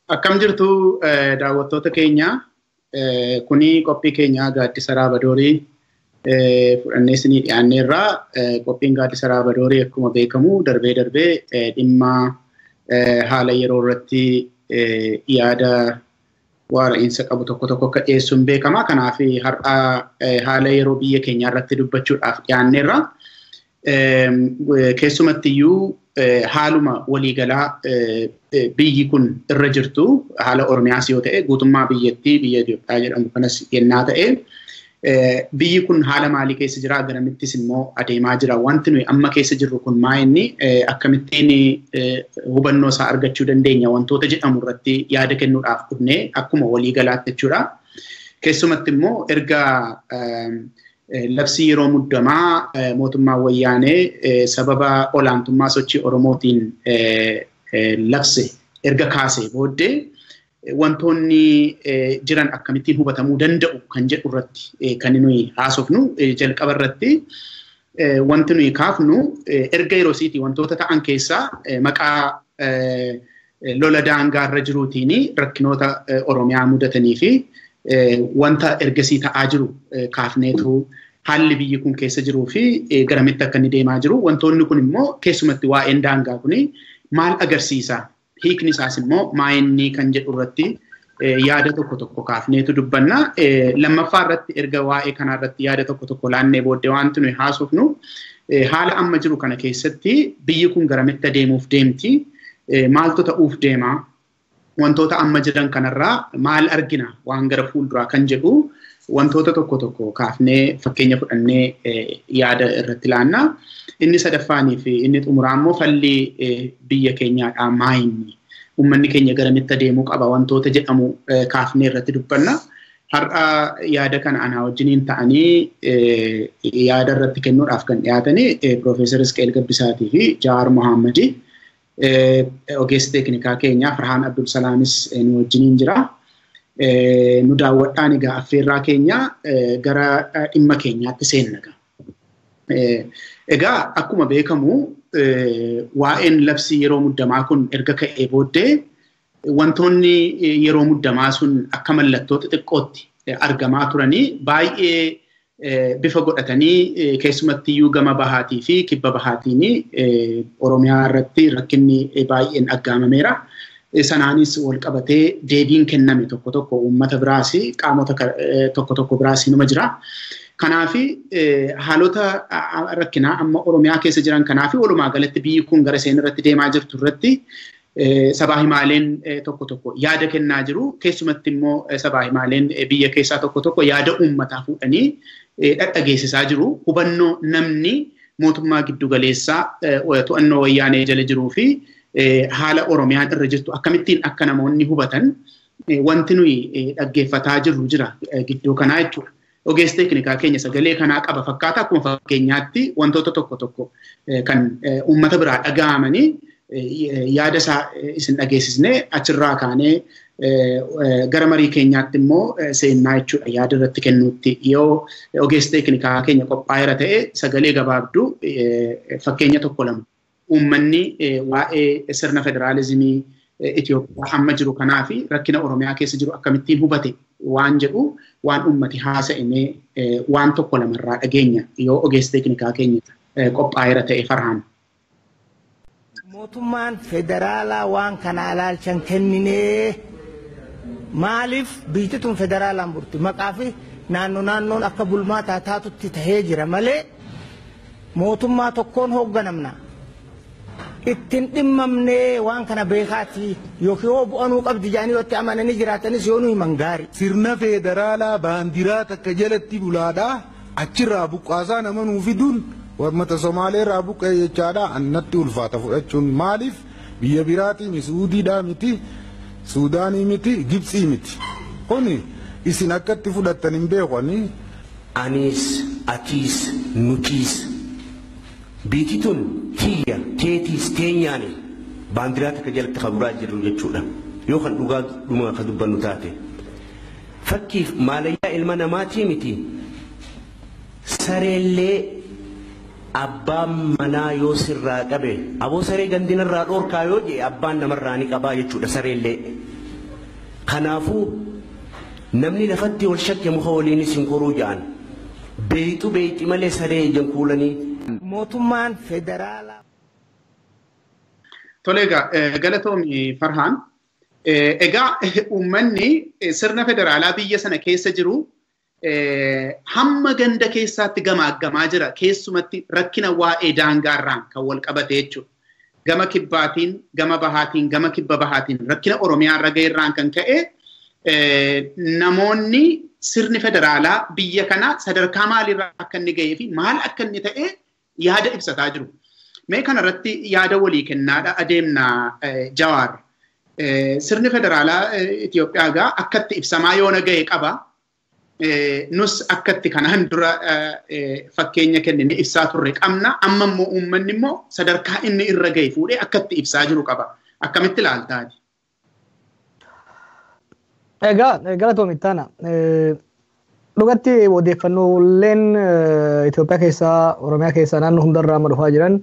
Akkam jirtu daawwattoota keenya, kuni qophii keenya Gaaddisa Raabadoorii fudhannee isinii dhiyaanneerraa. Qophiin Gaaddisa Raabadoorii akkuma beekamu darbee darbee dhimma haala yeroo irratti yaada waara'iinsa qabu tokko tokko akka dhiyeessuun beekama. Kanaaf har'a haala yeroo biyya keenyaa irratti dubbachuudhaaf dhiyaanneerra. Keessumattiyyuu haaluma waliigalaa biyyi kun irra jirtu, haala Oromiyaas yoo ta'e, guutummaa biyyattii biyya Itoophiyaa jedhamu kanas yennaa ta'e, biyyi kun haala maalii keessa jira, garamittis immoo adeemaa jira, wanti nuyi amma keessa jirru kun maa inni, akkamittiin hubannoo isaa argachuu dandeenya wantoota jedhamu irratti yaada kennuudhaaf dhufnee akkuma waliigalaatti jechuudha. Keessumatti immoo erga labsii yeroo muddamaa mootummaa wayyaanee sababa olaantummaa sochii Oromootiin labse erga kaasee booddee wantoonni jiran akkamittiin hubatamuu danda'u kan jedhu irratti kan nuyi haasofnu. Jalqaba irratti wanti nuyi kaafnu erga yeroo isiitii wantoota ta'an keessaa maqaa lola daangaa irra jiruutiin rakkinoota Oromiyaa mudatanii fi wanta ergasii ta'aa jiru kaafneetu, haalli biyyi kun keessa jiruu fi garamitti akka inni deemaa jiru, wantoonni kun immoo keessumatti waa'een daangaa kuni maal agarsiisa, hiikni isaas immoo maa inni kan jedhu irratti yaada tokko tokko kaafneetu dubbanna. Lammaffaa irratti, erga waa'ee kanaa irratti yaada tokko tokko laannee booddee, wanti nuyi haasofnu haala amma jiru kana keessatti biyyi kun garamitti adeemuuf deemti, maaltu ta'uuf deema, wantoota amma jiran kanarraa maal argina waan gara fuulduraa kan jedhu wantoota tokko tokko kaafnee fakkeenya fudhannee yaada irratti laanna. Inni sadaffaanii fi inni xumuraa immoo falli biyya keenyaadhaa maa inni, uummanni keenya garamitti adeemuu qaba wantoota jedhamu kaafnee irratti dubbanna. Har'a yaada kana anaa wajjiniin ta'anii yaada irratti kennuudhaaf kan dhiyaatanii Piroofeesar Isqeel Gabbisaatii fi Jawaar Mohaammadii. Ogeessi teeknikaa keenyaa Farhaan Abdul Salaamis nu wajjiniin jira. Nu daawwadhaan egaa affeerraa keenya gara dhimma keenyaatti seenna. Egaa akkuma beekamu waa'een labsii yeroo muddamaa kun erga ka'ee booddee wantoonni yeroo muddamaa sun akka mallattoo xixiqqootti argamaa turanii baay'ee bifa godhatanii, keessumattiyyuu gama bahaatii fi kibba bahaatiin Oromiyaa irratti rakkinni baay'een aggaamameera. Sanaanis wal qabatee deebiin kenname tokko tokko uummata biraas qaamota tokko tokko biraas numa jira. Kanaafi haalota rakkinaa amma Oromiyaa keessa jiran kanaafi walumaa galatti biyyi kun gara seen irratti deemaa jirtu irratti sabaa himaaleen tokko tokko yaada kennaa jiru. Keessumatti immoo sabaa himaaleen biyya keessaa tokko tokko yaada uummataa fuudhanii dhadhageessisaa jiru. Hubannoo namni mootummaa giddu galeessaa to'annoo wayyaanee jala jiruu fi haala Oromiyaan irra jirtu akkamittiin akka namoonni hubatan wanti nuyi dhaggeeffataa jirru jira gidduu kanaa jechuudha. Ogeessi teeknikaa keenya sagalee kanaa qaba fakkaata, akkuma fakkeenyaatti wantoota tokko tokko kan uummata biraa dhaga'amanii yaada isaa isin dhageessisnee achirraa kaanee gara marii keenyaatti immoo seennaa jechuudha yaada irratti kennuutti. Yoo ogeessi teeknikaa keenya qophaa'eera ta'e, sagalee gabaabduu fakkeenya tokko lama uummanni waa'ee sirna federaalizimii Itoophiyaa amma jiru kanaa fi rakkina Oromiyaa keessa jiru akkamittiin hubate waan jedhu, waan uummati haasa'imee waan tokko lamarraa dhageenya yoo ogeessi teeknikaa keenya qophaa'eera ta'e, Farhaan. Mootummaan federaalaa waan kana ilaalchan kenninee, maaliif biyyi tun federaalaan burti, maqaa fi naannoo naannoon akka bulmaataa taatutti tahee jira malee mootummaa tokkoon hoogganamna. Ittiin dhimmamnee waan kana beekaati yookiin yoo bu'anuu qabdi jedhanii yoo itti amananii jiraatanis yoo nu himan gaarii. Sirna federaalaa baandiraa takka jalatti bulaadhaa achirraa buqqaasaa nama nuu fiduun uummata Somaaleerraa buqqee jechaadha, annatti ulfaata fudhachuun. Maaliif biyya biraatii, Suudiidhaa miti, Suudaanii miti, Gibxii miti. Kuni isin akkatti fudhattan hin beeku ani. Anis, atiis, nutiis, biitii tun tiyya teetiis teenyaani baandiraa takka jalatti kabulaa jirru jechuudha. Yoo kan dhugaa dhuma ka dubbannu taate. Fakkiif maalayyaa ilma namaatii miti. Sareellee Abbaan manaa yoo sirraa qabe aboo saree gandinarraa dhoorkaa yoo jee abbaan namarraa ni qabaa jechuudha sareellee. Kanaafuu namni lafatti wal shakke muka waliinis hin koruu ja'an. Beeyxu beeyxi malee saree ijaan kuulanii. Mootummaan federaalaa. Tole egaa galatoomi Farhaan. Egaa uummanni sirna federaalaa biyya sana keessa jiru hamma ganda keessaatti gamaaggamaa jira. Keessumatti rakkina waa'ee daangaarraan kan wal qabate jechuudha. Gama kibbaatiin, gama bahaatiin, gama kibba bahaatiin rakkina Oromiyaa irra ga'eerraan kan ka'e namoonni sirni federaalaa biyya kana sadarkaa maalirra akka inni ga'ee fi maal akka inni ta'e yaada ibsataa jiru. Mee kanarratti yaada walii kennaadha adeemna Jawaar. Sirni federaalaa Itoophiyaa egaa akkatti ibsamaa yoona ga'e qaba. Nus akkatti kanaan dura fakkeenya kennine ibsaa turre qabna. Amma immoo uummanni immoo sadarkaa inni irra ga'e fuudhee akkatti ibsaa jiru qaba. Akkamitti ilaaltaati? Egaa galatoomi Ittaana. Dhugatti odeeffannooleen Itoophiyaa keessaa, Oromiyaa keessaa naannoo hundarraa amma dhufaa jiran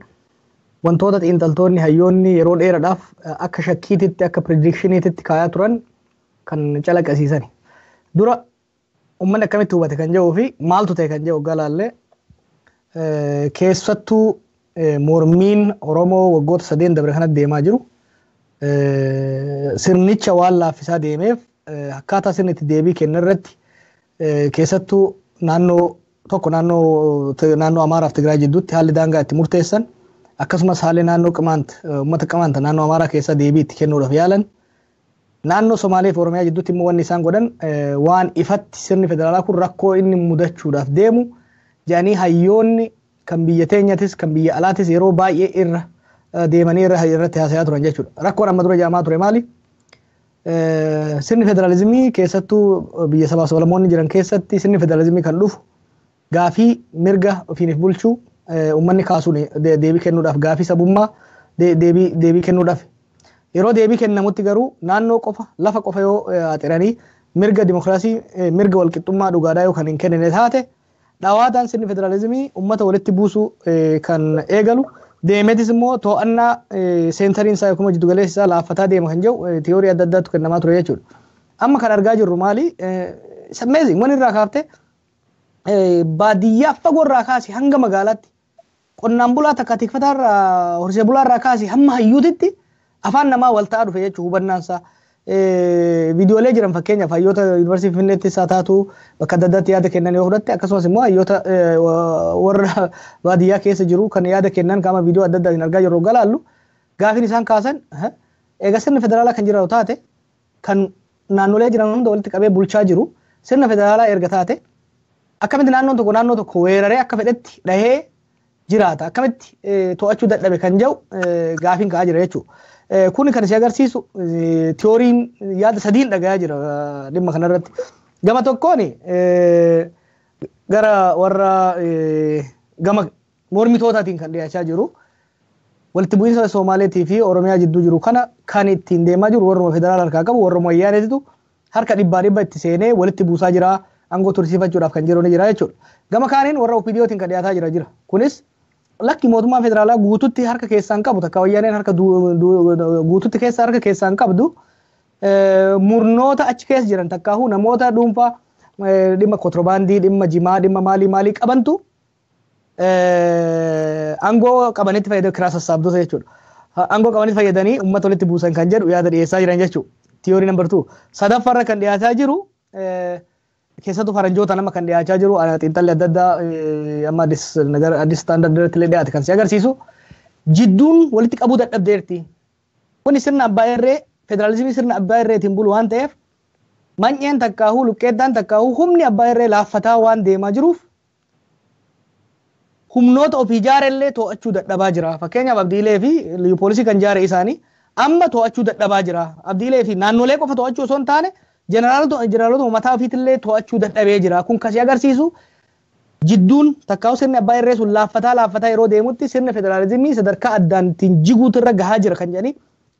wantoota xiinxaltoonni hayyoonni yeroo dheeraadhaaf akka shakkiititti akka predictioniititti kaayaa turan kan calaqqisiisani. Dura uummanni akkamitti hubate kan jedhuu fi maaltu ta'e kan jedhu waggaa laallee keessattuu mormiin Oromoo waggoota sadeen dabre kanatti deemaa jiru sirnicha waan laaffisaa deemeef akkaataa sirni itti deebii kenna irratti keessattuu naannoo tokko naannoo Amaaraaf Tigraay jidduutti haalli daangaa itti murteessan akkasumas haalli naannoo Qimaant uummata Qimaant naannoo Amaaraa keessaa deebii itti kennuudhaaf yaalan naannoo Somaalee fi Oromiyaa jidduutti immoo wanni isaan godhan waan ifatti sirni federaalaa kun rakkoo inni mudachuudhaaf deemu jedhanii hayyoonni kan biyya teenyatis kan biyya alaatis yeroo baay'ee irra deemanii irratti haasayaa turan jechuudha. Rakkoon amma dura jedhamaa ture maali? Sirni federaalizimii keessattuu biyya sabaa sablammoonni jiran keessatti sirni federaalizimii kan dhufu gaafii mirga ofiiniif bulchuu uummanni kaasuun deebii kennuudhaaf gaafii sabummaa deebii kennuudhaaf. Yeroo deebii kennamutti garuu naannoo qofa lafa qofa yoo axiranii mirga dimokiraasii mirga walqixxummaa dhugaadhaa yoo kan hin kennine taate dhawaataan sirni federaalizimii uummata walitti buusuu kan eegalu deemeetis immoo to'annaa seentariin isaa yookiin jiddu galeessi isaa laaffataa deema kan jedhu tiyoorii adda addaatu kennamaa ture jechuudha. Amma kan argaa jirru maali? It's amazing. Wanni irraa kaaftee baadiyyaa fagoo irraa kaasi hanga magaalaatti qonnaan bulaa takka tikfataa irraa horsiisee bulaa irraa kaasi hamma hayyuutitti afaan namaa wal ta'aa dhufe jechuudha hubannaan isaa. Viidiyoolee jiran fakkeenyaaf hayyoota yuunivarsiitii Finfinneetti isaa taatu bakka adda addaatti yaada kennan yoo fudhatte akkasumas immoo hayyoota warra baadiyyaa keessa jiru kan yaada kennan qaama viidiyoo adda addaatiin argaa jirru galaallu gaafiin isaan kaasan egaa sirni federaalaa kan jiraatu taate kan naannolee jiran hunda walitti qabee bulchaa jiru sirna federaalaa erga taate akkamitti naannoon tokko naannoo tokko weeraree akka fedhetti dhahee jiraata akkamitti to'achuu dadhabe kan jedhu gaafiin ka'aa jira jechuudha. Kun kan si agarsiisu tiyooriin yaada sadiin dhagayaa jira dhimma kanarratti. Gama tokkoon gara warra gama mormitootaatiin kan dhiyaachaa jiru walitti bu'iinsa Somaaleetii fi Oromiyaa jidduu jiru kana kan ittiin deemaa jiru warruma federaala harkaa qabu warruma wayyaaneetitu harka dhibbaa dhibba itti seenee walitti buusaa jira aangoo tursiifachuudhaaf kan jiru ni jira jechuudha. Gama kaaniin warra OPDOtiin kan dhiyaataa jira. Kunis lakki mootummaan federaalaa guututti harka keessaan qabu takka wayyaaneen harka guututti keessa harka keessaan qabdu murnoota achi keessa jiran takkaahuu namoota dhuunfaa dhimma kontiroobaandii dhimma jimaa dhimma maalii maalii qabantu aangoo qabanitti fayyadamu kiraa sassaabdota jechuudha. Aangoo qabanitti fayyadanii uummata walitti buusan kan jedhu yaada dhiyeessaa jiran jechuudha. Tiyoorii nambar 2. Sadaffaarra kan dhiyaataa jiru keessattuu faranjoota nama kan dhiyaachaa jiru xiinxalli adda addaa amma Addis Standard irratti illee dhiyaate kan si agarsiisu jidduun walitti qabuu dadhabdeerti. Kuni sirna abbaa irree federaalizimii sirna abbaa irreetiin bulu waan ta'eef manyeen takkaahuu luqqeettaan takkaahuu humni abbaa irree laaffataa waan deemaa jiruuf humnoota ofii ijaarellee to'achuu dadhabaa jira. Fakkeenyaaf Abdiilee fi poolisii kan ijaare isaanii amma to'achuu dadhabaa jira. Abdiilee fi naannolee qofa to'achuu osoo hin taane jeneraalota mataa ofiitillee to'achuu dadhabee jira. Kun kasi agarsiisu jidduun takkaa'u sirni abbaa irree sun laaffataa laaffataa yeroo deemutti sirni federaalizimii sadarkaa addaan ittiin jiguutu irra gahaa jira kan jedhanii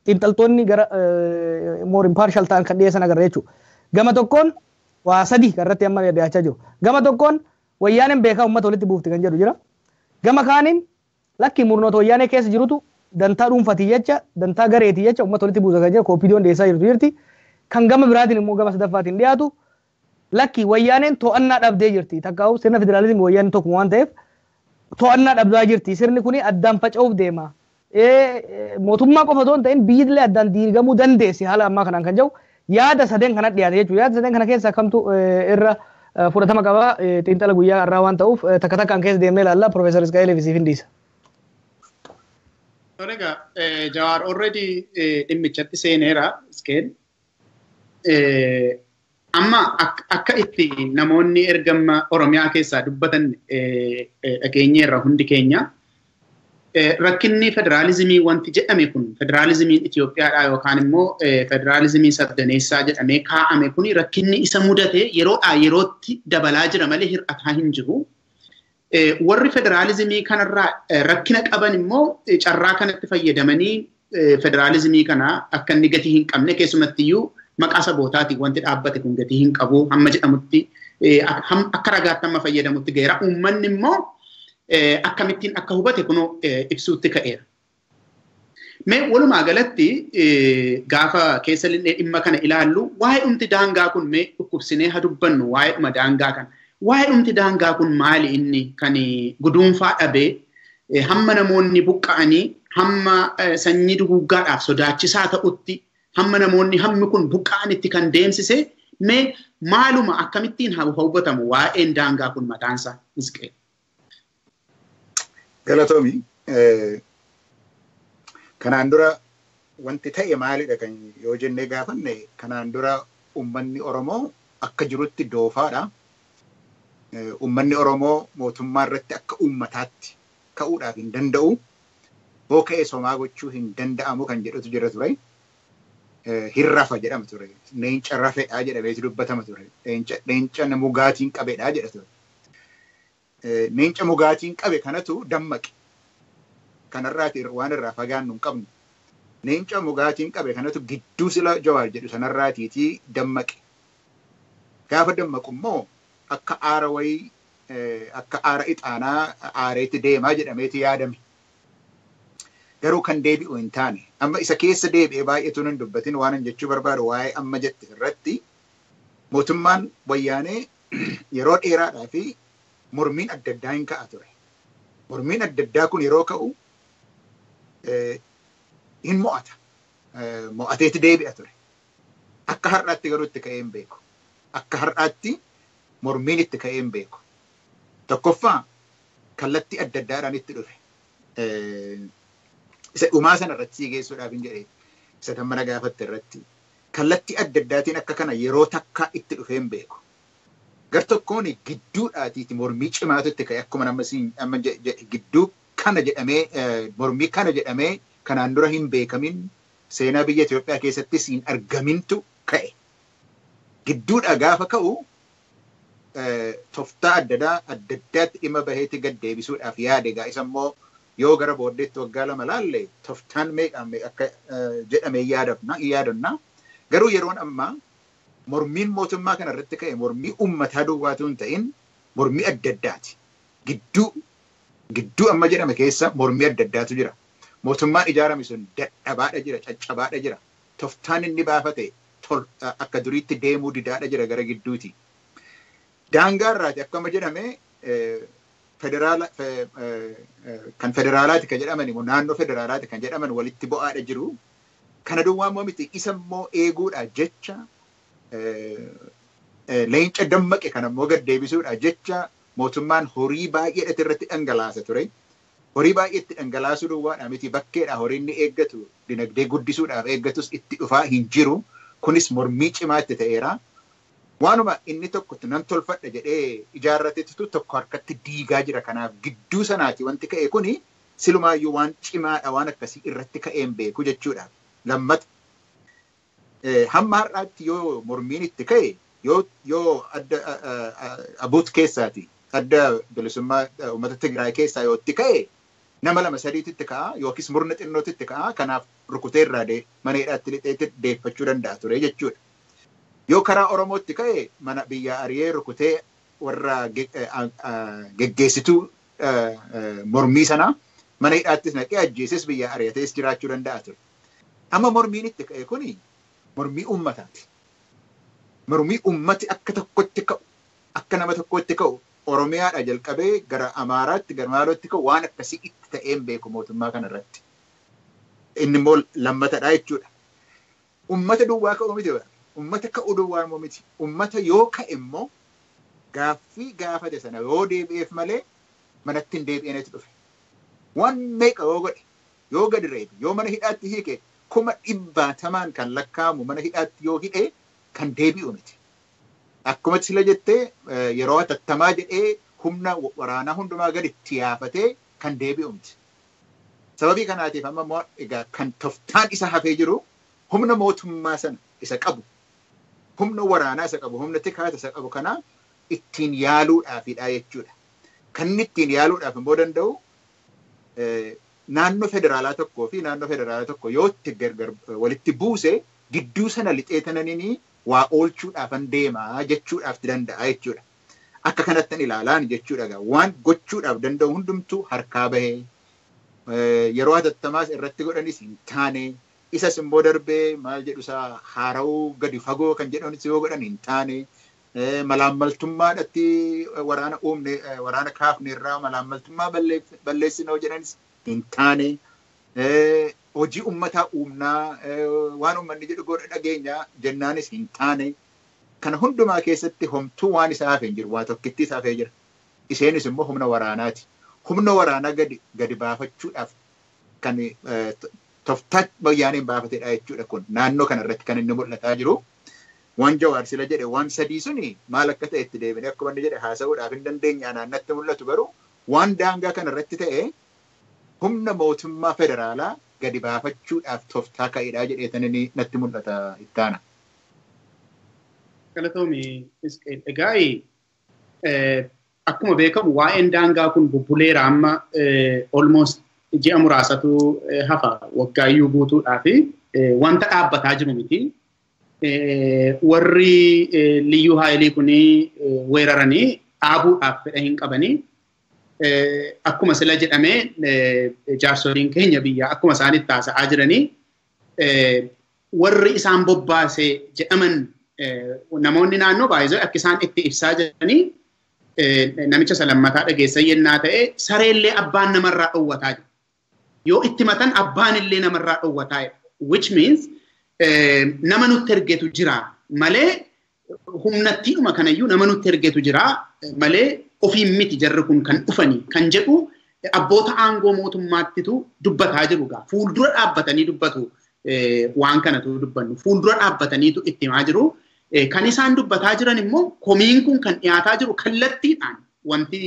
xiinxaltoonni gara more impartial ta'an kan dhiyeessan agarra jechuudha. Gama tokkoon waa sadi kan irratti amma dhiyaachaa jiru. Gama tokkoon wayyaaneen beekaa uummata walitti buufti kan jedhu jira. Gama kaaniin lakki murnoota wayyaanee keessa jirutu dantaa dhuunfatii jecha, dantaa gareetii jecha uummata walitti buusa kan jiru OPDOn dhiyeessaa jirtu jirti. Kan gama biraatiin immoo gama sadaffaatiin dhiyaatu lakki wayyaaneen to'annaa dhabdee jirti. Takkaa'u sirna federaalizimii wayyaaneen tokkuma waan ta'eef to'annaa dhabdaa jirti. Sirni kuni addaan faca'uuf deema. Mootummaa qofa osoo hin ta'in biyyi illee addaan diigamuu dandeessi haala ammaa kanaan kan jiru yaada sadeen kana dhiyaate jechuudha. Yaada sadeen kana keessaa kamtu irra fudhatama qaba xiinxala guyyaa irraa waan ta'uuf takka takkaan keessa deemnee ilaalla. Profeesar Isqaa'eel siif hin dhiisa. Egaa Jawaar already dhimmichatti seeneera Isqeel. Amma akka itti namoonni ergama Oromiyaa keessaa dubbatan dhageenyeerra hundi keenya. Rakkinni federaalizimii wanti jedhame kun federaalizimiin Itoophiyaadhaa yookaan immoo federaalizimii sabdaneessaa jedhamee kaa'ame kun rakkinni isa mudate yeroodhaa yerootti dabalaa jira malee hir'ataa hin jiru. Warri federaalizimii kanarraa rakkina qaban immoo carraa kanatti fayyadamanii federaalizimii kana akka inni gatii hin qabne keessumattiyyuu maqaa sabootaatiin wanti dhaabbate kun gatii hin qabu hamma jedhamutti akka ragaatti amma fayyadamutti ga'eera. Uummanni immoo akkamittiin akka hubate kunoo ibsuutti ka'eera. Mee walumaa galatti gaafa keessa linnee dhimma kana ilaallu waa'ee dhumti daangaa kun mee dhukkubsinee haa dubbannu waa'ee dhuma daangaa kana. Waa'ee dhumti daangaa kun maali inni kan guduunfaa dhabee hamma namoonni buqqa'anii hamma sanyii duguuggaadhaaf sodaachisaa ta'utti hamma namoonni hammi kun buqqa'anitti kan deemsise mee maaluma akkamittiin haa hubatamu waa'een daangaa kun mataansaa Isqeel. Galatoomi, kanaan dura wanti ta'e maalidha kan yoo jennee gaafanne kanaan dura uummanni Oromoo akka jirutti doofaadha. Uummanni Oromoo mootummaa irratti akka uummataatti ka'uudhaaf hin danda'u. Hoo ka'e somaa gochuu hin danda'amu kan jedhutu jira ture. Hirrafa jedhama ture. Leenca rafedhaa jedhameetu dubbatama ture. Leenca mugaatiin qabedhaa jedha ture. Leenca mugaatiin qabe kanatu dammaqe. Kanarraati waan irraa fagaannu hin qabnu. Leenca mugaatiin qabe kanatu gidduu sila Jawaar jedhu sanarraatiitii dammaqe. Gaafa dammaqu immoo akka aara wayii akka aara ixaanaa aareetti deemaa jedhameeti yaadame. Garuu kan deebi'u hin taane. Amma isa keessa deebi'ee baay'eetu hin dubbatin waan hin jechuu barbaadu waa'ee amma jette irratti mootummaan wayyaanee yeroo dheeraadhaa fi mormiin adda addaa hin ka'a ture. Mormiin adda addaa kun yeroo ka'u hin mo'ata. Mo'ateeti deebi'a ture. Akka har'aatti garuu itti ka'ee hin beeku. Akka har'aatti mormiin itti ka'ee hin beeku. Tokkoffaa kallattii adda addaadhaan itti dhufe. Isa dhumaa sana irratti sii geessuudhaaf hin jedhee isa tan mana gaafatte irratti kallattii adda addaatiin akka kana yeroo takkaa itti dhufee hin beeku. Gar tokkoon gidduudhaatiiti mormii cimaatu itti ka'e akkuma nama gidduu kana jedhamee mormii kana jedhamee kanaan dura hin beekamin seenaa biyya Itoophiyaa keessattis hin argamintu ka'e. Gidduudha gaafa ka'u tooftaa adda addaatti dhimma baheetti gad deebisuudhaaf yaade egaa isa immoo yoo gara booddeetti waggaa lama laalle tooftaan meeqaan akka jedhamee yaadannaa. Garuu yeroon ammaa mormiin mootummaa kana irratti ka'e mormii uummataa duwwaatu hin ta'in mormii adda addaati. Gidduu amma jedhame keessa mormii adda addaatu jira. Mootummaan ijaarame sun dadhabaadha jira, caccabaadha jira. Tooftaan inni baafate akka duriitti deemuu didaadha jira gara gidduuti. Daangaa irraati akkuma jedhame federaala kan federaalaati kan jedhaman immoo naannoo federaalaati kan jedhaman walitti bu'aadha jiru. Kana duwwaa immoo miti isa immoo eeguudha jecha leenca dammaqe kana immoo gad deebisuudha jecha mootummaan horii baay'eedha irratti dhangalaasa ture. Horii baay'eetti dhangalaasuu duwwaadha miti bakkeedha horiin inni eeggatu dinagdee guddisuudhaaf eeggatus itti dhufaa hin jiru. Kunis mormii cimaa itti ta'eera. Waanuma inni tokko nan tolfadha jedhee ijaarrateetu tokko harkatti diigaa jira. Kanaaf gidduu sanaati wanti ka'e kuni silumaayyuu waan cimaadha waan akkasii irratti ka'een beeku jechuudha. Lammata hamma har'aatti yoo mormiin itti ka'e yoo adda abuut keessaati adda bilisummaa uummata Tigraay keessaa yoo itti ka'e nama lama sadiitti itti ka'a yookiis murna xinnootti itti ka'a kanaaf rukutee irraa mana hidhaatti lixeetti deeffachuu danda'a ture jechuudha. Yoo karaa Oromootti ka'e mana biyya ari'ee rukutee warra geggeessituu mormii sana mana hidhaattis naqee ajjeeses biyya ari'atees jiraachuu danda'a ture. Amma mormiin itti ka'e kuni mormii uummataati. Mormii uummati akka tokkotti ka'u, akka nama tokkotti ka'u, Oromiyaadhaa jalqabee gara Amaaraatti, gara Maalootti ka'u waan akkasii itti ta'een beeku mootummaa kanarratti. Inni immoo lammatadha jechuudha. Uummata duwwaa ka'uu miti. Uummata ka'uu duwwaa immoo miti. Uummata yoo ka'e immoo gaaffii gaafate sana yoo deebi'eef malee manatti hin deebi'enetu dhufe. Waan meeqa yoo godhe, yoo gadi reebe, yoo mana hidhaatti hiike 200,000 kan lakkaa'amu mana hidhaatti yoo hidhe kan deebi'u miti. Akkuma sila jettee yeroo hatattamaa jedhee humna waraanaa hundumaa gadi itti yaafatee kan deebi'u miti. Sababii kanaatiif amma immoo egaa kan toftaan isa hafee jiru humna mootummaa sana isa qabu, humna waraanaa isa qabu, humna tikaata isa qabu kana ittiin yaaluudhaafidha jechuudha. Kan inni ittiin yaaluudhaaf immoo danda'u naannoo federaalaa tokkoo fi naannoo federaalaa tokko yoo itti gargar walitti buuse gidduu sana lixee tananiin waa oolchuudhaafan deemaa jechuudhaaf danda'a jechuudha. Akka kanattan ilaalaan jechuudha. Waan gochuudhaaf danda'u hundumtuu harkaa bahee yeroo hatattamaas irratti godhanis hin taane isas immoo darbee maal jedhu isaa haara'uu gadi fagoo kan jedhanis yoo godhan hin taane malaammaltummaadhatti waraana uumne waraana kaafne irraa malaammaltummaa balleessinoo jedhanis hin taane hojii uummataa uumnaa waan uummanni jedhu godha dhageenya jennaanis hin taane kana hundumaa keessatti homtuu waan isaa hafee hin jiru, waa tokkitti isaa hafee jira. Isheenis immoo humna waraanaati. Humna waraanaa gadi baafachuudhaaf kan toftaa wayyaaneen baafatedha jechuudha kun naannoo kanarratti kan inni mul'ataa jiru. Waan Jawaar sila jedhe waan sadii suni maal akka ta'e itti deebinee akkuma inni jedhe haasa'uudhaaf hin dandeenye naannatti mul'atu garuu waan daangaa kanarratti ta'e humna mootummaa federaalaa gadi baafachuudhaaf toftaa ka'edha jedheetan inni natti mul'ata ittaana. Galatoomi Isqeel. Egaa akkuma beekamu waa'een daangaa kun bubbuleera amma almost ji'a muraasatu hafa waggaayyuu guutuudhaa fi wanta dhaabbataa jiru miti. Warri liyyuu haayilii kun weeraranii dhaabuudhaaf fedha hin qabanii. Akkuma sila jedhamee jaarsoliin keenya biyyaa akkuma isaanitti haasa'aa jiranii warri isaan bobbaase jedhaman namoonni naannoo baay'ee akka isaan itti ibsaa jiranii namicha salammataa dhageessan yennaa ta'e sareellee abbaan namarraa dhowwataa jira. Yoo itti matan abbaan illee namarraa dhowwataa jira. Which means nama nutti ergetu jira malee humnattiidhuma kanayyuu nama nutti ergetu jira malee ofiin miti jarri kun kan dhufanii kan jedhu abboota aangoo mootummaattitu dubbataa jiru gaa. Fuuldura dhaabbatanii dubbatu waan kanatu dubbannu. Fuuldura dhaabbataniitu itti himaa jiru. Kan isaan dubbataa jiran immoo komiin kun kan dhiyaataa jiru kallattiidhaan wanti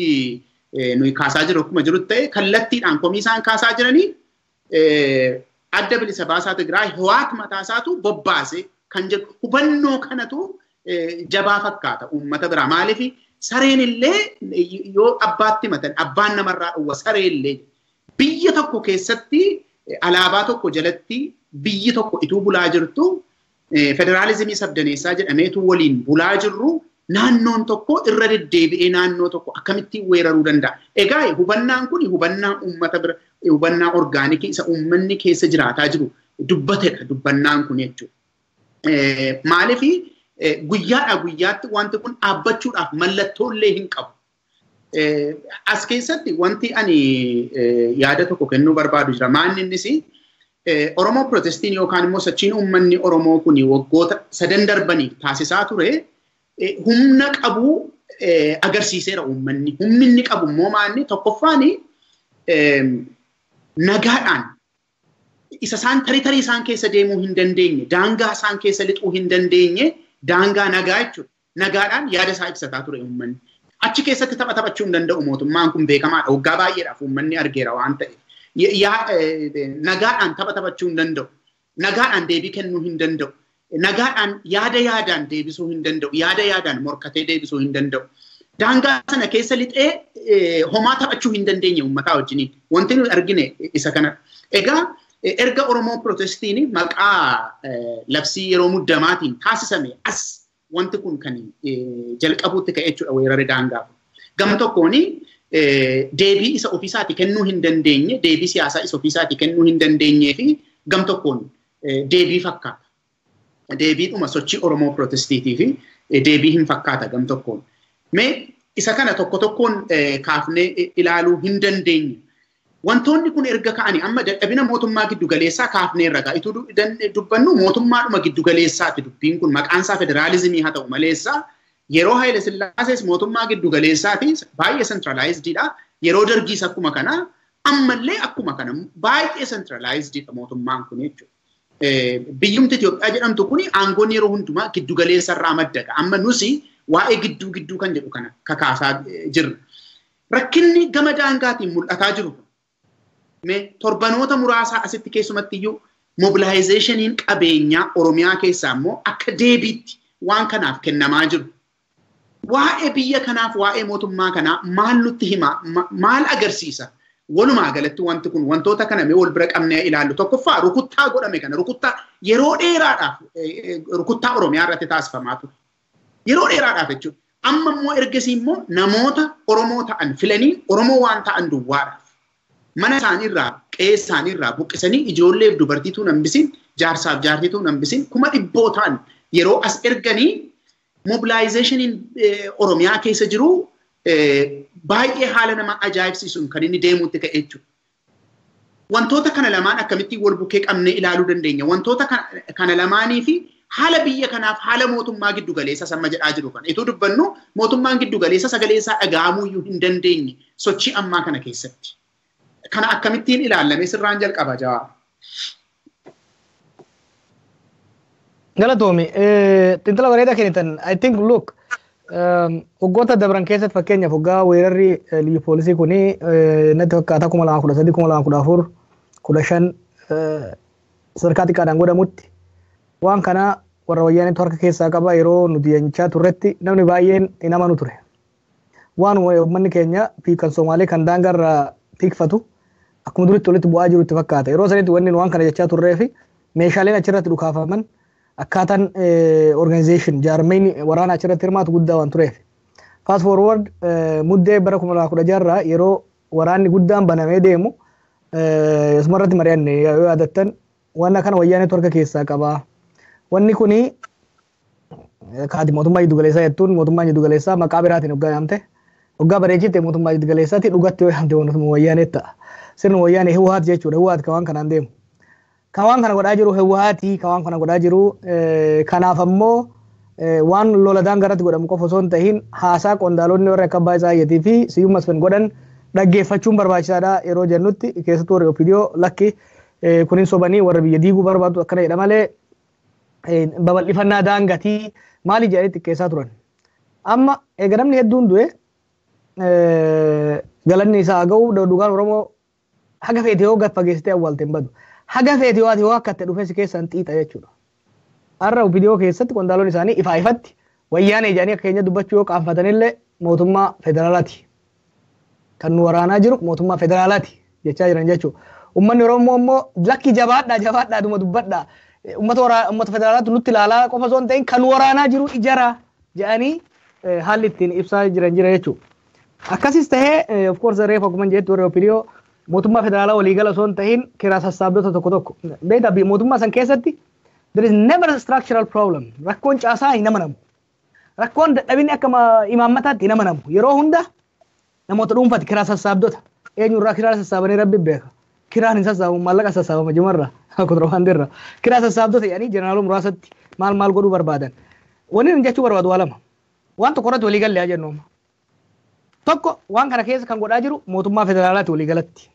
nuyi kaasaa jiru akkuma jiru ta'e kallattiidhaan komii isaan kaasaa jiranii adda bilisa baasaa Tigraay Hiwaat mataasaatu bobbaase kan jedhu hubannoo kanatu jabaa fakkaata uummata biraa. Maaliif sareen illee yoo abbaatti matan abbaan namarraa dhowwa saree illee biyya tokko keessatti alaabaa tokko jalatti biyyi tokko ituu bulaa jirtu federaalizimii sabdaneessaa jedhameetu waliin bulaa jirru naannoon tokko irra deddeebi'ee naannoo tokko akkamittiin weeraruu danda'a. Egaa hubannaan kun hubannaa uummata bira hubannaa orgaanikii isa uummanni keessa jiraataa jiru dubbatedha dubbannaan kun jechuudha. Maaliif guyyaadhaa guyyaatti wanti kun dhaabbachuudhaaf mallattoo illee hin qabu. As keessatti wanti ani yaada tokko kennuu barbaadu jira. Maanni innis Oromoo Protestiin yookaan immoo sochiin uummanni Oromoo kun waggoota sadan darbaniif taasisaa ture humna qabu agarsiiseera uummanni. Humni inni qabu immoo maanni tokkoffaan nagaadhaan isa isaan tarii isaan keessa deemuu hin dandeenye, daangaa isaan keessa lixuu hin dandeenye, daangaa nagaa jechuudha. Nagaadhaan yaada isaa ibsataa ture uummanni. Achi keessatti tapha taphachuu hin danda'u mootummaan kun beekamaadha. Waggaa baay'eedhaaf uummanni argeera waan ta'eef. Nagaadhaan tapha taphachuu hin danda'u. Nagaadhaan deebii kennuu hin danda'u. Nagaadhaan yaada yaadaan deebisuu hin danda'u. Yaada yaadaan morkatee deebisuu hin danda'u. Daangaa sana keessa lixee homaa taphachuu hin dandeenye uummataa wajjiniin. Wanti nuyi argine isa kana. Egaa erga Oromoo Protestiin maqaa labsii yeroo muddamaatiin taasisame as wanti kun kan jalqabuutti ka'e jechuudha weerarri daangaa. Gama tokkoon Deebii isa ofiisaati kennuu hin dandeenye, deebii siyaasaa isa ofiisaati kennuu hin dandeenyee fi gam tokkoon deebii fakkaata. Deebiidhuma sochii Oromoo Protestiitii fi deebii hin fakkaata gam tokkoon. Mee isa kana tokko tokkoon kaafnee ilaaluu hin dandeenye. Wantoonni kun erga ka'anii amma dadhabina mootummaa giddugaleessaa kaafnee irra ga'a. Ituu dubbannu mootummaadhuma giddugaleessaati dubbiin kun maqaan isaa federaalizimii haa ta'u maleessaa yeroo Haayile Sillaasees mootummaa giddugaleessaati baay'ee centralizedidha. Yeroo Dargiis akkuma kana ammallee akkuma kana baay'ee centralizedidha mootummaan kun jechuudha. Biyyumti Itoophiyaa jedhamtu kun aangoon yeroo hundumaa giddugaleessarraa maddaga. Amma nusi waa'ee gidduu gidduu kan jedhu kana kakaasaa jirra. Rakkinni gama daangaatiin mul'ataa jiru mee torbanoota muraasaa asitti keessumatti iyyuu mobilaayizeeshiniin qabeenyaa Oromiyaa keessaa immoo akka deebiitti waan kanaaf kennamaa jiru. Waa'ee biyya kanaaf waa'ee mootummaa kanaa maal nutti himaa, maal agarsiisa? Walumaa galatti wanti kun wantoota kana mee wal bira qabnee ilaallu. Tokkoffaa rukuttaa godhame kana rukuttaa yeroo dheeraadhaaf rukuttaa Oromiyaa irratti taasifamaa ture. Yeroo dheeraadhaaf jechuudha. Amma immoo ergasii immoo namoota Oromoo ta'an filanii Oromoo waan ta'an duwwaadhaaf mana isaaniirraa qe'ee isaaniirraa buqqisanii ijoolleef dubartiituu nambisin jaarsaaf jaartiituu nambisin 100,000 ta'an yeroo as erganii mobilaayizeeshiniin Oromiyaa keessa jiru baay'ee haala nama ajaa'ibsiisuun kan inni deemuutti ka'e jechuudha. Wantoota kana lamaan akkamittiin wal bukkee qabnee ilaaluu dandeenya? Wantoota kana lamaanii fi haala biyya kanaaf haala mootummaa giddugaleessa samma jedhaa jiru kana. Itoo dubbannu mootummaan giddugaleessa sagalee isaa dhaga'amuu iyyuu hin dandeenye sochii ammaa kana keessatti. Kana akkamittiin ilaalame sirraan jalqaba jawaa. Galatoomi, xiinxala bareedaa kennitan. I think, look, waggoota dabran keessatti fakkeenyaaf waggaa weerarri liyyu poolisii kuni natti fakkaata 2013, 2014, 15 sadarkaa xiqqaadhaan godhamutti waan kana warra wayyaanitu harka keessaa qaba yeroo nuti yanchaa turretti namni baay'een hin amanu ture. Waan uummanni keenya fi kan Somaalee kan daangarraa tikfatu akkuma duritti walitti bu'aa jiru itti fakkaata. Yeroo sanitti wanni waan kana jechaa turree fi meeshaaleen achirratti dhukaafaman akkaataan organization jaarmeen waraana achirratti hirmaatu guddaa waan tureef. Fast forward muddee bara 2016 irraa yeroo waraanni guddaan banamee deemu asumarratti mari'anne yoo yaadattan waan kana wayyaanitu harka keessaa qaba. Wanni kuni kaati mootummaa giddugaleessaa jettuun mootummaa giddugaleessaa maqaa biraatiin hoggaa yaamte. Hoggaa bareechite mootummaa giddugaleessaatti dhugatti yoo yaamte mootummaa wayyaanee ta'a. Sirni wayyaanee Hiwaat jechuudha. Hiwaat kan waan kanaan deemu. Kan waan kana godhaa jiru Hiwaatii kan waan kana godhaa jiru kanaaf ammoo waan lola daangaratti godhamu qofa osoo hin tahin haasaa qondaalonni warra akka Abbaa Isaayyatii fi Siyyum Masfin godhan dhaggeeffachuun barbaachisaadha yeroo jennutti keessattuu warri OPDO lakki kunin sobanii warra biyya diiguu barbaadu akkana jedha malee babal'ifannaa daangatii maali jedhanii xiqqeessaa turan. Amma eega namni hedduun du'e galanni isaa ga'u dhugaan Oromoo haga feete yoo gad fageessitee awwaalte hin badu. Haga feete yoo ati yoo akka itti dhufee si keessan xiixa jechuudha. Har'a OPDO keessatti qondaalonni isaanii ifaa ifatti wayyaanee jedhanii akka keenya dubbachuu yoo qaanfatanillee mootummaa federaalaati. Kan nu waraanaa jiru mootummaa federaalaati jechaa jiran jechuudha. Uummanni Oromoo immoo lakki jabaadhaa jabaadhaa dhuma dubbadhaa. Uummata federaalaatu nutti ilaalaa qofa osoo hin ta'in kan waraanaa jiru ijara jedhanii haalli ittiin ibsaa jiran jira jechuudha. Akkasis tahee of course reefa akkuma jettu warri OPDO mootummaa federaalaa waliigala osoo hin ta'in kiraa sassaabdota tokko tokko. Beektaa mootummaa san keessatti there is never a structural problem. Rakkoon caasaa hin amanamu. Rakkoon dadhabinni akka imaammataatti hin amanamu. Yeroo hunda namoota dhuunfaati kiraa sassaabdota. Eenyurraa kiraa sassaabanii rabbi beeka. Kiraan hin sassaabamu maallaqa sassaabama jimarraa kontiroobaandiirraa. Kiraa sassaabdota jedhanii jeneraalota muraasatti maal maal godhuu barbaadan. Wanni inni jechuu barbaadu waa lama. Waan tokko irratti walii galle haa jennu amma. Tokko waan kana keessa kan godhaa jiru mootummaa federaalaati walii galatti.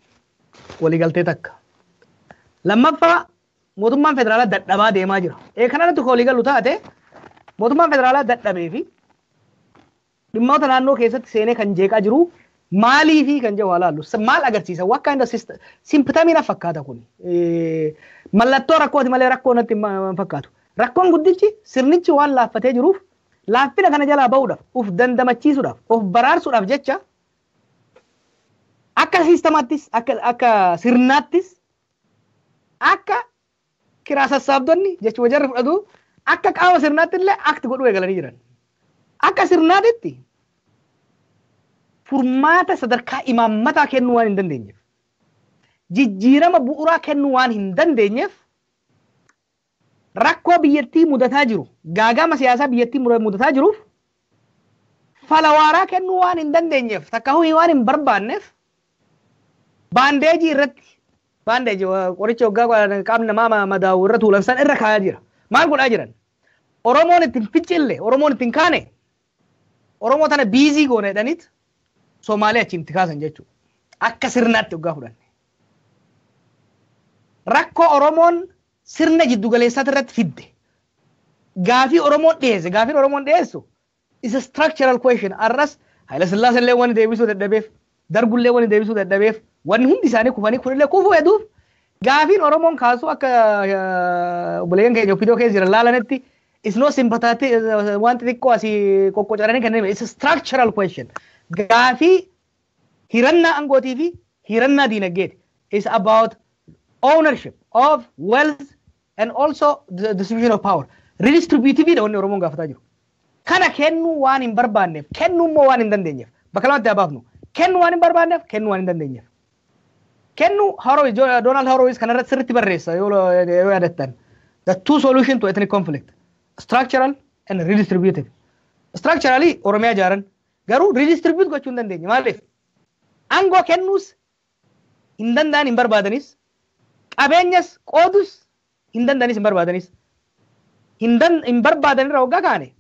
Waliigaltee takka. Lammaffaa mootummaan federaalaa dadhabaa deemaa jira. Kanarratti kan walii galu taate mootummaan federaalaa dadhabee fi dhimmoota naannoo keessatti seenee kan jeeqaa jiru maalii fi kan jedhu haa laallu. Maal agarsiisa? What kind of system? Symptomii na fakkaata kun. Mallattoo rakkooti malee rakkoo natti hin fakkaatu. Rakkoon guddichi sirnichi waan laaffatee jiruuf laaffina kana jalaa bahuudhaaf, of dandamachiisuudhaaf, of baraarsuudhaaf jecha akka siistamaattis, akka sirnaattis, akka kiraa sassaabdonni jechuun jarri fudhatu akka qaama sirnaatti illee akti godhuu eegalanii jiran. Akka sirnaatitti Furmaata sadarkaa imaammataa kennuu waan hin dandeenyeef, jijjiirama bu'uuraa kennuu waan hin dandeenyeef, rakkoo biyyattii mudataa jiru, gaagama siyaasaa biyyattii mudataa jiruuf falawaaraa kennuu waan hin dandeenyeef, takka waan hin barbaanneef, baandeejii irratti, baandeejii qoricha waggaa qaamni namaa madaa'u irra tuulan san irra kaayaa jira. Maal godhaa jiran? Oromoon ittiin ficcille, Oromoon ittiin kaane, Oromoo tana busy goone jedhaniit Somaalee achiin itti kaasan jechuudha. Akka sirnaatti waggaa fudhanne. Rakkoo Oromoon sirna jiddugaleessaa irratti fidde. Gaafii Oromoon dhiyeesse, gaafiin Oromoon dhiyeessu is a structural question. Arras Haayila Sillaasee illee wanni deebisuu dadhabeef, Dargullee wanni deebisuu dadhabeef, wanni hundi isaanii kufanii kunillee kufuu hedduuf, gaafiin Oromoon kaasu akka obboleeyyan keenya OPDO keessa jiran laalanitti is no sympathetic, wanti xiqqoo asii qoqqocaranii kan it's a structural question. Gaafii hirannaa aangootii fi hirannaa diinagdeeti. It's about ownership of wealth and also the distribution of power. Redistributive dha wanni Oromoon gaafataa jiru. Kana kennuu waan hin barbaanneef, kennuu immoo waan hin dandeenyeef, bakka lamatti haa baafnu. Kennuu waan hin barbaanneef, kennuu waan hin dandeenyeef. Kennuu Horowitz, Donald Horowitz kanarratti sirriitti barreessa yoo yaadattan. The two solution to ethnic conflict, structural and redistributive. Structurally Oromiyaa ijaaran, garuu redistribute gochuu hin dandeenye. Maaliif? Aangoo kennuus hin danda'an, hin barbaadanis, qabeenyas qoodus hin danda'anis, hin barbaadanis. Hin barbaadan irra waggaa kaane,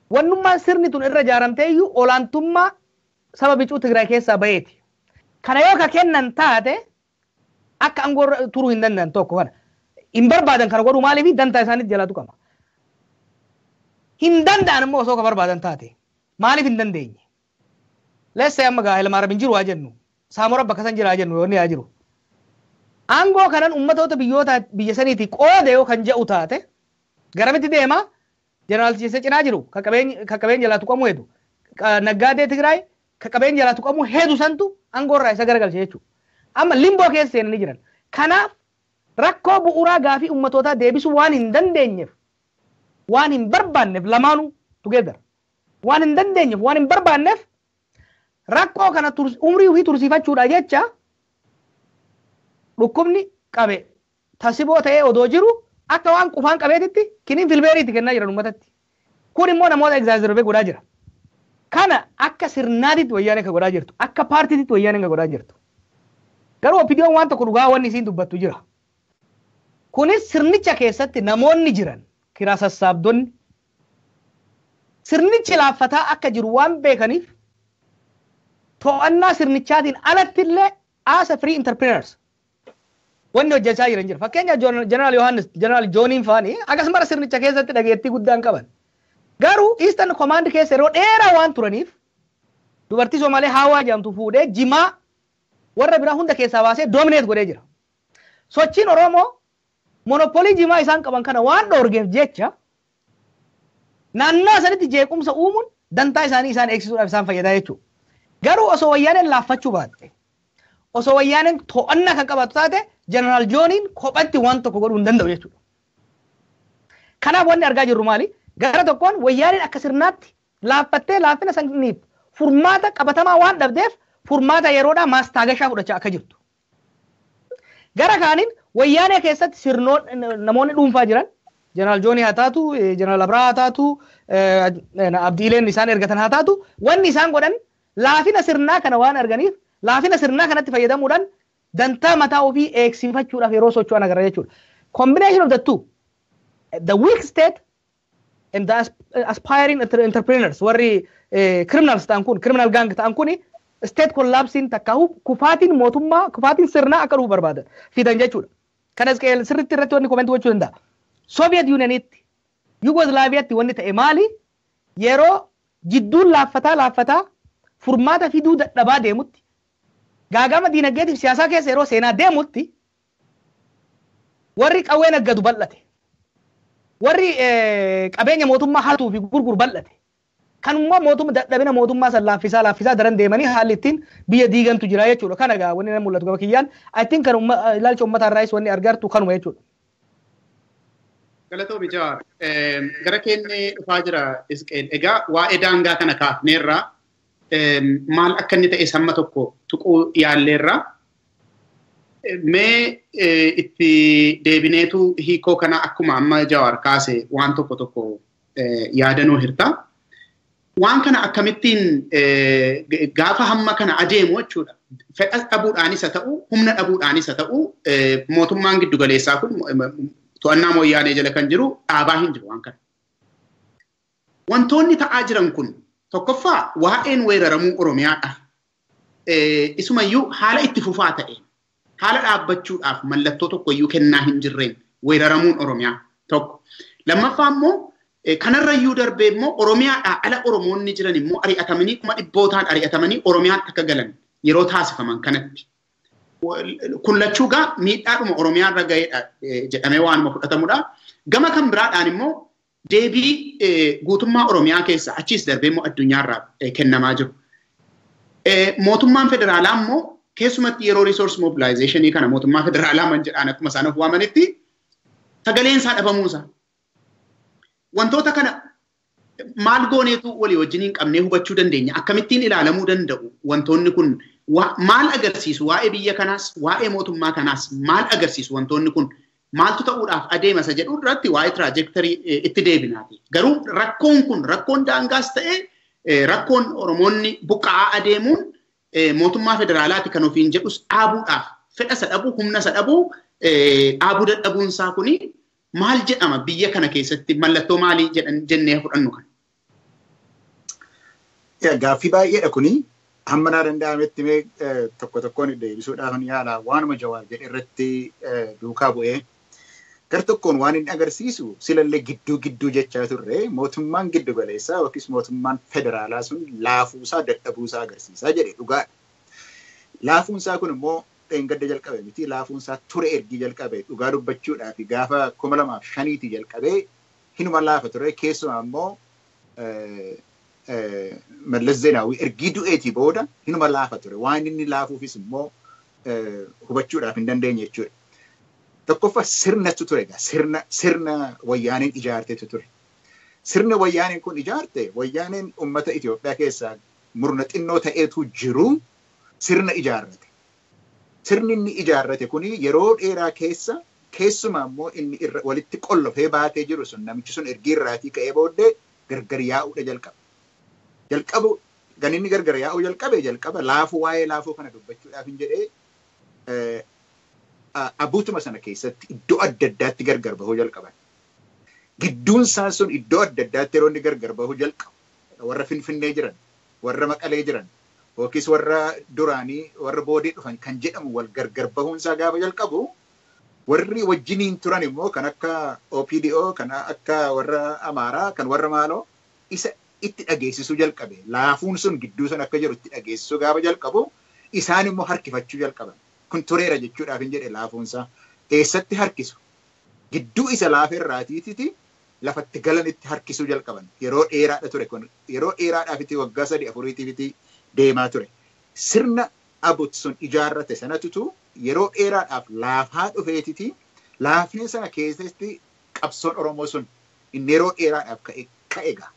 wannummaan sirni tun irra ijaaramtee iyyuu olaantummaa saba bicuu Tigraay keessaa baheeti. Kana yoo ka kennan taate akka aangoo turuu hin danda'an tokko kana. Hin barbaadan kana godhuu, maaliif? Dantaa isaaniitti jalaa tuqama. Hin danda'an immoo osoo ka barbaadan taate, maaliif hin dandeenye? Let's say amma gaa Hayilamaariyaam hin jiru haa jennu. Saamora bakka san jira haa jennu, yoo inni haa jiru. Aangoo kanan ummatoota biyyoota biyya saniiti qoode yoo kan jedhu taate garamitti deema? Jeneraal Ciisee cinaa jiru ka qabeenya jalaa tuqamuu hedu. Naggaadee Tigraay ka qabeenya jalaa tuqamuu hedu santu aangoo irraa isa garagalche jechuudha. Amma limbo keessa seenanii jiran. Kanaaf rakkoo bu'uuraa gaafii ummatootaa deebisuu waan hin dandeenyeef, waan hin barbaanneef, lamaanuu together, waan hin dandeenyeef, waan hin barbaanneef, rakkoo kana umrii ofii tursiifachuudha jecha dhukkubni qabe tasiboo ta'ee odoo jiru akka waan qufaan qabeetitti kiniin filbeeriitti kennaa jiran uummatatti. Kun immoo namoota exaggerate godhaa jira. Kana akka sirnaatitti wayyaanee kan godhaa jirtu, akka paartiitti wayyaanee kan godhaa jirtu. Garuu OPDOn waan tokko dhugaa wanni isiin dubbattu jira. Kunis sirnicha keessatti namoonni jiran kiraa sassaabdonni sirnichi laaffataa akka jiru waan beekaniif, to'annaa sirnichaatiin alatti illee as a free entrepreneurs wanni hojjechaa jiran jira. Fakkeenyaaf Jeneraal Yohaannis, Jeneraal Jooniin faani akkasuma sirnicha keessatti dhageettii guddaan qaban. Garuu Eastern Command keessa yeroo dheeraa waan turaniif dubartii Somaalee Haawaa jedhamtu fuudhee jimaa warra biraa hunda keessaa baasee dominate godhee jira. Sochiin Oromoo monopoly jimaa isaan qaban kana waan dhoorgeef jecha naannoo sanitti jeequmsa uumuun dantaa isaanii isaan eegsisuudhaaf isaan fayyadaa jechuudha. Garuu osoo wayyaaneen laaffachuu baatte, osoo wayyaaneen to'annaa kan qabaatu taate, Jeneraal Jooniin kophatti waan tokko godhuu hin danda'u jechuudha. Kanaaf wanni argaa jirru maali? Gara tokkoon wayyaaneen akka sirnaatti laaffattee laaffina saniif furmaata qabatamaa waan dhabdeef furmaata yeroodhaa maastaagashaa fudhachaa akka jirtu. Gara kaaniin wayyaanee keessatti sirnoon namoonni dhuunfaa jiran, Jeneraal Joonii haa taatu, Jeneraal Abraa haa taatu, Abdiileen isaan ergatan haa taatu, wanni isaan godhan laafina sirnaa kana waan arganiif laafina sirnaa kanatti fayyadamuudhaan dantaa mataa ofii eegsifachuudhaaf yeroo socho'an agarra jechuudha. Combination of the two, the weak state and the aspiring entrepreneurs, warri criminals ta'an kun, criminal gang ta'an kun, state collapsing takka kufaatiin mootummaa, kufaatiin sirnaa akka dhufu barbaadan fidan jechuudha. Kanas sirriitti irratti wanni comment gochuu danda'a. Soviet Unionitti, Yugoslaaviyaatti wanni ta'e maali? Yeroo jidduun laaffataa laaffataa furmaata fiduu dadhabaa deemutti, gaagama diinagdeetiif siyaasaa keessa yeroo seenaa deemutti, warri qawwee naggadu bal'ate. Warri qabeenya mootummaa hatuu fi gurguru bal'ate. Kanummaa mootummaa dadhabina mootummaa san laaffisaa laaffisaa daran deemanii haalli ittiin biyya diigantu jira jechuudha. Kana egaa wanni nama mul'atu gaba kiyyaan. I think kan ilaalcha uummataa irraayis wanni argartu kanuma jechuudha. Galatoomi Jawaar. Gara keenya dhufaa jira Isqeel. Egaa waa'ee daangaa kana kaafneerraa Maal akka inni ta'e samma tokko tuquu yaalleerra. Mee itti deebineetu hiikoo kana akkuma amma Jawaar kaase waan tokko tokko yaadanuu hirta. Waan kana akkamittiin gaafa hamma kana adeemu jechuudha. Fedha dhabuudhaanis haa ta'u, humna dhabuudhaanis haa ta'u, mootummaan giddugaleessaa kun to'annaa mooyyaanee jala kan jiru dhaabaa hin jiru waan kana. Wantoonni ta'aa jiran kun tokkoffaa waa'een weeraramuu Oromiyaadha. Isumayyuu haala itti fufaa ta'een, haala dhaabbachuudhaaf mallattoo tokkoyyuu kennaa hin jirreen weeraramuun Oromiyaa tokko. Lammaffaa immoo kanarrayyuu darbee immoo Oromiyaadhaa ala Oromoonni jiran immoo ari'atamanii kuma dhibbootaan ari'atamanii Oromiyaatti akka galan yeroo taasifaman kanatti. Kun lachuu gaa miidhaadhuma Oromiyaarra ga'eedha jedhamee waanuma fudhatamudha. Gama kan biraadhaan immoo deebii guutummaa Oromiyaa keessa achiis darbee immoo addunyaarraa kennamaa jiru. Mootummaan federaalaa immoo keessumatti yeroo resource mobilization kana mootummaa federaalaa man jedhaan akkuma isaan of waamanitti sagaleen isaa dhabamuusa. Wantoota kana maal gooneetu walii wajjin hin qabnee hubachuu dandeenya? Akkamittiin ilaalamuu danda'u? Wantoonni kun maal agarsiisu? Waa'ee biyya kanaas, waa'ee mootummaa kanaas maal agarsiisu? Wantoonni kun maaltu ta'uudhaaf adeema isa jedhu irratti waa'ee tiraajeektarii itti deebinaati. Garuu rakkoon kun rakkoon daangaas ta'e rakkoon Oromoonni buqqa'aa adeemuun mootummaa federaalaati kan ofiin jedhus dhaabuudhaaf fedha isa dhabuu, humna isa dhabuu, dhaabuu dadhabuunsaa kuni maal jedhama biyya kana keessatti mallattoo maalii jennee fudhannu kana? Gaaffii baay'eedha kuni. Hamma naa danda'ametti mee tokko tokkoon deebisuudhaaf ni yaala. Waanuma Jawaar jedhe irratti duukaa bu'ee gar tokkoon waan inni agarsiisu silallee gidduu gidduu jechaa turre mootummaan giddu galeessaa yookiis mootummaan federaalaa sun laafuusaa dadhabuusaa agarsiisaa jedhe dhugaadha. Laafuunsaa kun immoo dheengadda jalqabe miti, laafuunsaa ture ergii jalqabe dhugaa dubbachuudhaa fi gaafa 2005 jalqabee hinuma laafa ture. Keessumaa immoo Mallas Zeenaawii ergii du'eetii booda hinuma laafa ture. Waan inni laafuufis immoo hubachuudhaaf hin dandeenye jechuudha. Tokkoffaa sirnatu ture egaa sirna wayyaaneen ijaartetu ture. Sirna wayyaaneen kun ijaarte wayyaaneen uummata Itoophiyaa keessaa murna xinnoo ta'eetu jiru sirna ijaarrate. Sirni inni ijaarrate kuni yeroo dheeraa keessa keessumaa immoo inni walitti qollofee baatee jiru sun namichi sun ergii irraatii ka'ee booddee gargar yaa'uudha jalqaba. Jalqabu kan inni gargar yaa'uu jalqabe jalqaba laafuu waa'ee laafuu kana dubbachuudhaaf hin jedhee abuutuma sana keessatti iddoo adda addaatti gargar bahuu jalqaban. Gidduun isaan sun iddoo adda addaatti yeroo inni gargar bahuu jalqabu warra Finfinnee jiran, warra Maqalee jiran, yookiis warra duraanii warra boodee dhufan kan jedhamu wal gargar bahuun isaa gaafa jalqabu warri wajjiniin turan immoo kan akka OPDO, kan akka warra Amaaraa, kan warra Maaloo isa itti dhageessisuu jalqabe. Laafuun sun gidduu sun akka jiru itti dhageessisuu gaafa jalqabu isaan immoo harkifachuu jalqaban. Kun tureera jechuudhaaf hin jedhe laafuunsaa. Eessatti harkisu? Gidduu isa laafeerraatiititi lafatti galanitti harkisuu jalqaban. Yeroo dheeraadha ture kun. Yeroo dheeraadhaafiti waggaa 3-4 deemaa ture. Sirna abut sun ijaarrate sanatutu yeroo dheeraadhaaf laafaa dhufeetiti laafni sana keessatti qabsoon Oromoo sun inni yeroo dheeraadhaaf ka'e gaa.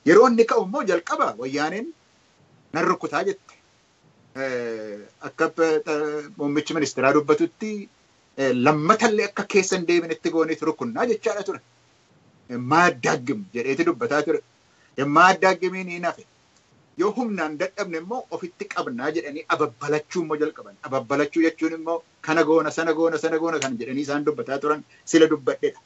Yeroo inni ka'u immoo jalqaba wayyaaneen nan rukutaa jette. Akka muummichi ministeeraa dubbatutti lammatallee akka keessa hin deebinetti gooneeti rukunnaa jechaadha ture. Maaddaagim jedheeti dubbataa ture. Maaddaagimiin hin hafe. Yoo humnaan dadhabne immoo ofitti qabnaa jedhanii ababbalachuu immoo jalqaban. Ababbalachuu jechuun immoo kana goona sana goona sana goona kan jedhanii isaan dubbataa turan sila dubbadhedha.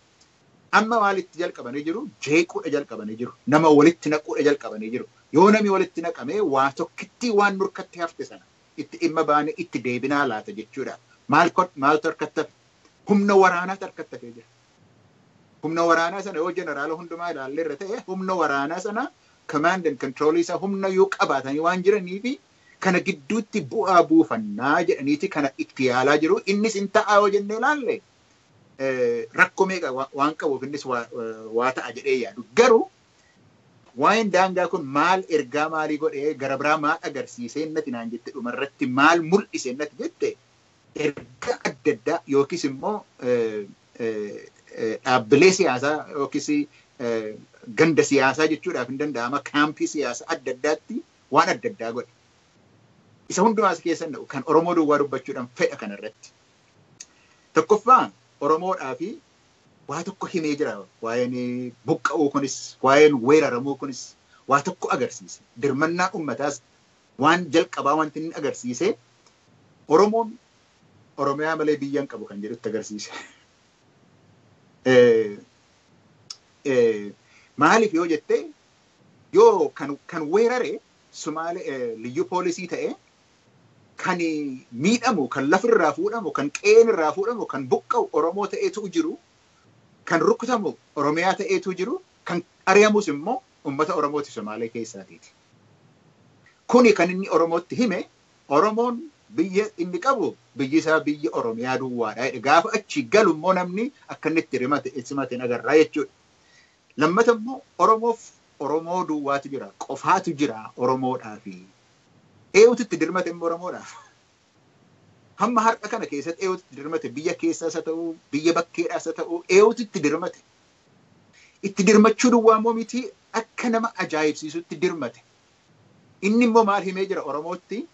Amma maalitti jalqabanii jiru? Jeequudha jalqabanii jiru. Nama walitti naquudha jalqabanii jiru. Yoo namni walitti naqamee waa tokkitti waan nurkatti hafte sana itti dhimma baane itti deebinaa laata jechuudha. Maaltu harkatti hafe? Humna waraanaatu harkatti hafee jira. Humna waraanaa sana yoo jeneraala hundumaa ilaalleerra ta'e humna waraanaa sana command and control isaa humna yoo qabaatanii waan jiraniifi kana gidduutti bu'aa buufannaa jedhaniiti kana itti yaalaa jiru. Innis hin ta'aa yoo jennee ilaalle rakkoo meeqa waan qabuuf innis waa ta'a jedhee yaadu. Garuu waa'een daangaa kun maal ergaa maalii godhee gara biraa maal agarsiisee natti naan jette dhumarratti maal mul'isee natti jette ergaa adda addaa yookiis immoo dhaabbilee siyaasaa yookiis ganda siyaasaa jechuudhaaf hin danda'ama kaampii siyaasaa adda addaatti waan adda addaa godhe. Isa hundumaas keessan dha'u kan Oromoo duwwaa dubbachuudhaan fedha kanarratti. Tokkoffaa Oromoodhaa fi waa tokko himee jira. Waa'een buqqa'uu kunis, waa'een weeraramuu kunis waa tokko agarsiise. Dirmannaa uummataas waan jalqabaa wanti inni agarsiise Oromoon Oromiyaa malee biyya hin qabu kan jedhutti agarsiise. Maaliif yoo jette yoo kan weerare Sumaalee liyyuu poolisii ta'e kan miidhamu, kan lafirraa fuudhamu, kan qeenirraa fuudhamu, kan buqqa'u Oromoo ta'eetu jiru, kan rukutamu Oromiyaa ta'eetu jiru, kan ari'amus immoo uummata Oromooti Sumaalee keessaatiiti. Kuni kan inni Oromootti hime, Oromoon biyya inni qabu biyyi isaa biyya Oromiyaa duwwaadha. Gaafa achi galu immoo namni akka inni itti simate agarraa jechuudha. Lammata immoo Oromoof Oromoo duwwaatu jira, qofaatu jira Oromoodhaafi. Eewutu itti dirmate immoo Oromoodhaaf. Hamma har'a kana keessatti eewutu itti dirmate, biyya keessaas haa ta'u, biyya bakkeedhaas haa ta'u, eewutu itti dirmate. Itti dirmachuu duwwaa immoo miti akka nama ajaa'ibsiisutti dirmate. Inni immoo maal himee jira Oromootti?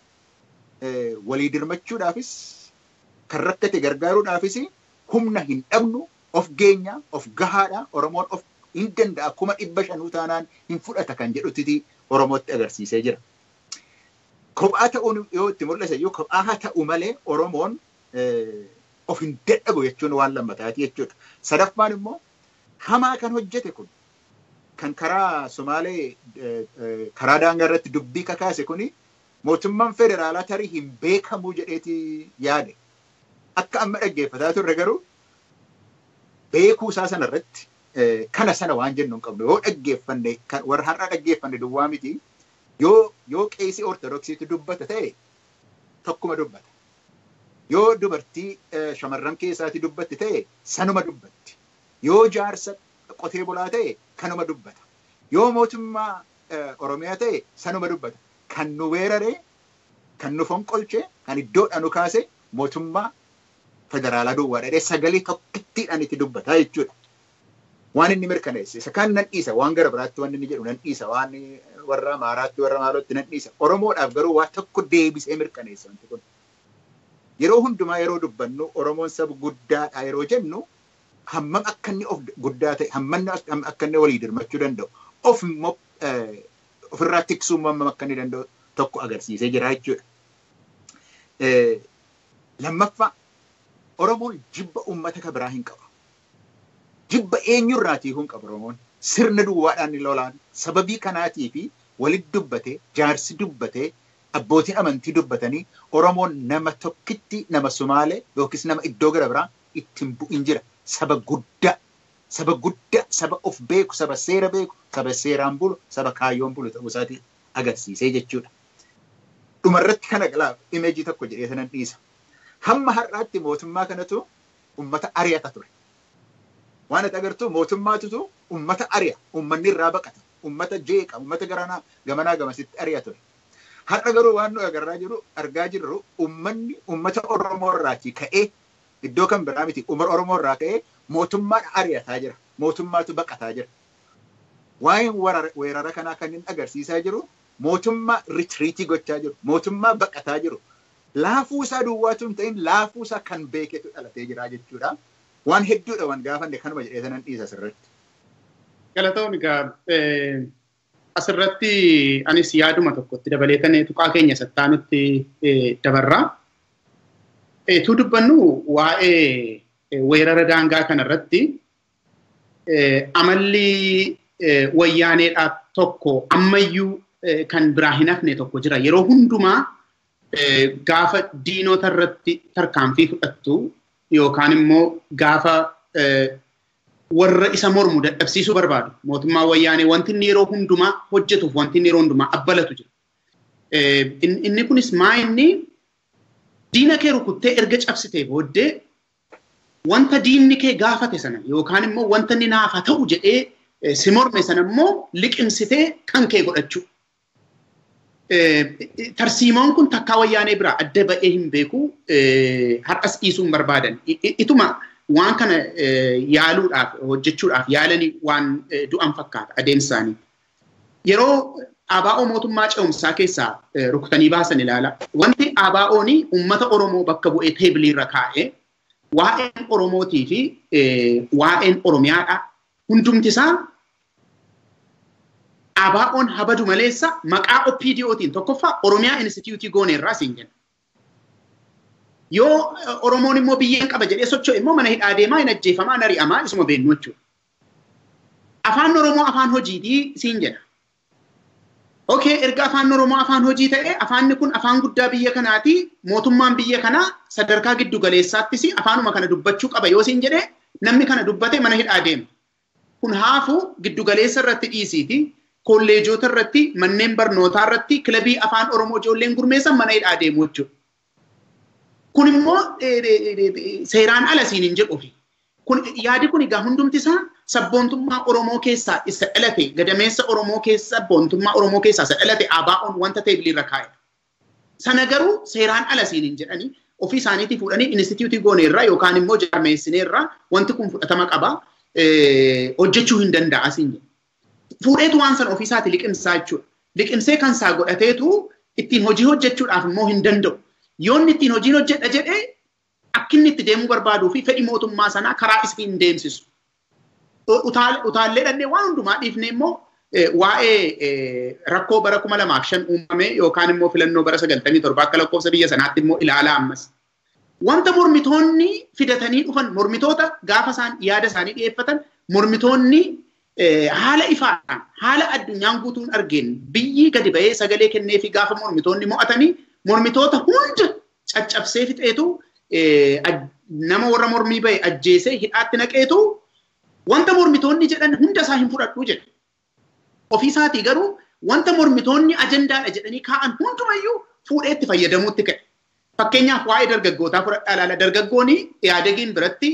Walii dirmachuudhaafis, kan rakkate gargaaruudhaafis humna hin dhabnu, of geenya, of gahaadha, Oromoon of hin danda'a, 500,000 taanaan hin fudhata kan jedhutti Oromootti agarsiisee jira. Kophaa ta'uun yoo itti mul'ise iyyuu kophaa haa ta'u malee Oromoon of hin dadhabu jechuun waan lammataati jechuudha. Sadaffaan immoo hamaa kan hojjete kun kan karaa Sumaalee karaa daangaa irratti dubbii kakaase kuni mootummaan federaalaa tarii hin beekamuu jedheeti yaade. Akka amma dhaggeeffataa turre garuu beekuu isaa sanarratti kana sana waan jennu hin qabnu. Yoo dhaggeeffanne warra har'a dhaggeeffanne duwwaa miti. Yoo qeesii Ortodoksiitu dubbata ta'e tokkuma dubbata. Yoo dubartii shamarran keessaati dubbatti ta'e sanuma dubbatti. Yoo jaarsa qotee bulaa ta'e kanuma dubbata. Yoo mootummaa Oromiyaa ta'e sanuma dubbata. Kan nu weerare, kan nu fonqolche, kan iddoodha nu kaase mootummaa federaalaa duwwaa dhadhee sagalee tokkittiidhaan itti dubbata jechuudha. Waan inni mirkaneesse isa kaan nan dhiisa, waan gara biraatti waan inni jedhu nan dhiisa, waan warra Amaaraatti warra maalootti nan dhiisa. Oromoodhaaf garuu waa tokko deebisee mirkaneesse wanti kun. Yeroo hundumaa yeroo dubbannu Oromoon saba guddaadha yeroo jennu hammam akka inni of guddaa ta'e, hammam akka inni walii dirmachuu danda'u, of immoo ofirraa tiksuu hammam akka inni danda'u tokko agarsiisee jira jechuudha. Lammaffaa Oromoon jibba uummata kan biraa hin qabu. Jibba eenyurraatii hin qabu Oromoon. Sirna duwwaadhaan ni lolaan. Sababii kanaatii fi walitti dubbatee, jaarsi dubbatee, abbootiin amantii dubbatanii Oromoon nama tokkitti nama Sumaalee yookiis nama iddoo gara biraa ittiin bu'in jira. Saba guddaa, saba guddaa, saba of beeku, saba seera beeku, saba seeraan bulu, saba kaayyoon bulu ta'uu isaatii agarsiisee jechuudha. Dhumarratti kana galaa imeejii tokko jedhee sanan dhiisa. Hamma har'aatti mootummaa kanatu uummata ari'ata ture. Waan ati agartu mootummaatutu uummata ari'a, uummanni irraa baqata, uummata jeeqa, uummata garanaa gamanaa gamasitti ari'a ture. Har'a garuu waan nu argaa jirru uummanni uummata Oromoo irraatii ka'ee iddoo kan biraa miti uummata Oromoo irraa ka'ee mootummaan ari'ataa jira, mootummaatu baqataa jira. Waa'een weerara kanaa kan inni agarsiisaa jiru mootummaa ritriitii gochaa jiru, mootummaa baqataa jiru. Laafuu isaa duwwaatu hin ta'in laafuu isaa kan beeketu dhalatee jira jechuudha. Waan hedduudha waan gaafanne kanuma jedhee sanan dhiisa asirratti. Galatoon egaa asirratti anis yaaduma tokkotti dabaleetan tuqaa keenya sattaanutti dabarraa. Eetuu dubbannu waa'ee weerara daangaa kanarratti amalli wayyaaneedhaa tokko ammayyuu kan biraa hin hafne tokko jira. Yeroo hundumaa gaafa diinota irratti tarkaanfii fudhattu yookaan immoo gaafa warra isa mormu dadhabsiisuu barbaadu. Mootummaa wayyaanee wanti inni yeroo hundumaa hojjetuuf wanti inni yeroo hundumaa abbalatu jira. Inni kunis maa inni diina kee rukuttee erga cabsitee booddee wanta diinni kee gaafate sana yookaan immoo wanta inni naaf haa ta'u jedhee si morme sana immoo liqimsitee kan kee godhachuu. Tarsiimoon kun takkaa wayyaanee biraa adda ba'ee hin beeku har'as dhiisuu hin barbaadan. Ituma waan kana yaaluudhaaf hojjechuudhaaf yaalanii waan du'an fakkaata adeemsa isaanii. Yeroo ABO mootummaa ce'umsaa keessaa rukutanii baasan ilaala. Wanti ABO'n uummata Oromoo bakka bu'ee teebilii irra kaa'ee waa'een Oromootii fi waa'een Oromiyaadha. Hundumti isaa ABO'n habadu maleessa maqaa OPDOtiin tokkoffaa Oromiyaa Instituutii gooneerraa siin jenna. Yoo Oromoon immoo biyyeen qaba jedhee socho'e immoo mana hidhaa deemaa hin ajjeefamaa hin ari'amaa isuma beennu jechuudha. Afaan Oromoo afaan hojiitii siin jedha. Okay, erga afaan Oromoo afaan hojii ta'e afaanni kun afaan guddaa biyya kanaati. Mootummaan biyya kanaa sadarkaa giddu galeessaattis afaanuma kana dubbachuu qaba yoo siin jedhee namni kana dubbate mana hidhaa deema. Kun haafuu giddu galeessa irratti dhiisiiti. Kolleejota irratti, manneen barnootaa irratti kilabii afaan Oromoo ijoolleen gurmeessan mana hidhaa deemu jechuudha. Kun immoo seeraan ala siin hin jedhu. Kun yaadi kun egaa hundumti isaa sabboontummaa Oromoo keessaa isa dhalate, gadameessa Oromoo keessa sabboontummaa Oromoo keessaa isa dhalate ABO'n wanta teebilii irra kaa'e. Sana garuu seeraan ala siin hin jedhani ofii isaaniitii fuudhanii inistituutii gooneerraa yookaan immoo jaarmeessineerraa wanti kun fudhatama qaba hojjechuu hin danda'a siin jedhu. Fuudheetu waan sana ofii isaatii liqimsaa jechuudha. Liqimsee kan isaa godhateetu ittiin hojii hojjechuudhaaf immoo hin danda'u. Yoonni ittiin hojiin hojjedha jedhee akka inni itti deemuu barbaaduu fi fedhi mootummaa sanaa karaa isiin deemsisu. Utaallee dhannee waan hundumaa dhiifne immoo waa'ee rakkoo bara 2005 uumame yookaan immoo filannoo bara 97 akka lakkoofsa biyya sanaatti immoo ilaalaa ammas. Wanta mormitoonni fidatanii dhufan mormitoota gaafa isaan yaada isaanii dhiyeeffatan mormitoonni haala ifaadhaan haala addunyaan guutuun argeen biyyi gadi ba'ee sagalee kennee fi gaafa mormitoonni mo'atanii mormitoota hunda caccabsee fixeetu nama warra mormii ba'e ajjeesee hidhaatti naqeetu wanta mormitoonni jedhan hunda isaa hin fudhadhu jedhe. Ofii isaatii garuu wanta mormitoonni ajandaadha jedhanii kaa'an hundumayyuu fuudhee itti fayyadamuutti ka'e. Fakkeenyaaf waa'ee dargaggootaa fudhadhaa ilaala. Dargaggoonni Ihaadegiin biratti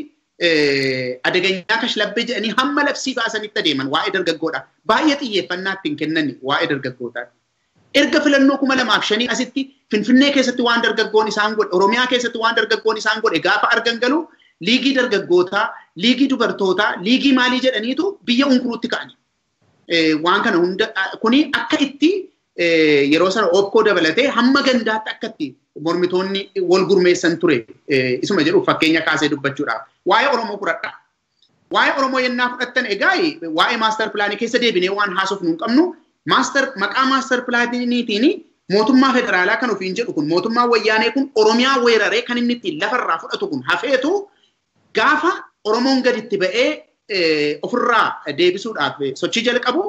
adaganyaa kashlabbee jedhanii hamma labsii baasanitti adeeman waa'ee dargaggoodha. Baay'ee xiyyeeffannaa ittiin kennan waa'ee dargaggootaa. Erga filannoo 2005 asitti Finfinnee keessatti waan dargaggoon isaan godhe, Oromiyaa keessatti waan dargaggoon isaan godhe gaafa argan galu liigii dargaggootaa, liigii dubartootaa, liigii maalii jedhaniitu biyya unkuruutti ka'ani. Waan kana hunda kuni akka itti yeroo sana okkoo dabalatee hamma gandaatti akka itti mormitoonni wal gurmeessan ture isuma jedhu fakkeenya kaasee dubbachuudhaaf. Waa'ee Oromoo fudhadha. Waa'ee Oromoo yennaa fudhattan egaa waa'ee maaster pilaanii keessa deebinee waan haasofnu hin qabnu. Maqaa maaster pilaaniitiin mootummaa federaalaa kan ofiin jedhu kun mootummaa wayyaanee kun Oromiyaa weeraree kan inni ittiin lafarraa fudhatu kun hafeetu gaafa Oromoon gaditti ba'ee ofirraa deebisuudhaaf sochii jalqabu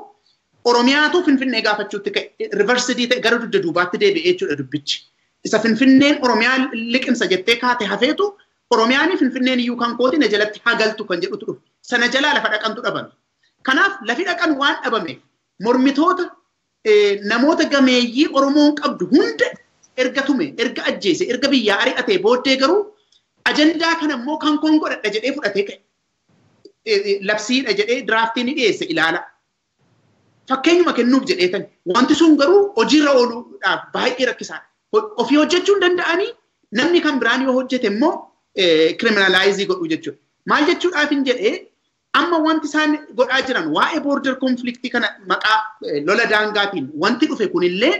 Oromiyaatu Finfinnee gaafachuutti ka'e rivarsidii ta'e gara dugda duubaatti deebi'ee jechuudha dubbichi. Isa Finfinneen Oromiyaa liqimsa jettee kaate hafeetu Oromiyaan Finfinneen iyyuu kan kooti na jalatti hagaltu kan jedhutu dhufe. Sana jalaa lafa dhaqantu dhabame. Kanaaf lafi dhaqan waan dhabameef mormitoota namoota gameeyyii Oromoon qabdu hunda erga tume, erga ajjeese, erga biyyaa ari'atee booddee garuu ajandaa kana immoo kan koon godhadha jedhee fudhatee ka'e. Labsiidha jedhee diraaftii ni dhiyeesse ilaala. Fakkeenyuma kennuuf jedheetan wanti sun garuu hojiirra ooluudhaaf baay'ee rakkisaadha. Ofii hojjechuu hin danda'anii namni kan biraan yoo hojjete immoo kiriminaalaayizii godhu jechuudha. Maal jechuudhaaf hin jedhee amma wanti isaan godhaa jiran waa'ee boorder konfliktii kana maqaa lola daangaatiin wanti dhufe kunillee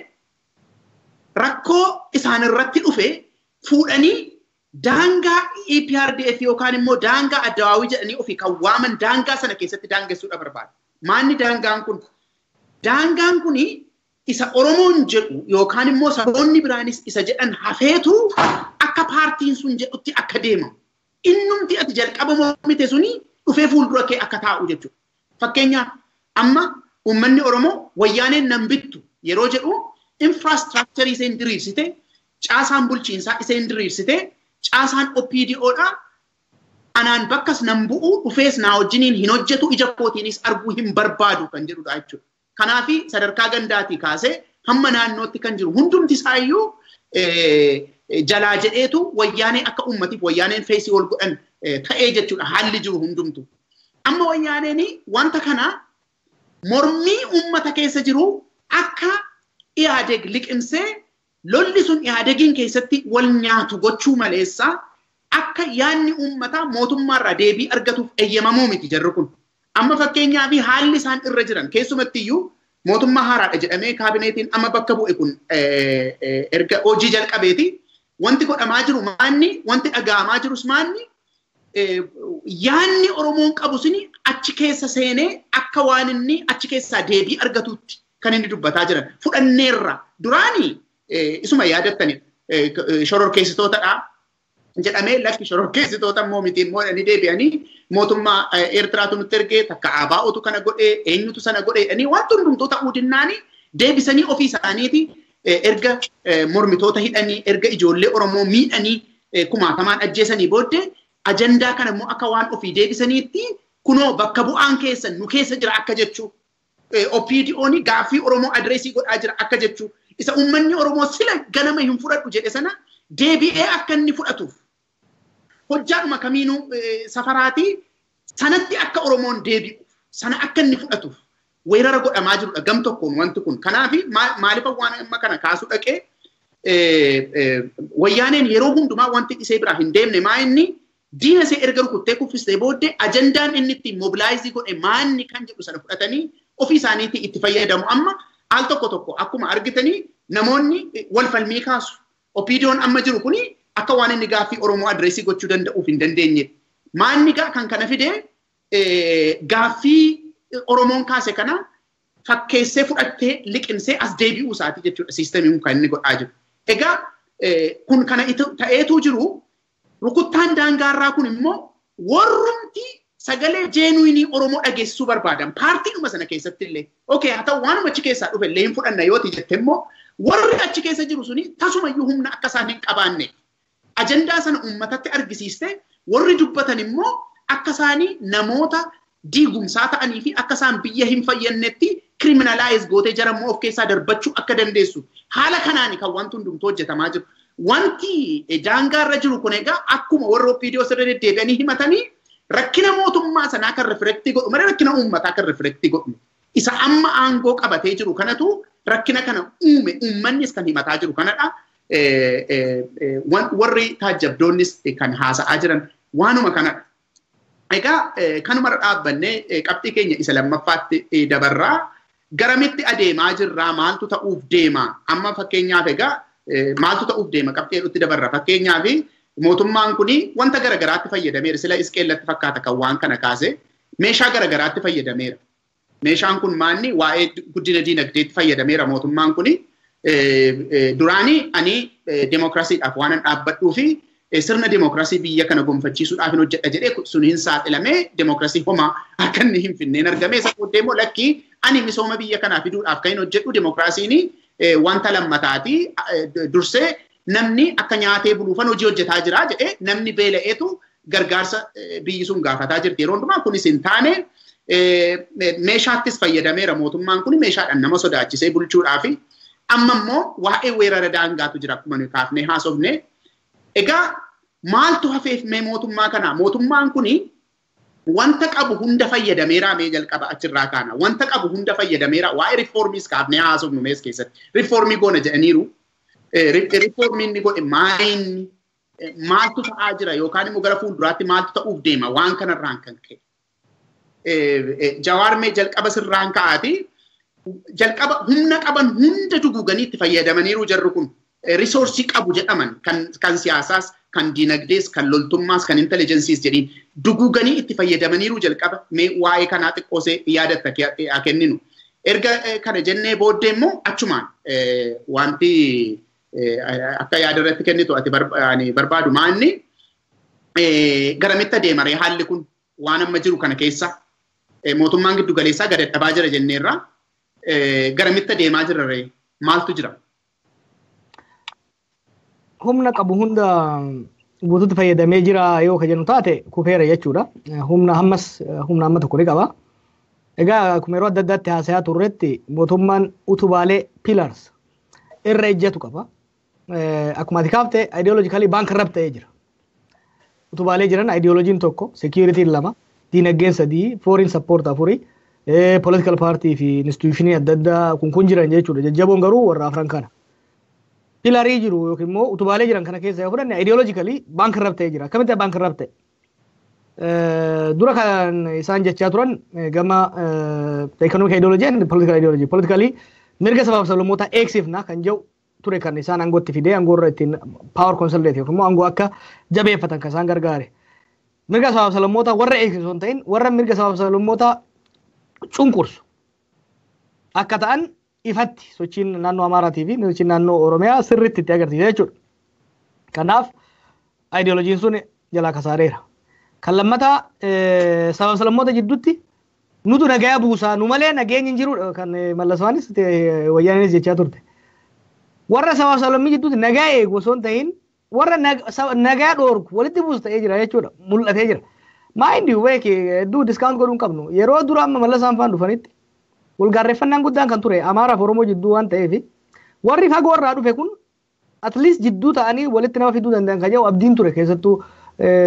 rakkoo isaan irratti dhufe fuudhanii daangaa EPRDF yookaan immoo daangaa Addawaawii jedhanii ofii kan waaman daangaa sana keessatti daangessuudha barbaada. Maanni daangaan kun? Daangaan kuni isa Oromoon jedhu yookaan immoo saboonni biraanis isa jedhan hafeetu akka paartiin sun jedhutti akka deemamu. Innumti ati jalqaba mormite suni dhufee fuuldura kee akka taa'u jechuudha. Fakkeenyaaf amma uummanni Oromoo wayyaaneen nan bittu yeroo jedhu infraastiraakcharii isheen diriirsite, caasaan bulchiinsaa isheen diriirsite, caasaan OPDOdha. Anaan bakkas nan bu'u dhufees naa wajjiniin hin hojjetu ija kootiinis arguu hin barbaadu kan jedhudha jechuudha. Kanaafi sadarkaa gandaatii kaasee hamma naannootti kan jiru hundumti isaayyuu jalaa jedheetu wayyaanee akka uummatiif wayyaaneen feesii ol godhan ta'ee jechuudha haalli jiru hundumtu. Amma wayyaaneen wanta kana mormii uummata keessa jiru akka Ihaadeg liqimsee lolli sun Ihaadegiin keessatti wal nyaatu gochuu maleessa akka yaadni uummataa mootummaarraa deebii argatuuf eeyyamamuu miti jarri kun. Amma fakkeenyaaf haalli isaan irra jiran keessumattiyyuu Mootummaa haaraadha jedhamee kaabineetiin amma bakka bu'e kun erga hojii jalqabeeti. Wanti godhamaa jiru maanni, wanti dhaga'amaa jirus maanni, yaanni Oromoon qabu suni achi keessa seenee akka waan inni achi keessaa deebii argatutti kan inni dubbataa jiran. Fudhanneerra duraanii isuma yaadattani shororkeessitootadha jedhamee lakki shororkeessitoota immoo miti immoo jedhanii deebi'anii mootummaa Eertiraatu nutti ergee takka ABO'tu kana godhee eenyutu sana godhee jedhanii wanti hundumtuu ta'uu dinnaanii deebisanii ofii isaaniiti erga mormitoota hidhanii erga ijoollee Oromoo miidhanii kumaatamaan ajjeesanii booddee ajandaa kana immoo akka waan ofii deebisaniitti kunoo bakka bu'aan keessan nu keessa jira akka jechuu OPDO'n gaaffii Oromoo address godhaa jira akka jechuu isa uummanni Oromoo sila ganama hin fudhadhu jedhe sana deebi'ee akka inni fudhatuuf hojjaadhuma kamiinuu safaraatii sanatti akka Oromoon deebi'u sana akka inni fudhatuuf weerara godhamaa jirudha gam tokkoon wanti kun. Kanaaf maaliif waan amma kana kaasuu dhaqee wayyaaneen yeroo hundumaa wanti isee biraa hin deemne maa inni diina isee erga rukuttee kuffistee booddee ajandaan inni ittiin mobilaayizii godhe maanni kan jedhu sana fudhatanii ofii isaaniitii itti fayyadamu. Amma al tokko tokko akkuma argitanii namoonni wal falmii kaasu. OPDO'n amma jiru kuni akka waan inni gaaffii Oromoo address gochuu danda'uuf hin dandeenye. Maanni gaa kan kana fide gaaffii Oromoon kaase kana fakkeessee fudhattee liqimsee as deebi'uu isaati jechuudha siistamiin kan inni godhaa jiru. Egaa kun kana ta'eetu jiru rukuttaan daangaarraa kun immoo warrumti sagalee jeenuinii Oromoo dhageessisuu barbaadan paartiidhuma sana keessatti illee okay haa ta'u waanuma achi keessaa dhufe illee hin fudhanna yooti jette immoo warri achi keessa jiru suni tasumayyuu humna akka isaan hin qabaanne ajandaa sana uummatatti argisiiste warri dubbatan immoo akka isaanii namoota diigumsaa ta'anii fi akka isaan biyya hin fayyannetti criminalize gootee jarammoo of keessaa darbachuu akka dandeessu haala kanaani kan wanti hundumtuu hojjetamaa jiru. Wanti daangaarra jiru kun egaa akkuma warra OPDO sirra deddeebi'anii himatanii rakkina mootummaa sanaa kan riflektii godhu malee rakkina uummataa kan riflektii godhu. Isa amma aangoo qabatee jiru kanatu rakkina kana uume uummannis kan himataa jiru kanadha. Warri taajjabdoonnis kan haasa'aa jiran waanuma kanadha. Egaa kanumarra dhaabbannee qabxii keenya isa lammaffaatti dabarraa garamitti adeemaa jirraa maaltu ta'uuf deema amma fakkeenyaaf egaa maaltu ta'uuf deema qabxii jedhutti dabarra fakkeenyaaf mootummaan kuni wanta garagaraatti fayyadameera sila isqeellatti fakkaata kan waan kana kaase meeshaa garagaraatti fayyadameera. Meeshaan kun maanni waa'ee guddina diinagdeetti fayyadameera mootummaan kuni duraanii ani demookiraasiidhaaf waan dhaabbadhuu fi sirna demookiraasii biyya kana gonfachiisuudhaaf hin hojjedha jedhee sun hin saaxilamee demookiraasii homaa akka inni hin finneen argame. Isa booddee immoo lakkii ani misooma biyya kanaa fiduudhaaf kan hin hojjedhu demookiraasiin wanta lammataati dursee namni akka nyaatee buluufan hojii hojjetaa jira jedhee namni beela'eetu gargaarsa biyyi sun gaafataa jirti. Yeroo hundumaa kunis hin taane meeshaattis fayyadameera mootummaan kun meeshaadhaan nama sodaachisee bulchuudhaafi amma immoo waa'ee weerara daangaatu jira akkuma nuyi kaafnee haasofne. Egaa maaltu hafeef mee mootummaa kana? Mootummaan kuni wanta qabu hunda fayyadameera mee jalqaba achirraa kaana. Wanta qabu hunda fayyadameera waa'ee riiformiis kaafnee haasofnu mees keessatti. Riiformii goona jedhaniiru. Riiformiin inni godhe maayinni maaltu ta'aa jira yookaan immoo gara fuulduraatti maaltu ta'uuf deema waan kanarraan kan ka'e. Jawaar mee jalqaba sirraan ka'aati. Jalqaba humna qaban hunda duguuganii itti fayyadamaniiru jarri kun. Risoorsii qabu jedhaman kan siyaasaas, kan diinagdees, kan loltummaas, kan intelijensiis jedhiin duguuganii itti fayyadamaniiru jalqaba mee waa'ee kanaa xiqqoosee yaadatta kenninu. Erga kana jennee booddee immoo achumaan wanti akka yaada irratti kennitu ati barbaadu maanni garamitti adeema ree haalli kun waan amma jiru kana keessa mootummaan giddu galeessaa gad dadhabaa jira jenneerra garamitti adeemaa jira ree maaltu jira? Humna qabu hunda guutuutti fayyadamee jira yoo ka jennu taate kufeera jechuudha. Humna ammas humna amma tokko ni qaba. Egaa akkuma yeroo adda addaatti haasayaa turretti mootummaan utubaalee pillars irra ejjetu qaba. Akkuma ati kaafte ideologically bankrupt ta'ee jira. Utubaalee jiran ideologiin tokko, security'n lama, diinagdeen sadii, foreign support afurii, political party fi institutionii adda addaa kun jiran jechuudha. Jajjaboon garuu warra afran kana. Pillarii jiru yookiin immoo utubaalee jiran kana keessa yoo fudhanne ideologically bankrupt ta'ee jira. Akkamitti bankrupt ta'e? Dura kan isaan jechaa turan gama economic ideology and political ideology. Politically mirga sabaaf sablammootaa eegsifna kan jedhu ture kan isaan aangootti fidee aangoo irra ittiin power consolidate yookiin immoo aangoo akka jabeeffatan kan isaan gargaare. Mirga sabaaf sablammootaa warra eegsisu hin ta'in, warra mirga sabaaf sablammootaa cunqursu akka ta'an ifatti sochiin naannoo Amaaraatii fi sochiin naannoo Oromiyaa sirriitti itti agarsiisa jechuudha. Kanaaf ideoloojiin sun jalaa kasaareera. Kan lammataa, sabaaf sablammoota jidduutti nutu nagaya buusaa, nu malee nageenyi hin jiru kan Mallasfaanis Wayyaaneenis jechaa turte. Warra sabaaf sablammii jidduutti nagaa eegu osoo hin ta'in, warra nagaa dhoorku, walitti buusu ta'ee jira jechuudha, mul'atee jira. Mind you, beeki, hedduu discount godhuu hin qabnu. Yeroo dura amma Mallasaan faan dhufanitti walgaarreeffannaan guddaan kan ture Amaaraaf Oromoo jidduu waan ta'eef, warri fagoo irraa dhufe kun at least jidduu ta'anii walitti nama fiduu danda'an kan jedhu abdiin ture, keessattuu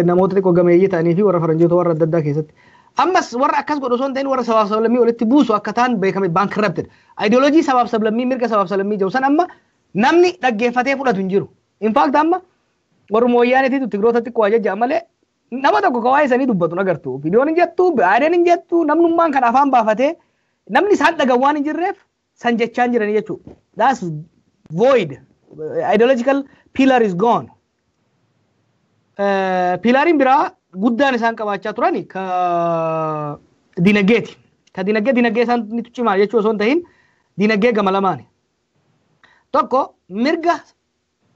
namoota xiqqoo gameeyyii ta'anii fi warra faranjoota warra adda addaa keessatti. Ammas warra akkas godhu osoo hin ta'in, warra sabaaf sablammii walitti buusu akka ta'an beekame, bankrupted. Ideoloojii sabaaf sablammii, mirga sabaaf sablammii jedhu san amma namni dhaggeeffatee fudhatu hin jiru. In fact, amma warruma Wayyaaneetiitu Tigroota xiqqoo ajajja malee nama tokko ka waa'ee sanii dubbatu agartu. Viidiyoon hin jettu, Bi'aadeen hin jettu, namnummaan kan afaan baafatee namni isaan dhagan waan hin jirreef san jechaa hin jiranii jechuudha. That's void. Ideological pillar is gone. Pillariin biraa guddaan isaan qabaachaa turani ka dinagdeeti. Ka dinagdee, dinagdee isaan cimaa jechuu osoo hin ta'in, dinagdee gama lamaani. Tokko, mirga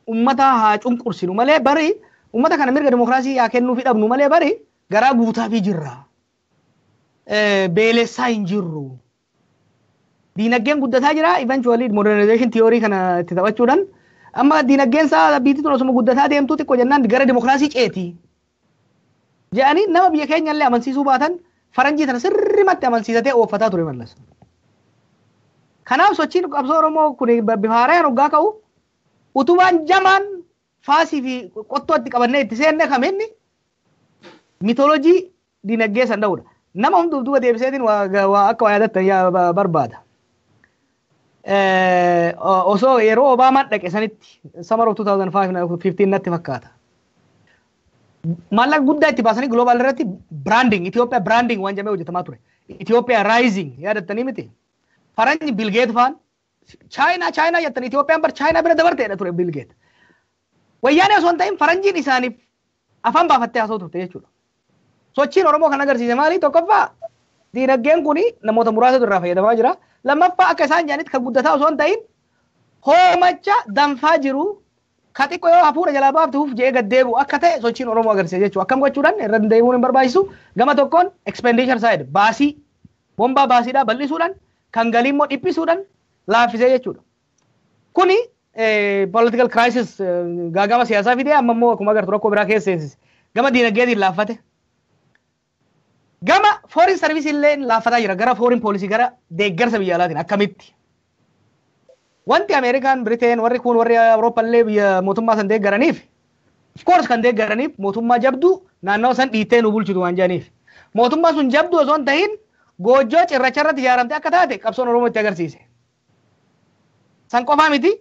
ummata haa cunqursinu malee, bari ummata kana mirga dimokiraasii haa kennuufi dhabnu malee, bari garaa guutaafii jirra. Beelessaa hin jirru. Dinagdeen guddataa jira. Eventually modernization theory kana itti taphachuudhaan amma dinagdeen isaa biitti tun osuma guddataa deemtuu xiqqoo jennaan gara dimokiraasii ceeti. Jedhanii nama biyya keenya illee amansiisuu baatan, faranjii tana sirrimatti amansiisatee ooffataa ture Mallas. Kanaaf sochiin qabsoo Oromoo kun bifa haaraan hoggaa ka'u, utubaan jamaan faasii fi qottoo itti qabannee itti seenne kaminni mythology dinagdee san dha'uudha. Nama hunduuf duuba deebiseetiin waa akka waa yaadattan barbaada. Osoo yeroo Obaamaan dhaqe sanitti, summer of 2015 natti fakkaata. Maallaqa guddaa itti baasanii global irratti branding, Itoophiyaa branding waan jedhamee hojjetamaa ture. Itoophiyaa rising yaadattanii miti? Faranji Bill Gates faan Chaayinaa Chaayinaa jettan, Itoophiyaan bar Chaayinaa bira dabarteedha ture Bill Gates. Wayyaanee osoo hin ta'in, faranjiin isaaniif afaan baafattee haasa'u turte jechuudha. Sochiin Oromoo kan agarsiise maali? Tokkoffaa, diinagdeen kun namoota muraasatu irraa fayyadamaa jira. Lammaffaa, akka isaan jedhanitti kan guddataa osoo hin ta'in, hoomacha danfaa jiru ka xiqqoo yoo hafuura jalaa baaftuuf jedhee gad deebi'u akka ta'e sochiin Oromoo agarsiisa jechuudha. Akkam gochuudhaan irra deebi'uun hin barbaachisu. Gama tokkoon expenditure side, baasii bombaa baasiidhaa bal'isuudhaan, kan galii immoo dhiphisuudhaan laaffisee jechuudha. Kuni political crisis, gaagama siyaasaa fidee, amma immoo akkuma agartu rakkoo biraa keessa seensise. Gama diinagdeetiin laaffate. Gama foreign service illee laaffataa jira, gara foreign policy, gara deeggarsa biyya alaatiin akkamitti. Wanti Ameerikaan, Briteen, warri kun, warri Awurooppaa illee biyya mootummaa san deeggaraniif, of course kan deeggaraniif mootummaa jabduu naannawa san dhiittee nu bulchitu waan jedhaniif. Mootummaan sun jabduu osoo hin ta'in, goojjoo cirracha irratti ijaaramte akka taate qabsoon Oromoo itti agarsiise. San qofaa miti,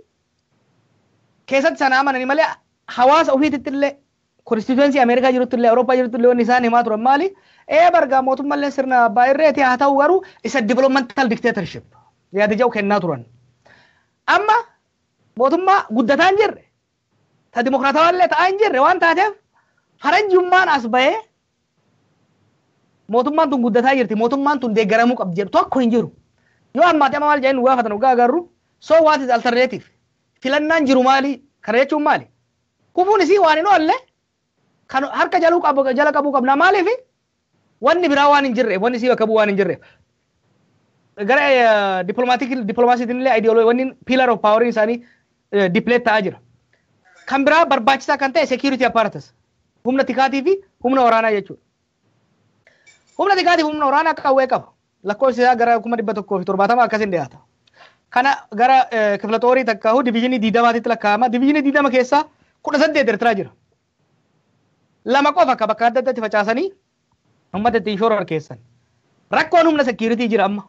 keessatti sana amananii malee, hawaasa ofiititti illee, constituency Ameerikaa jirutti illee, Awurooppaa jirutti illee wanni isaan himaa turan maali? Ee, bargaa mootummaallee sirna abbaa irreeti haa ta'u, garuu isa developmental dictatorship yaada jedhu kennaa turan. Amma mootummaa guddataa hin jirre, ta dimokiraatawaa illee ta'aa hin jirre waan taateef, faranjummaan as bahee mootummaan tun guddataa jirti, mootummaan tun deeggaramuu qabdi jedhu tokko hin jiru. Yoo ammaati amma maal jedhanii nu gaafatan dhugaa agarru, so what is alternative? Filannaan jiru maali? Kana jechuun maali? Kufuun isii waan hin oolle kan harka jaluu qabu jala qabuu qabna. Maaliif? Wanni biraa waan hin jirreef, wanni isii bakka bu'u waan hin jirreef. Gara diplomatic diplomaasiitiin illee ideology wanni pillar of power isaanii deplete ta'aa jira. Kan biraa barbaachisaa kan ta'e security apparatus, humna tikaatii fi humna waraanaa jechuudha. Humna tikaatii fi humna waraanaa qawwee qaba. Lakkoofsi isaa gara 170,000 akkasin dhiyaata. Kana gara kifla xoorii takka diviizhinii 20tti lakkaa'ama. Diviizhinii 20 keessaa 18 Eertiraa jira. Lama qofa akka bakka adda addaatti facaasanii uummata ittiin shoora keessan. Rakkoon humna security jira amma.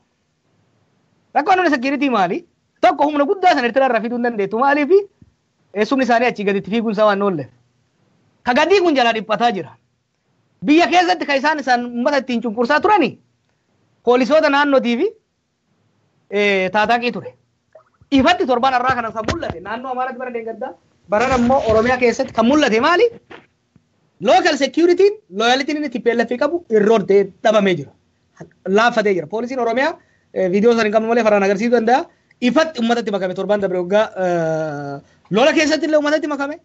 Rakkoon humna security maali? Tokko, humna guddaa sana Eertiraa irraa fiduu hin dandeettu. Maaliif? Eessumni isaanii achii gaditti fiiguun isaa waan oolleef. Ka gadii kun jalaa dhiphataa jira. Biyya keessatti kan isaan uummata ittiin cunqursaa turani poolisoota naannootii fi taataaqii ture. Ifatti torban irraa kana kan mul'ate naannoo Amaaraatti bara deeggaddaa baran immoo Oromiyaa keessatti kan mul'ate maali? Local security loyalty inni TPLF qabu irroodee dhabamee jira. Laaffatee jira. Poolisiin Oromiyaa viidiyoo sana hin qabnu malee faraan agarsiisuu danda'a. Ifatti uummatatti makame torban dabre waggaa lola keessatti illee uummatatti makame.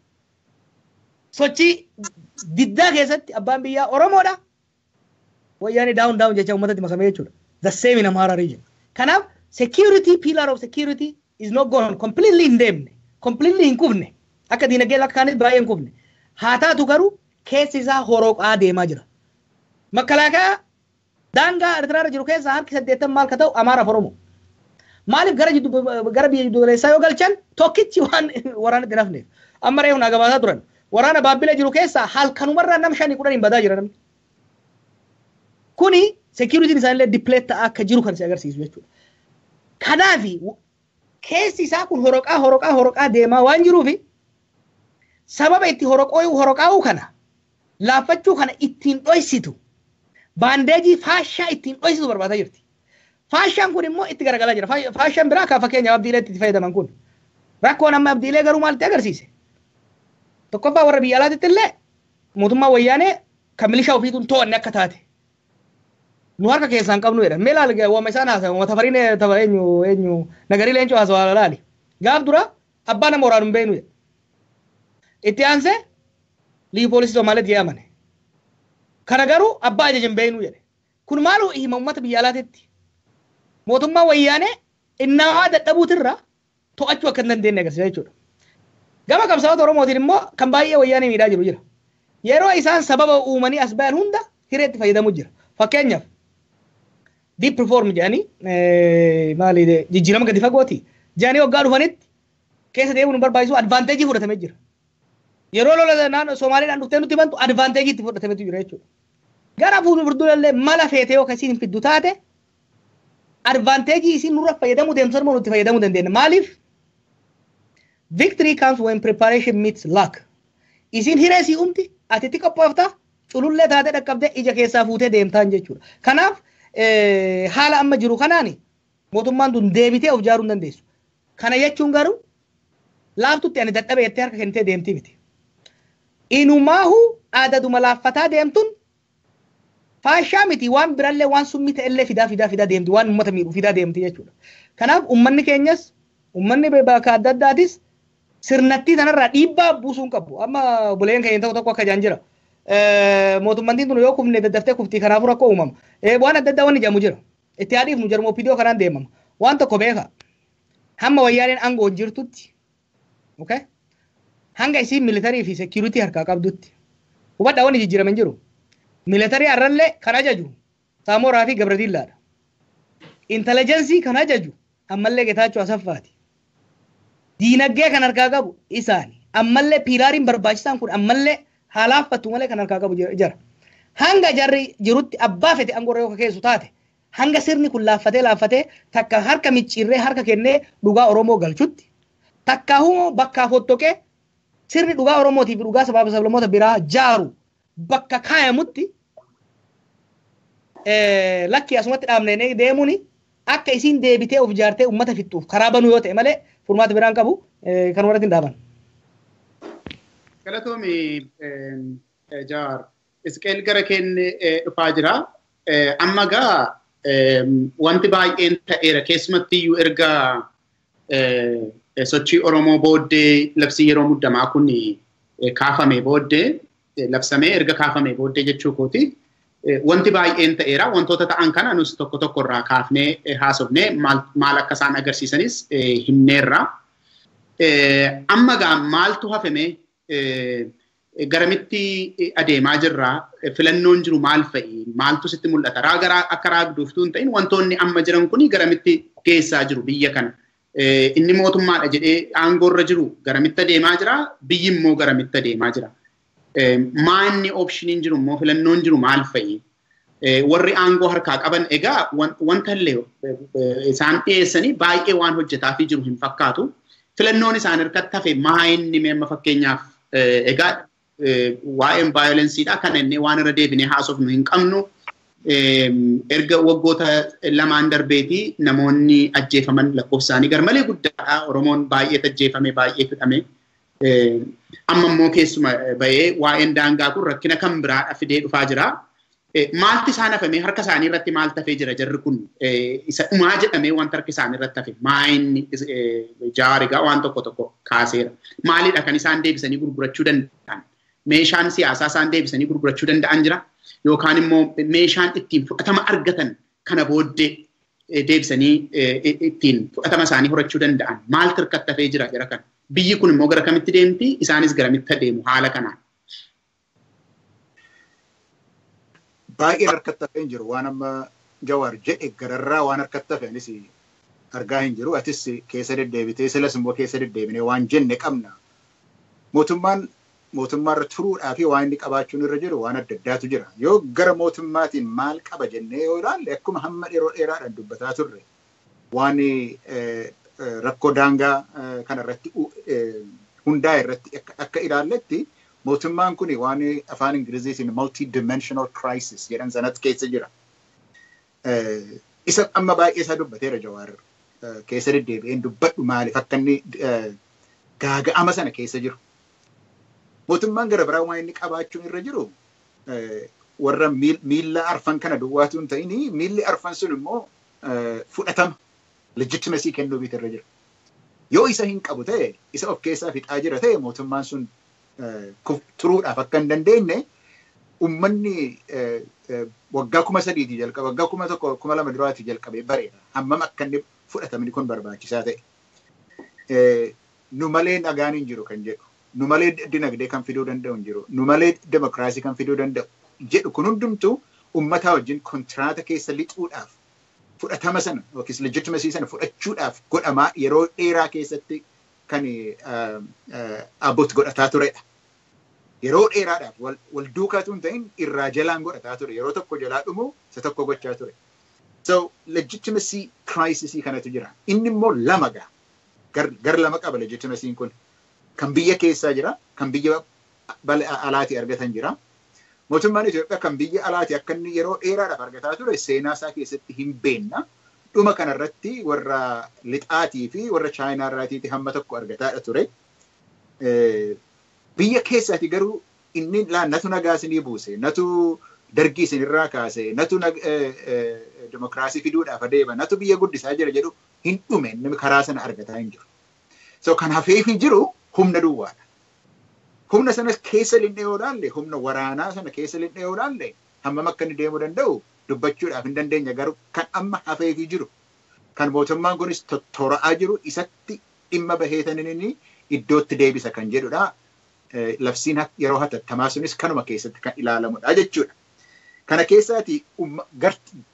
Sochii diddaa keessatti abbaan biyyaa Oromoodha. Wayyaanee down down jecha uummatatti makame jechuudha. The same in Amhara region. Kanaaf security, pillar of security is not gone. Completely hin deemne. Completely hin kufne. Akka diinagdee akka kaanis baay'ee hin kufne. Haa taatu garuu keessi isaa horoqaa deemaa jira. Makalaakaa daangaa Eertiraarra jiru keessaa harki 80 maal ka ta'u Amaaraaf Oromoo. Maaliif gara biyya jiddu galeessaa yoo galchan tokkichi waan waraanatti hin hafneef. Amma reefu naa gabaasaa turan. Waraana Baabbila jiru keessaa halkanumarraa nam 5 10 hin badaa jira namni. Kuni security'n isaanillee deplete ta'aa akka jiru kan si agarsiisu jechuudha. Kanaafi keessi isaa kun horoqaa horoqaa horoqaa deemaa waan jiruufi sababa itti horoqaa'uu kana laaffachuu kana ittiin dhoysitu baandeejii faashaa ittiin dhoysitu barbaadaa jirti. Faashaan kun immoo itti garagalaa jira. Faashaan biraa kan fakkeenyaaf Abdiileetti itti fayyadaman kun. Rakkoon amma Abdiilee garuu maalitti agarsiise? Tokkoffaa warra biyya alaatitti illee mootummaa wayyaanee kan milishaa ofiituun to'anne akka taate. Nu harka keessaa hin qabnu jedhan. Mee laali waama isaan haasawan tafariin eenyu eenyu nagarii leencoo haasawaa laali. Gaaf dura abbaa nama waraanu hin beeknu jedha. Itti aansee liyu poolisii Somaaliitti yaamane. Kana garuu abbaa ajaja hin beeknu jedhe. Kun maal hima uummata biyya alaatitti? Mootummaa wayyaanee innaa dadhabuutirra to'achuu akka hin dandeenye agarsiisa jechuudha. Gama qabsaa'ota Oromootiin immoo kan baay'ee wayyaanee miidhaa jiru jira. Yeroo isaan sababa uumanii as bayan hunda hireetti fayyadamu jira. Fakkeenyaaf deep reform jedhanii maali jijjiirama gadi fagooti jedhanii waggaa dhufanitti keessa deemuun hin barbaachisu advantage fudhatamee jira. Yeroo lola naannoo Somaaliidhaan dhuftee nutti bantu advantage itti fudhatametu jira jechuudha. Gara fuuldurallee mala feetee yoo akkasiin hin fiddu taate advantage isiin nurra fayyadamuu deemtu sanuma nutti fayyadamuu dandeenya. Maaliif? Victory comes when preparation meets luck. Isiin hiree sii uumti, ati itti qophoofta, culullee taatee dhaqqabdee ija keessaa fuutee deemtaan jechuudha. Kanaaf haala amma jiru kanaani mootummaan tun deebitee of ijaaruu hin dandeessu. Kana jechuun garuu laaftutti ani dadhabe jettee harka kennitee deemtii miti. Inumaahu adaduma laaffataa deemtuun faashaa miti waan birallee waan summii ta'ellee fidaa fidaa fidaa deemti waan uummata miidhu fidaa deemti jechuudha. Kanaaf uummanni keenyas uummanni bakka adda addaatis sirnattii tanarraa dhiibbaa buusuu hin qabu. Amma obboleeyyan keenya tokko tokko akka jaan jira. Mootummaan tun yoo kufne daddaftee kuftii kanaafuu rakkoo uumama. Waan adda addaa wanni jedhamu jira. Itti yaadiif nu jarmoo OPDO kanaan deemama. Waan tokko beeka. Hamma wayyaaneen aangoo jirtutti. Okay? Hanga isiin militarii fi security harkaa qabdutti. Hubadhaa wanni jijjiirame hin jiru. Militarii har'allee kan ajaju Saamoraa fi Gabradiillaadha. Intelligensii kan ajaju ammallee Getaachoo Asaffaati. Diinagdee kan harkaa qabu isaani. Ammallee pillariin barbaachisaan kun ammallee haalaaffatu malee kan harkaa qabu jira. Hanga jarri jirutti abbaa fete aangoo yoo keessu taate hanga sirni kun laaffatee laaffatee takka harka micciirree harka kennee dhugaa Oromoo galchutti takka humoo bakkaa fottoqee sirni dhugaa Oromootii fi dhugaa sabaa fi sablammoota biraa jaaru bakka kaayamutti lakki asumatti dhaabnee deemuun akka isiin deebitee of ijaartee uummata fixxuuf karaa banuu yoo ta'e malee furmaata biraan qabu kan warratti hin dhaaban. Galatoomi Jawaar. Isqeel gara keenya dhufaa jira. Amma gaa wanti baay'een ta'eera keessumatti iyyuu erga sochii Oromoo booddee labsii yeroo muddamaa kun kaafame booddee labsamee erga kaafame booddee jechuu kooti. Wanti baay'een ta'eera. Wantoota ta'an kana nus tokko tokko irraa kaafnee haasofnee maal akka isaan agarsiisanis himneerra. Amma gaa maaltu hafame garamitti adeemaa jirra? Filannoon jiru maal fa'i? Maaltu sitti mul'ata? Raagaraa akka raagduuftuu hin ta'in wantoonni amma jiran kuni garamitti geessaa jiru biyya kana? Inni mootummaadha jedhee aangoorra jiru garamitti adeemaa jira? Biyyi immoo garamitti adeemaa jira? Maanni optioniin jiru immoo filannoon jiru maal fa'i? Warri aangoo harkaa qaban egaa wanta illee isaan dhiyeessanii baay'ee waan hojjetaafii jiru hin fakkaatu. Filannoon isaan harkatti hafe maa inni amma fakkeenyaaf egaa Waa'een vaayolensiidha kan inni waan irra deebinee haasofnu hin qabnu. Erga waggoota lamaan darbeeti namoonni ajjeefaman lakkoofsa isaanii garmalee guddaadha. Oromoon baay'ee ajjeefame, baay'ee fidhame. Amma immoo keessuma bahee waa'een daangaa kun rakkina kan biraadha fidee dhufaa jira. Maalti isaan hafame harka isaanii irratti maal tafee jira jarri kun isa dhumaa jedhamee wanta harka isaanii irratti hafe maayinni Jawaar egaa waan tokko tokko kaaseera. Maalidha kan isaan deebisanii gurgurachuu danda'an? Meeshaan siyaasaa isaan deebisanii gurgurachuu danda'an jira? Yookaan immoo meeshaan ittiin fudhatama argatan kana booddee deebisanii ittiin fudhatama isaanii horachuu danda'an maaltu harkatti hafee jira jara kana? Biyyi kun immoo gara kamitti deemti? Isaanis garamitti adeemu haala kanaan? Baay'een harkatti hafee hin jiru. Waan amma Jawaar jedhe gararraa waan harkatti hafe anis argaa hin jiru. Atis keessa deddeebitee silas immoo keessa deddeebinee waan jenne qabna. Mootummaan mootummaarra turuudhaa fi waan inni qabaachuun irra jiru waan adda addaatu jira. Yoo gara mootummaatiin maal qaba jennee yoo ilaalle akkuma hamma yeroo dheeraadhaan dubbataa turre waan rakkoo daangaa kanarratti hundaa'e irratti akka ilaalletti mootummaan kun waan afaan Ingiliziitiin multi-dimensional crisis jedhan sanatti keessa jira. Isa amma baay'ee isaa dubbateera Jawaar keessa deddeebi'een dubbadhu maaliif akka inni gaaga'ama sana keessa jiru. Mootummaan gara biraa waan inni qabaachuun irra jiru warra miilla arfan kana duwwaatu hin ta'in miilli arfan sun immoo fudhatama legitimacy kennuu biita irra jira. Yoo isa hin qabu ta'e isa of keessaa fixaa jira ta'e mootummaan sun turuudhaaf akka hin dandeenye uummanni waggaa 3000 jalqaba waggaa 1000 2000 duraatii jalqabee bareera. Hammam akka inni fudhatamni kun barbaachisaa ta'e. Nu malee nagaan hin jiru kan jedhu. Nu malee dinagdee kan fiduu danda'u hin jiru. Nu malee demokiraasii kan fiduu danda'u jedhu kun hundumtuu uummataa wajjin kontiraata keessa lixuudhaaf fudhatama sana yookiis legitimacy sana fudhachuudhaaf godhamaa yeroo dheeraa keessatti kan abbootti godhataa turedha. Yeroo dheeraadhaaf wal duukaatu hin ta'in irraa jalaan godhataa ture. Yeroo tokko jalaa dhumu isa tokko gochaa ture. So legitimacy crisis kanatu jira. Inni immoo lama gaa. Gar lama qaba legitimacy'n kun. Kan biyya keessaa jira, kan biyya alaatii argatan jira. Mootummaan Itoophiyaa kan biyya alaatii akka inni yeroo dheeraadhaaf argataa ture seenaa isaa keessatti hin beekna. Dhuma kanarratti warra lixaatii fi warra Chaayinaa irraatiiti hamma tokko argataadha ture. Biyya keessaati garuu inni natu nagaa isinii buuse, natu dargii isinirraa kaase, natu demokiraasii fiduudhaaf adeema, natu biyya guddisaa jira jedhu hin dhume inni karaa sana argataa hin jiru. So kan hafeefii jiru humna duwwaadha. Humna sana keessa lixnee yoo ilaalle, humna waraanaa sana keessa lixnee yoo ilaalle hammam akka inni deemuu danda'u dubbachuudhaaf hin dandeenya garuu kan amma hafeefii jiru kan mootummaan kunis tottora'aa jiru isatti dhimma baheetanin inni iddootti deebisa kan jedhudha. Labsiin yeroo hatattamaa sunis kanuma keessatti kan ilaalamudha jechuudha. Kana keessaati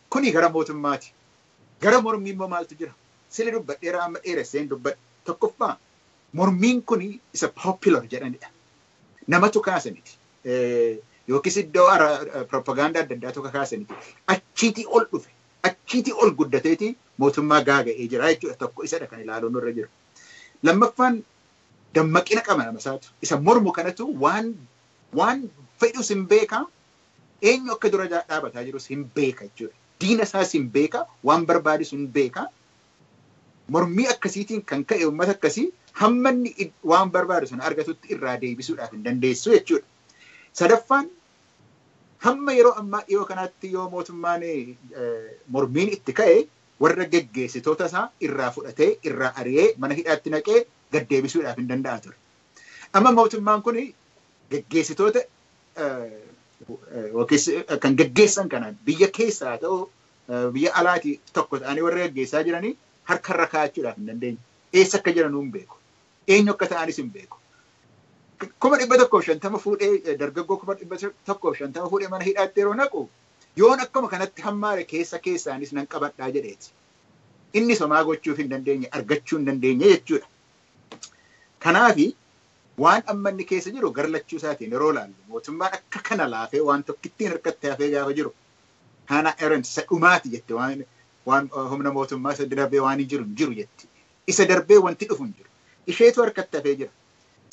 kuni gara mootummaati. Gara mormii immoo maaltu jira? Sila dubbadheera amma dheeresseen dubbadhe. Tokkoffaa mormiin kuni isa popular jedhanidha. Namatu kaasa miti. Yookiis iddoo propagaandaa adda addaatu kaasa miti. Achiitii ol dhufe, achiitii ol guddateeti mootummaa gaaga'ee jira jechuudha. Tokko isadha kan ilaaluun nurra jiru. Lammaffaan dammaqina qaba nama isaatu. Isa mormu kanatu waan fedhus hin beeka, eenyu akka dura dhaabataa jirus hin beeka jechuudha. Diina isaas hin beeka, waan barbaadus hin beeka. Mormii akkasiitiin kan ka'e uummata akkasii hamma inni waan barbaadu sana argatutti irraa deebisuudhaaf hin dandeessu jechuudha. Sadaffaan hamma yeroo ammaa dhiyoo kanaatti yoo mootummaan mormiin itti ka'e warra geggeessitoota isaa irraa fudhatee irraa ari'ee mana hidhaatti naqee gad deebisuudhaaf hin danda'a ture. Amma mootummaan kun geggeessitoota yookiis kan geggeessan kana biyya keessaa haa ta'u biyya alaatii tokko ta'anii warra geggeessaa jiranii harkarra kaa'achuudhaaf hin dandeenye. Eessa akka jiran hin beeku. Eenyu akka ta'anis hin beeku. 150,000 fuudhee dargaggoo 150,000 fuudhee mana hidhaatti yeroo naqu yoon akkuma kanatti hammaare keessa keessaanis nan qabadhaa jedheeti. Inni somaa gochuuf hin dandeenye argachuu hin dandeenye jechuudha. Kanaafi waan amma inni keessa jiru garlachuu isaatiin yeroo ilaallu mootummaan akka kana laafee waan tokkittiin harkatti hafee gaafa jiru Hannah Arendt isa dhumaati jette waan humna mootummaa isa darbee waan hin jiru hin jiru jetti. Isa darbee wanti dhufu hin jiru. Isheetu harkatti hafee jira.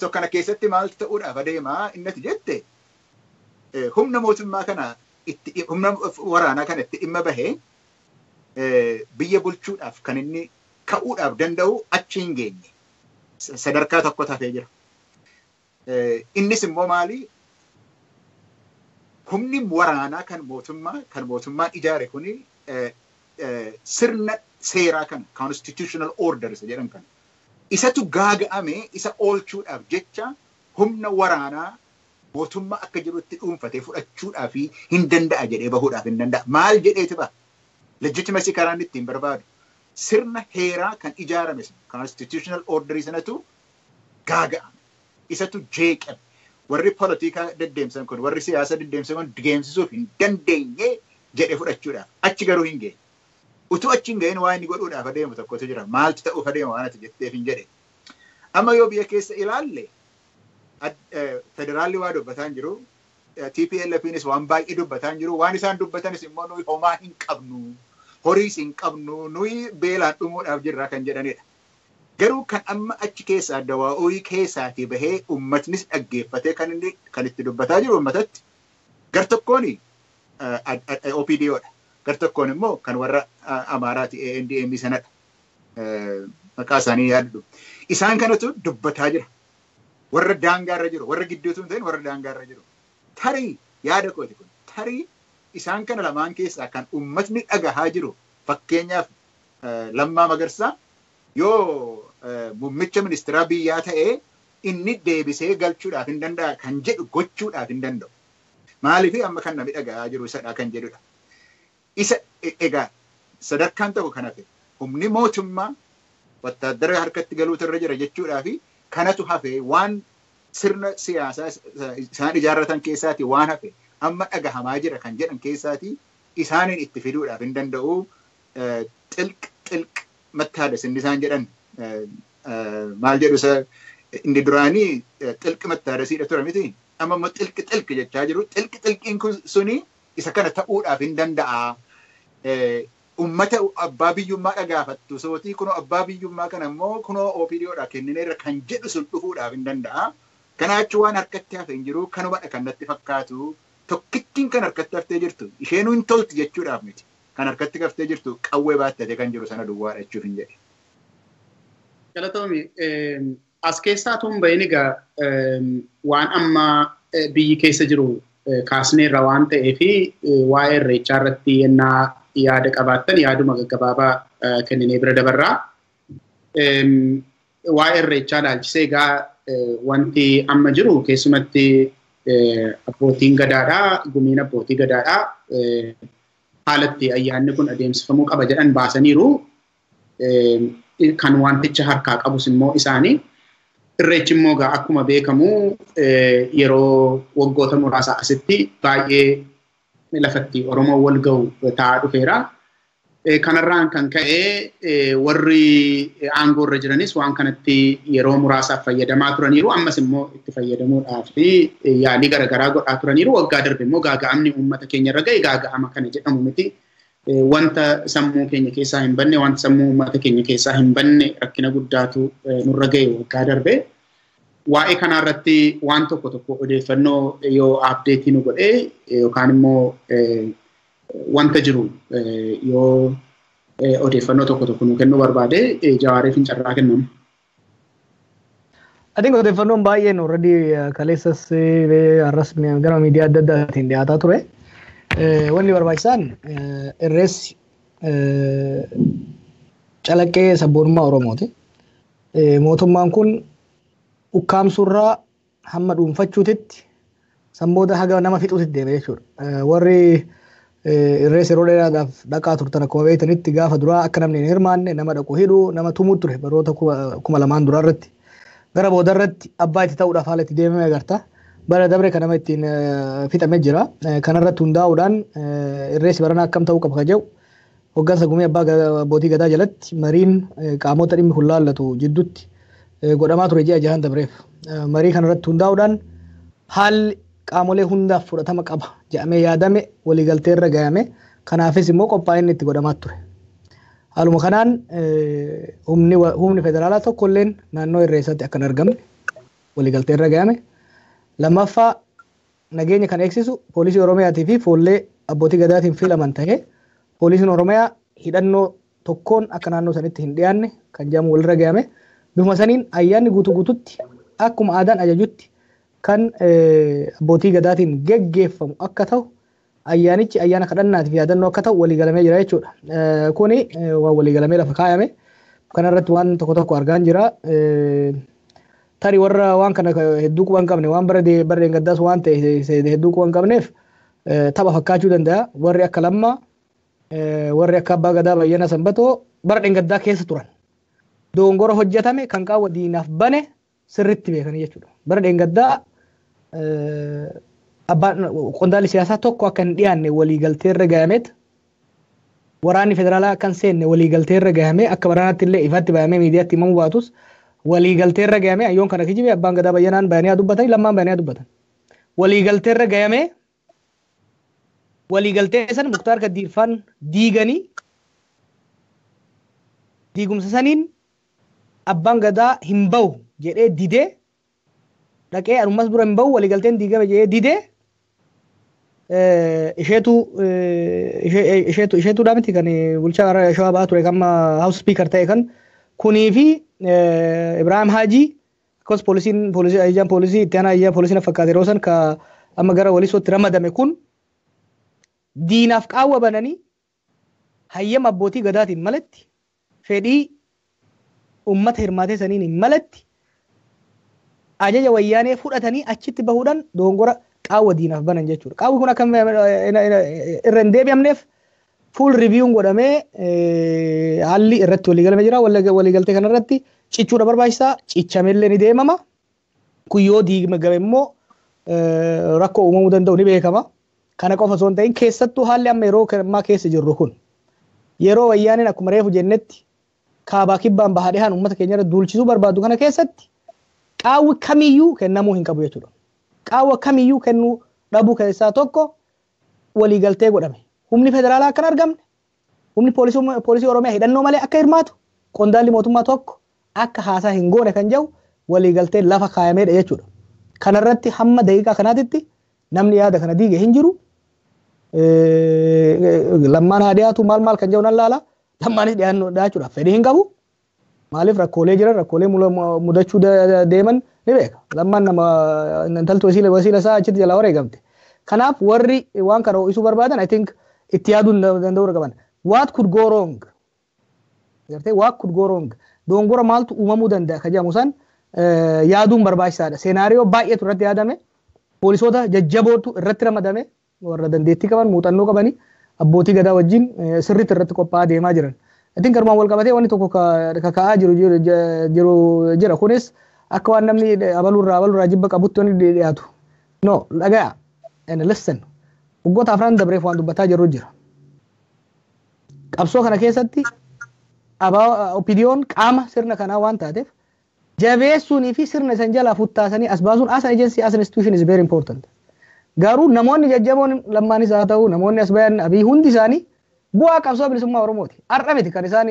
So kana keessatti maaltu ta'uudhaaf adeemaa innati jette humna mootummaa kana itti humna waraanaa kana itti dhimma bahee biyya bulchuudhaaf kan inni ka'uudhaaf danda'u achi hin geenye. Sadarkaa tokko tafee jira. Innis immoo maali? Humni waraanaa kan mootummaan ijaare kuni sirna seeraa kana constitutional order isa jedhan kana. Isatu gaaga'ame isa oolchuudhaaf jecha humna waraanaa mootummaa akka jirutti dhuunfatee fudhachuudhaaf hin danda'a jedhee bahuudhaaf hin danda'a. Maal jedheeti baha? Legitimacy karaan ittiin barbaadu. Sirna heeraa kan ijaarame constitutional order sanatu gaaga'ame. Isatu jeeqame. Warri polotikaa deddeemsan kun, warri siyaasa deddeemsan kun deemsisuuf hin dandeenye jedhee fudhachuudhaaf. Achi garuu hin geenye. Utuu achi hin ga'in waan inni godhuudhaaf adeemu tokkotu jira. Maaltu ta'uuf adeema waan ati jetteef hin jedhe. Amma yoo biyya keessa ilaalle federaalli waa dubbataa hin jiru. TPLFnis waan baay'ee dubbataa hin jiru. Waan isaan dubbatanis immoo nuyi homaa hin qabnu. Horiis hin qabnu. Nuyi beelaan dhumuudhaaf jirra kan jedhanidha. Garuu kan amma achi keessaa dawaa'ooyii keessaatii bahee uummatnis dhaggeeffatee kan inni kan itti dubbataa jiru uummatatti gar tokkoon OPDOdha. Gar tokkoon immoo kan warra Amaaraati ANDM sanadha. Maqaa isaanii yaaddu. Isaan kanatu dubbataa jira. Warra daangaarra jiru, warra gidduutu hin ta'in warra daangaarra jiru. Tarii yaada kooti kun tarii isaan kana lamaan keessaa kan uummatni dhagahaa jiru fakkeenyaaf Lammaa Magarsaa yoo muummicha ministeeraa biyyaa ta'ee inni deebisee galchuudhaaf hin danda'a kan jedhu gochuudhaaf hin danda'u. Maaliif amma kan namni dhagahaa jiru isadha kan jedhudha. Isa egaa sadarkaan tokko kan hafe humni mootummaa wattaaddara harkatti galuutu irra jira jechuudhaa fi kanatu hafe waan sirna siyaasaa isaan ijaarratan keessaati waan hafe amma dhagahamaa jira kan jedhan keessaati isaaniin itti fiduudhaaf hin danda'u. Xilq xilq mattaadha inni isaan jedhan maal jedhu isa inni duraanii xilqi mattaadasiidha ture miti amma immoo xilqi xilqi jechaa jiru. Xilqi xilqiin kun suni isa kana ta'uudhaaf hin danda'a. Uummata abbaa biyyummaa dhagaafattu sootii kunoo abbaa biyyummaa kana immoo kunoo OPDOdha kennineerra kan jedhu sun dhufuudhaaf hin danda'a. Kanaachi waan harkatti hafe hin jiru kanumadha kan natti fakkaatu. Tokkittiin kan harkatti haftee jirtu isheenuu hin tolti jechuudhaaf miti. Kan harkatti haftee jirtu qawwee baattatee kan jiru sana duwwaadha jechuuf hin jedhe. Galatoomi, as keessaa tun bahin egaa waan amma biyyi keessa jiru kaasneerra waan ta'eef waa'ee irreechaa irratti yennaa yaada qabaattan yaaduma gaggabaabaa kenninee bira dabarraa. Waa'ee irreechaa ilaalchisee egaa wanti amma jiru keessumatti abbootiin gadaadhaa, gumiin abbootii gadaadhaa haalatti ayyaanni kun adeemsifamuu qaba jedhan baasaniiru. Kan wanticha harkaa qabus immoo isaanii. Irreechi immoo egaa akkuma beekamu yeroo waggoota muraasa asitti baay'ee lafatti Oromoo wal ga'u ta'aa dhufeera. Kanarraan kan ka'e warri aangoo irra jiranis waan kanatti yeroo muraasaaf fayyadamaa turaniiru. Ammas immoo itti fayyadamuudhaaf yaalii garaagaraa godhaa turaniiru. Waggaa darbe immoo gaaga'amni uummata keenya irra ga'e gaaga'ama kana jedhamu miti. Wanta sammuu keenya keessaa hin banne, wanta sammuu uummata keenya keessaa hin banne rakkina guddaatu nurra ga'e waggaa darbe. Waa'ee kanarratti waan tokko tokko odeeffannoo yoo update nu godhee yookaan immoo wanta jiru yoo odeeffannoo tokko tokko nu kennuu barbaade Jawaariif hin carraa kennamu. I think odeeffannoon baay'een already kaleessas har'as gara miidiyaa adda addaatiin dhiyaataa ture. Wanni barbaachisaan irreessi calaqqee sabboonummaa Oromooti. Mootummaan kun ukkaamsurraa hamma dhuunfachuutitti sanbooda haga nama fixuutitti deeme jechuudha. Warri irreessa yeroo dheeraadhaaf dhaqaa turtan akkuma beektanitti gaafa duraa akka namni hin hirmaanne nama dhaqu hidhu nama tumuu ture baroota 2000 duraa irratti. Gara booda irratti abbaa itti ta'uudhaaf haala itti deemame agarta. Bara dabre kan nama ittiin fixamee jira. Kanarratti hundaa'uudhaan irreessi baranaa akkam ta'uu qaba kan jedhu hoggansa gumii abbaa abbootii gadaa jalatti mariin qaamota dhimmi kun laallatu jidduutti godhamaa ture ji'a jahan dabreef. Marii kanarratti hundaa'uudhaan haalli qaamolee hundaaf fudhatama qaba jedhamee yaadame waliigaltee irra gahame. Kanaafis immoo qophaa'inni itti godhamaa ture. Haaluma kanaan humni federaalaa tokkolleen naannoo irreessatti akka hin argamne waliigaltee irra gahame. Lammaffaa, nageenya kan eegsisu poolisii Oromiyaatii fi foollee abbootii gadaatiin filaman ta'ee poolisiin Oromiyaa hidhannoo tokkoon akka naannoo sanitti hin dhiyaanne kan jedhamu walirra gahame. Bifuma saniin ayyaanni guutuu guututti akkuma aadaan ajajutti kan abbootii gadaatiin geggeeffamu akka ta'u, ayyaanichi ayyaana kadhannaatii fi yaadannoo akka ta'u waliigalamee jira jechuudha. Kuni waan waliigalamee lafa kaayame. Kanarratti waan tokko tokko argaan jira. Tarii warra waan kana hedduu quba hin qabne, waan bara gaddaas waan ta'e hedduu quba hin qabneef tapha fakkaachuu danda'a. Warri akka Lammaa, warri akka Abbaa Gadaa Bayyana Sanbatoo bara dheengaddaa keessa turan. Dogongora hojjetame kan qaawwa diinaaf bane sirriitti beekanii jechuudha. Bara dheengaddaa abbaan qondaalli siyaasaa tokko akka hin dhiyaanne waliigaltee irra gahameet, waraanni federaalaa akka hin seenne waliigaltee irra gahamee, akka waraanaatti illee ifatti bahamee miidiyaatti himamuu baatus waliigaltee irra gahamee, ayyoon kana kijibe, Abbaan Gadaa Bayyanaan bayanii dubbatanii, Lammaan bayanii dubbatan. Waliigaltee irra gahamee, waliigaltee san Muktaar Kadiirfaan diiganii, diigumsa saniin Abbaan Gadaa hin bahu jedhee didee dhaqee, anumas dura hin bahu, waliigalteen diigame jedhee didee, isheetu isheetu isheetu miti kan bulchaa Shawaa ba'aa ture, kan house speaker ta'e, kan kunii fi Ibrahim Haji, akkasumas poolisiin, poolisii, ajajaan poolisii, itti aanaa ajajaa poolisii na fakkaate yeroo san, ka amma gara Walisootti ramadame kun, diinaaf qaawwa bananii hayyama abbootii gadaatiin malatti, fedhii ummata hirmaatee saniin hin malatti, ajaja Wayyaanee fudhatanii achitti bahuudhaan dogongora qaawwa diinaaf banan jechuudha. Qaawwi kun akka irra hin deebi'amneef full review'n godhamee haalli irratti waliigalame jira. Waliigaltee kanarratti cichuudha barbaachisaa. Cichamellee ni deemama. Kun yoo diigame immoo rakkoo uumamuu danda'u ni beekama. Kana qofa osoo hin ta'in, keessattuu haalli amma yeroo ammaa keessa jirru kun, yeroo Wayyaaneen akkuma reefu jennetti kaabaa kibbaan bahaa dhihaan uummata keenya irra duulchisuu barbaadu kana keessatti, qaawwi kamiyyuu kennamuu hin qabu jechuudha. Qaawwa kamiyyuu kennuu dhabuu keessaa tokko waliigaltee godhame. Humni federaalaa akka hin argamne, humni poolisii Oromiyaa hidhannoo malee akka hirmaatu, qondaalli mootummaa tokko akka haasaa hin goone kan jedhu waliigaltee lafa kaayamedha jechuudha. Kanarratti hamma daqiiqaa kanaatitti namni yaada kana diige hin jiru. Lammaan haa dhiyaatu maal maal kan jedhu nan laala. Lammaanis dhiyaachuudhaaf fedhii hin qabu. Maaliif? Rakkoolee jiran, rakkoolee mudachuu deeman ni beeka. Lammaan nama intaltu wasiila isaa achitti jalaa wareegamte. Kanaaf warri waan kana ho'isuu barbaadan, I think, itti yaaduu danda'uu qaban. What could go wrong? Gartee, what could go wrong? Dogongora maaltu uumamuu danda'a ka jedhamu san yaaduun barbaachisaadha. Scenario baay'eetu irratti yaadame. Poolisoota jajjabootu irratti ramadame. Warra dandeettii qaban, muuxannoo qabanii, abbootii gadaa wajjin sirriitti irratti qophaa'aa deemaa jiran. Ittiin kanumaan wal qabatee wanni tokko kaka'aa jiru jiru jira. Kunis akka waan namni abaluurraa jibba qabutti wanni dhiyaatu. No, dhagaya. And listen. Waggoota 4 dabreef waan dubbataa jirru jira. Qabsoo kana keessatti OPDO'n qaama sirna kanaa waan taateef, jabeessuunii fi sirna isan jalaa futtaasanii as baasuun as an agency, as an institution is very important. Garuu namoonni jajjaboon Lammaanis haa ta'u, namoonni as bayan, Abii, hundi isaanii bu'aa qabsoo bilisummaa Oromooti. Har'a miti kan isaan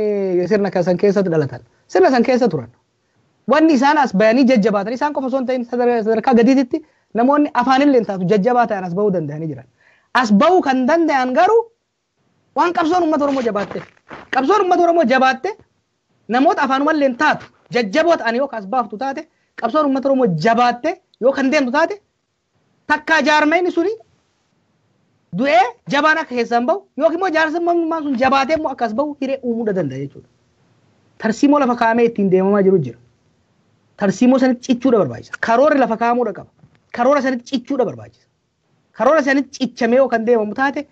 sirna san keessatti dhalatan. Sirna san keessa turan. Wanni isaan as bayanii jajjabaatan, isaan qofa osoo hin ta'in sadarkaa gadiititti namoonni afaanillee hin taatu jajjabaa ta'an as bahuu danda'anii jiran. As bahuu kan danda'an garuu waan qabsoon uummata Oromoo jabaatte. Qabsoon uummata Oromoo jabaatte, namoota afaanumallee hin taatu jajjaboo ta'an yoo as baaftu taate, qabsoon uummata Oromoo jabaatte yoo kan deemtu taate, takkaa jaarmayni suni du'ee jabaan akka keessaan bahu yookiin immoo jaarsummaan sun jabaatee immoo akka as bahu hiree uumuu danda'a jechuudha. Tarsiimoo lafa kaa'amee ittiin deemamaa jiru jira. Tarsiimoo sanitti cichuudha barbaachisa. Karoorri lafa kaa'amuudha qaba. Karoora sanitti cichuudha barbaachisa. Karoora sanitti cichamee yoo kan deemamu taate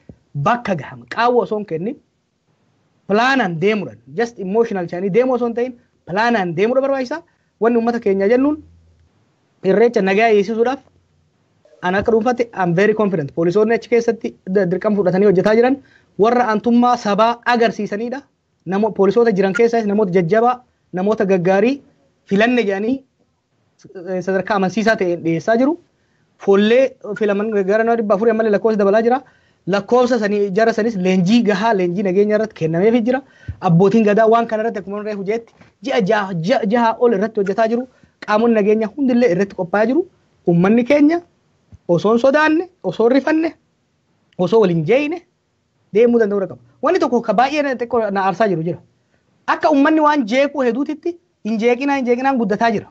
bakka gahama. Qaawwa osoo hin kennin pilaanaan deemuudhaan, just emotional jedhanii deemuu osoo hin ta'in, pilaanaan deemuudha barbaachisa. Wanni uummata keenya jennuun, Irreecha nagaa eegsisuudhaaf an akka dhuunfaatti I'm very confident. Poolisoonni achi keessatti dirqama fudhatanii hojjetaa jiran warra aantummaa sabaa agarsiisanidha. Namo poolisoota jiran keessaas namoota jajjabaa, namoota gaggaarii filanne jedhanii sadarkaa amansiisaa ta'een dhiyeessaa jiru. Foollee filaman gara nama 400 ammallee lakkoofsa dabalaa jira. Lakkoofsa sanii jara sanis leenjii gahaa, leenjii nageenya irratti kennameefii jira. Abbootiin gadaa waan kana irratti akkuma reefu jeetti ji'a 6 ol irratti hojjetaa jiru. Qaamonni nageenyaa hundillee irratti qophaa'aa jiru. Uummanni keenya osoo hin sodaanne, osoo hin rifanne, osoo waliin jeeyine deemuu danda'uu qaba. Wanni tokko ka baay'ee xiqqoo na aarsaa jiru jira. Akka uummanni waan jeequu hedduutitti hin jeeqinaa hin jeeqinaan guddataa jira.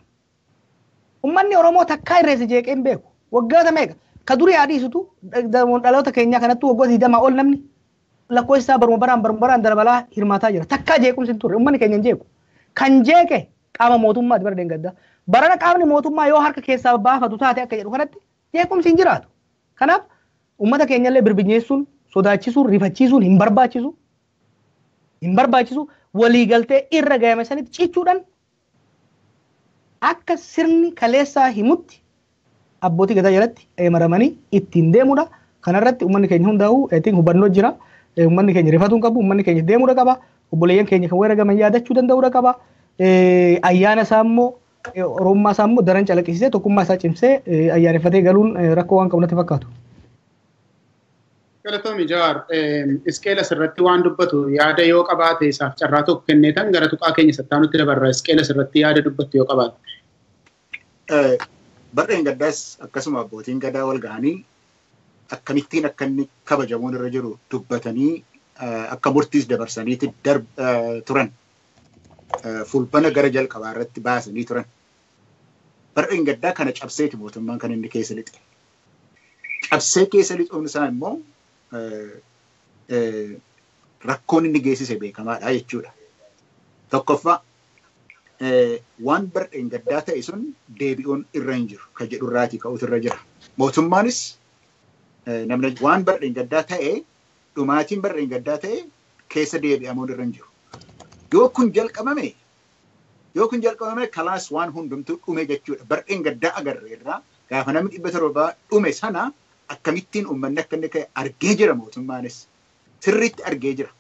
Uummanni Oromoo takkaa irreessa jeeqee hin beeku. Waggoota meeqa? Ka durii adiisutu dhaloota keenyaa kanattuu waggoota 20 ol namni lakkoofsi isaa baruma baraan baruma baraan darbalaa hirmaataa jira. Takkaa jeequmsi hin turre, uummanni keenya hin jeequ. Kan jeeqe qaama mootummaati bara deengaddaa. Barana qaamni mootummaa yoo harka keessaa baafatu taate akka jedhu kanatti jeequmsi hin jiraatu. Kanaaf uummata keenyallee birbinyeessuun, sodaachisuun, rifachiisuun hin barbaachisu. Hin barbaachisu. Waliigaltee irra gahame sanitti cichuudhaan akka sirni kaleessaa himutti abbootii gadaa jalatti maramanii ittiin deemudha. Kanarratti uummanni keenya hundaa'u ittiin hubannoo jira. Uummanni keenya rifatuu hin qabu. Uummanni keenya deemuudha qaba. Obboleeyyan keenya kan weeragaman yaadachuu danda'uudha qaba. Ayyaana isaa immoo Oromummaa isaa immoo daran calaqqisiisee tokkummaa isaa cimsee ayyaaneffatee galuun rakkoo waan qabu natti fakkaatu. Galatoomi Jawaar, Isqeel asirratti waan dubbatu yaada yoo qabaate isaaf carraa tokko kenneetan gara tuqaa keenya sattaanutti dabarra. Isqeel asirratti yaada dubbattu yoo qabaate. Barreen gaddaas akkasuma abbootiin gadaa wal ga'anii akkamittiin akka inni kabajamuun irra jiru dubbatanii akka murtiis dabarsaniiti turan. Fulbana gara jalqabaa irratti baasanii turan. Barreen gaddaa kana cabseeti mootummaan kan inni keessa lixe. Cabsee keessa lixuun isaa immoo rakkoon inni geessise beekamaadha jechuudha. Tokkoffaa waan barreen gaddaa ta'e sun deebi'uun irra hin jiru kan jedhu irraatii ka'uutu irra jira. Mootummaanis namni waan barreen gaddaa ta'e dhumaatiin barreen gaddaa ta'e keessa deebi'amuun irra hin jiru. Yoo kun jalqabame kalaas waan hundumtuu dhume jechuudha. Barreen gaddaa agarre irraa gaafa namni 700 dhume sana akkamittiin uummanni akka inni ka'e argee jira mootummaanis. Sirriitti argee jira.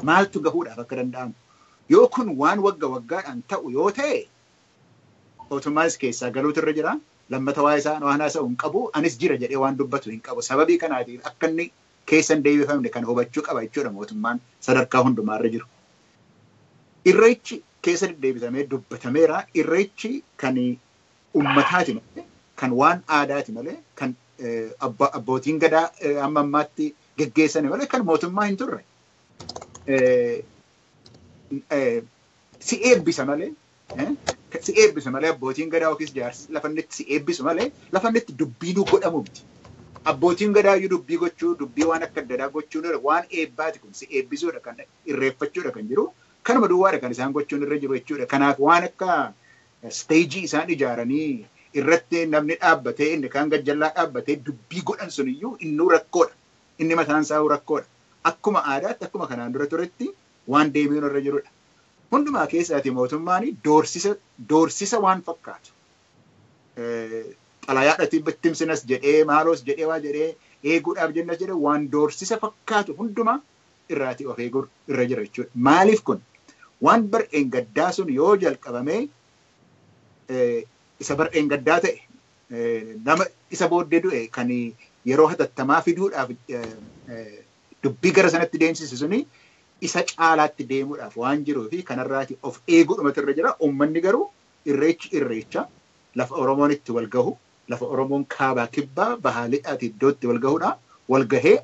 Maaltu gahuudhaaf akka danda'amu. Yoo kun waan wagga waggaadhaan ta'u yoo ta'e mootummaanis keessaa galuutu irra jira. Lammata waa'ee isaa waan haasa'u hin qabu. Anis jira jedhee waan dubbatu hin qabu. Sababii kanaatiif akka inni keessa hin deebifamne kan hubachuu qaba jechuudha mootummaan sadarkaa hundumaarra jiru. Irreechi keessa deddeebisamee dubbatameera. Irreechi kan uummataati malee, kan waan aadaati malee, kan abbootiin gadaa amma ammaatti geggeessani malee kan mootummaa hin turre. Si eebbisa malee, si eebbisa malee abbootiin gadaa yookiis jaarsi lafa inni si eebbisu malee lafa inni dubbiinuu godhamu miti. Abbootiin gadaa iyyuu dubbii gochuu, dubbii waan akka adda addaa gochuun waan eebbaati kun si eebbisuudha kan irreeffachuudha kan jiru. Kanuma duwwaadha kan isaan gochuun irra jiru jechuudha. Kanaaf waan akka isteejii isaan ijaaranii irratti namni dhaabbatee inni kaan gajjallaa dhaabbatee dubbii godhan sun iyyuu innuu rakkoodha. Inni mataan isaa rakkoodha. Akkuma aadaatti akkuma kanaan dura turetti waan deebiin irra jirudha. Hundumaa keessaati mootummaan doorsisa waan fakkaatu. Xalayaadhaatti bittimsinas jedhee maaloos jedhee waa jedhee eeguudhaaf jennas jedhee waan doorsisa fakkaatu hundumaa irraatii of eeguu irra jira jechuudha. Maaliif kun waan bar'een gaddaa sun yoo jalqabamee isa bar'een gaddaa ta'e nama isa booddee du'e kan yeroo hatattamaa fiduudhaaf dubbii gara sanatti deemsise suni isa caalaatti deemuudhaaf waan jiruu fi kanarraati of eeguudhumatu irra jira. Uummanni garuu irreechi irreecha lafa Oromoon itti wal gahu, lafa Oromoon kaabaa kibbaa bahaa lixaati iddoo itti wal gahudha. Wal gahee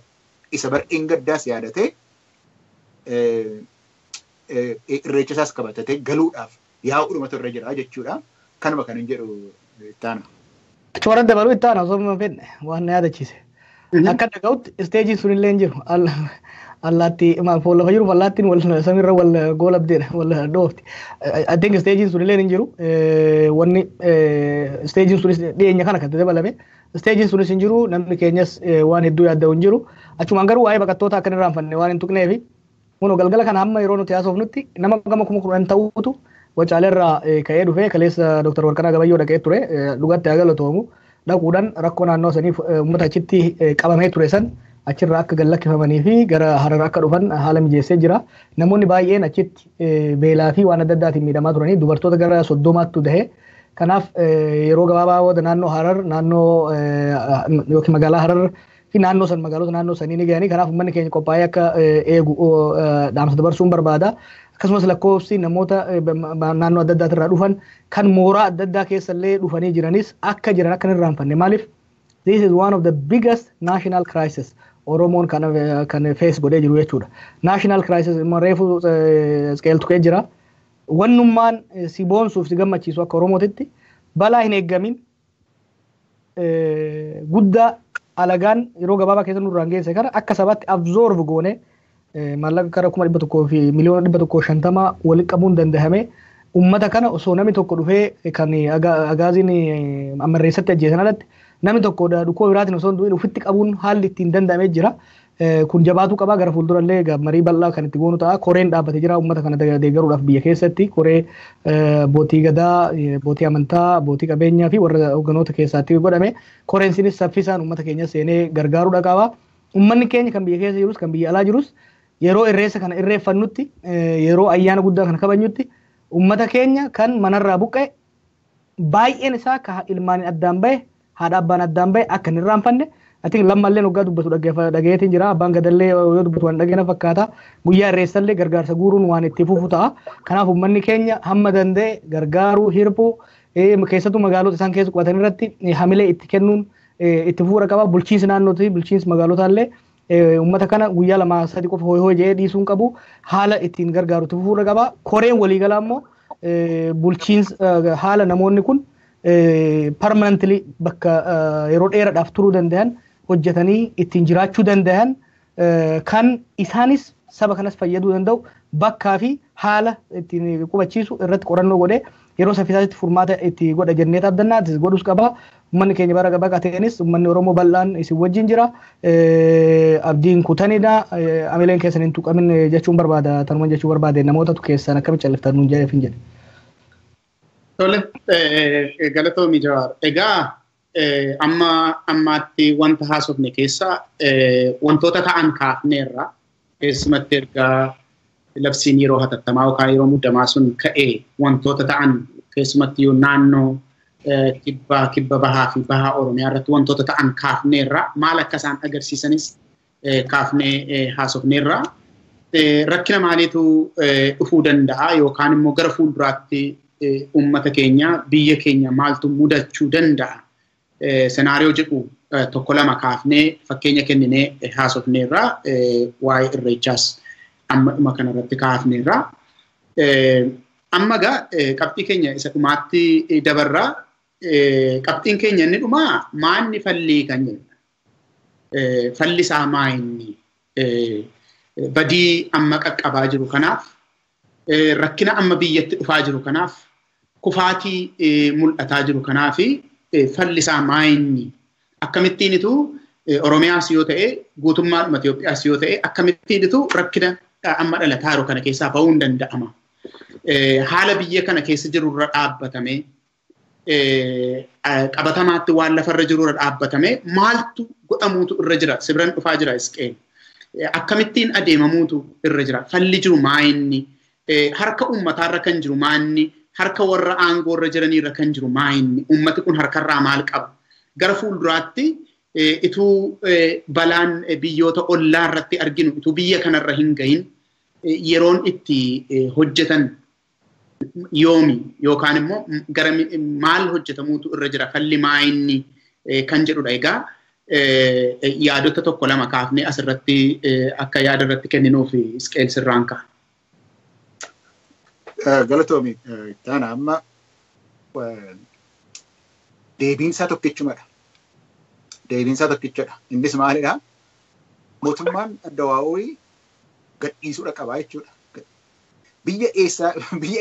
isa bar'een gaddaas yaadatee irreecha isaas qabatatee galuudhaaf yaa'uudhumatu irra jira jechuudha. Kanuma kan hin jedhu ittaana. Achuma dabaluu ittaana osoo hin fedhe waan na yaadachiise. Akka dhaga'utti isteejiin sun illee hin jiru. Allaattii maal lafa jiru allaattiin wal samiirra wal goolabdeedha wal dhoofti. I think isteejiin sun illee hin jiru. Wanni isteejiin sunis dhiyeenya kana kan dabalame. Isteejiin sunis hin jiru, namni keenyas waan hedduu yaadda'u hin jiru. Achumaan garuu waa'ee baqattoota akka hin irraanfanne waan hin tuqneefi kunoo galgala kana hamma yeroo nuti haasofnutti nama gama 10,000 ta'uutu Wacaaleerraa ka'ee dhufee kaleessa Dr. Warqanaa Gabayyoo dhaqee ture dhugatti haa galatoomu dhaquudhaan rakkoo naannoo saniif uummata achitti qabamee ture san achirraa akka gad lakkifamanii fi gara Harar akka dhufan haala mijeessee jira. Namoonni baay'een achitti beelaa fi waan adda addaatiin miidhamaa turanii dubartoota gara 30tti dahe. Kanaaf yeroo gabaabaa booda naannoo Harar naannoo yookiin magaalaa Harar fi naannoo san magaalota naannoo sanii ni gahanii. Kanaaf uummanni keenya qophaa'ee akka eegu dhaamsa dabarsuun barbaada. Akkasumas lakkoofsi namoota naannoo adda addaa irraa dhufan kan mooraa adda addaa keessallee dhufanii jiranis akka jiran akka hin irraanfanne. Maaliif? This is one of the biggest national crisis Oromoon kan face godhee jiru jechuudha. National crisis immoo reefu qeeltu jira. Wannummaan si boonsuuf si gammachiisu akka Oromootitti balaa hin eeggamin guddaa alagaan yeroo gabaabaa keessa nurraan geesse kana akka sabaatti absorb goone maallaqa kara 150,150,000 walitti qabuun dandahame. Ummata kana osoo namni tokko dhufee kan agaaziin amarreessatti ajjeesan alatti namni tokko dhukkuba biraatiin osoo hin du'in ofitti qabuun haalli ittiin danda'amee jira. Kun jabaatuu qabaa, gara fuuldurallee marii bal'aa kan itti goonu ta'a. Koreen dhaabbatee jira uummata kana deeggaruudhaaf biyya keessatti, koree abbootii gadaa, abbootii amantaa, abbootii qabeenyaa fi warra hoogganoota keessaatti godhame. Koreen sinis saffisaan uummata keenya seenee gargaaruudha qaba. Uummanni keenya kan biyya keessa jirus kan biyya alaa jirus yeroo irreessa kana irreeffannutti, yeroo ayyaana guddaa kana kabajnutti, uummata keenya kan manarraa buqqa'e, baay'een isaa ka ilmaan addaan bahe, haadha abbaan addaan bahe akka hin irraanfanne. Ati lammallee waggaa dubbatu dhagayeetiin jira. Abbaan gadallee yoo dubbatu waan dhageena fakkaata. Guyyaa irreessallee gargaarsa guuruun waan itti fufu ta'a. Kanaaf uummanni keenya hamma danda'e gargaaruu, hirpuu, keessattuu magaalota isaan keessa qubatan irratti hamilee itti kennuun itti fufuudha qaba. Bulchiinsi naannootii, bulchiinsi magaalotaallee uummata kana guyyaa 2 3 qofa hooyii hooyii jedhee dhiisuu hin qabu. Haala ittiin gargaaru itti fufuudha qaba. Koreen waliigalaa immoo bulchiinsa haala namoonni kun permanently bakka yeroo dheeraadhaaf turuu danda'an hojjetanii ittiin jiraachuu danda'an, kan isaanis saba kanas fayyaduu danda'u, bakkaa fi haala ittiin qubachiisu irratti qorannoo godhee yeroo saffisaatti furmaata itti godha jennee abdannaa godhus qaba. Uummanni keenya bara baqateenis uummanni Oromoo bal'aan isin wajjin jira. Abdiin kutanidha. Amileen keessan hin tuqamin jechuun barbaada. Tanuma jechuu barbaade, namootatu keessan akkamitti calliftan nuun jedheef hin jedhe. Tole, galatoomii Jawaar. Egaa amma ammaatti wanta haasofne keessa wantoota ta'an kaafneerra, keessumatti ergaa labsiin yeroo hatattamaa yookaan yeroo muddamaa sun ka'ee wantoota ta'an, keessumatti yoo naannoo kibba, kibba bahaa fi bahaa Oromiyaa irratti wantoota ta'an kaafneerra, maal akka isaan agarsiisanis kaafnee haasofneerra. Rakkina maaliitu dhufuu danda'a yookaan immoo gara fuulduraatti uummata keenya, biyya keenya maaltu mudachuu danda'a? Scenario jedhu tokko lama kaafnee fakkeenya kenninee haasofneerra, waa'ee irreechaas amma dhuma kanarratti kaafneerra. Amma egaa qabxii keenya isa dhumaatti dabarraa. Qabxiin keenya inni dhumaa maanni fallii kan jedhudha. Falli isaa maa inni? Badii amma qaqqabaa jiru kanaaf, rakkina amma biyyatti dhufaa jiru kanaaf, kufaatii mul'ataa jiru kanaaf falli isaa maa inni? Akkamittiinitu Oromiyaas yoo ta'e, guutummaadhuma Itoophiyaas yoo ta'e, akkamittiinitu rakkina amma dhalataa jiru kana keessaa ba'uun danda'ama? Haala biyya kana keessa jiru irra dhaabbatamee, qabatamaatti waan lafarra jiru irra dhaabbatamee maaltu godhamuutu irra jira? Sibiran dhufaa jira isqeen. Akkamittiin adeemamuutu irra jira? Falli jiru maa inni? Harka uummataarra kan jiru maa inni? Harka warra aangoorra jiraniirra kan jiru maa inni? Uummati kun harkarraa maal qaba? Gara fuulduraatti ituu balaan biyyoota ollaa irratti arginu ituu biyya kanarra hin gahin yeroon itti hojjetan yoomi, yookaan immoo gara maal hojjetamuutu irra jira, falli maa inni kan jedhudha. Egaa yaadota tokko lama kaafnee asirratti akka yaada irratti kenninuuf isqeel sirraan ka'a. Galatoomi taana, amma deebiinsaa tokkichumadha. Deebiinsaa tokkichadha. Innis maalidha? Mootummaan addawaawii gadhiisuudha qabaa jechuudha. Biyya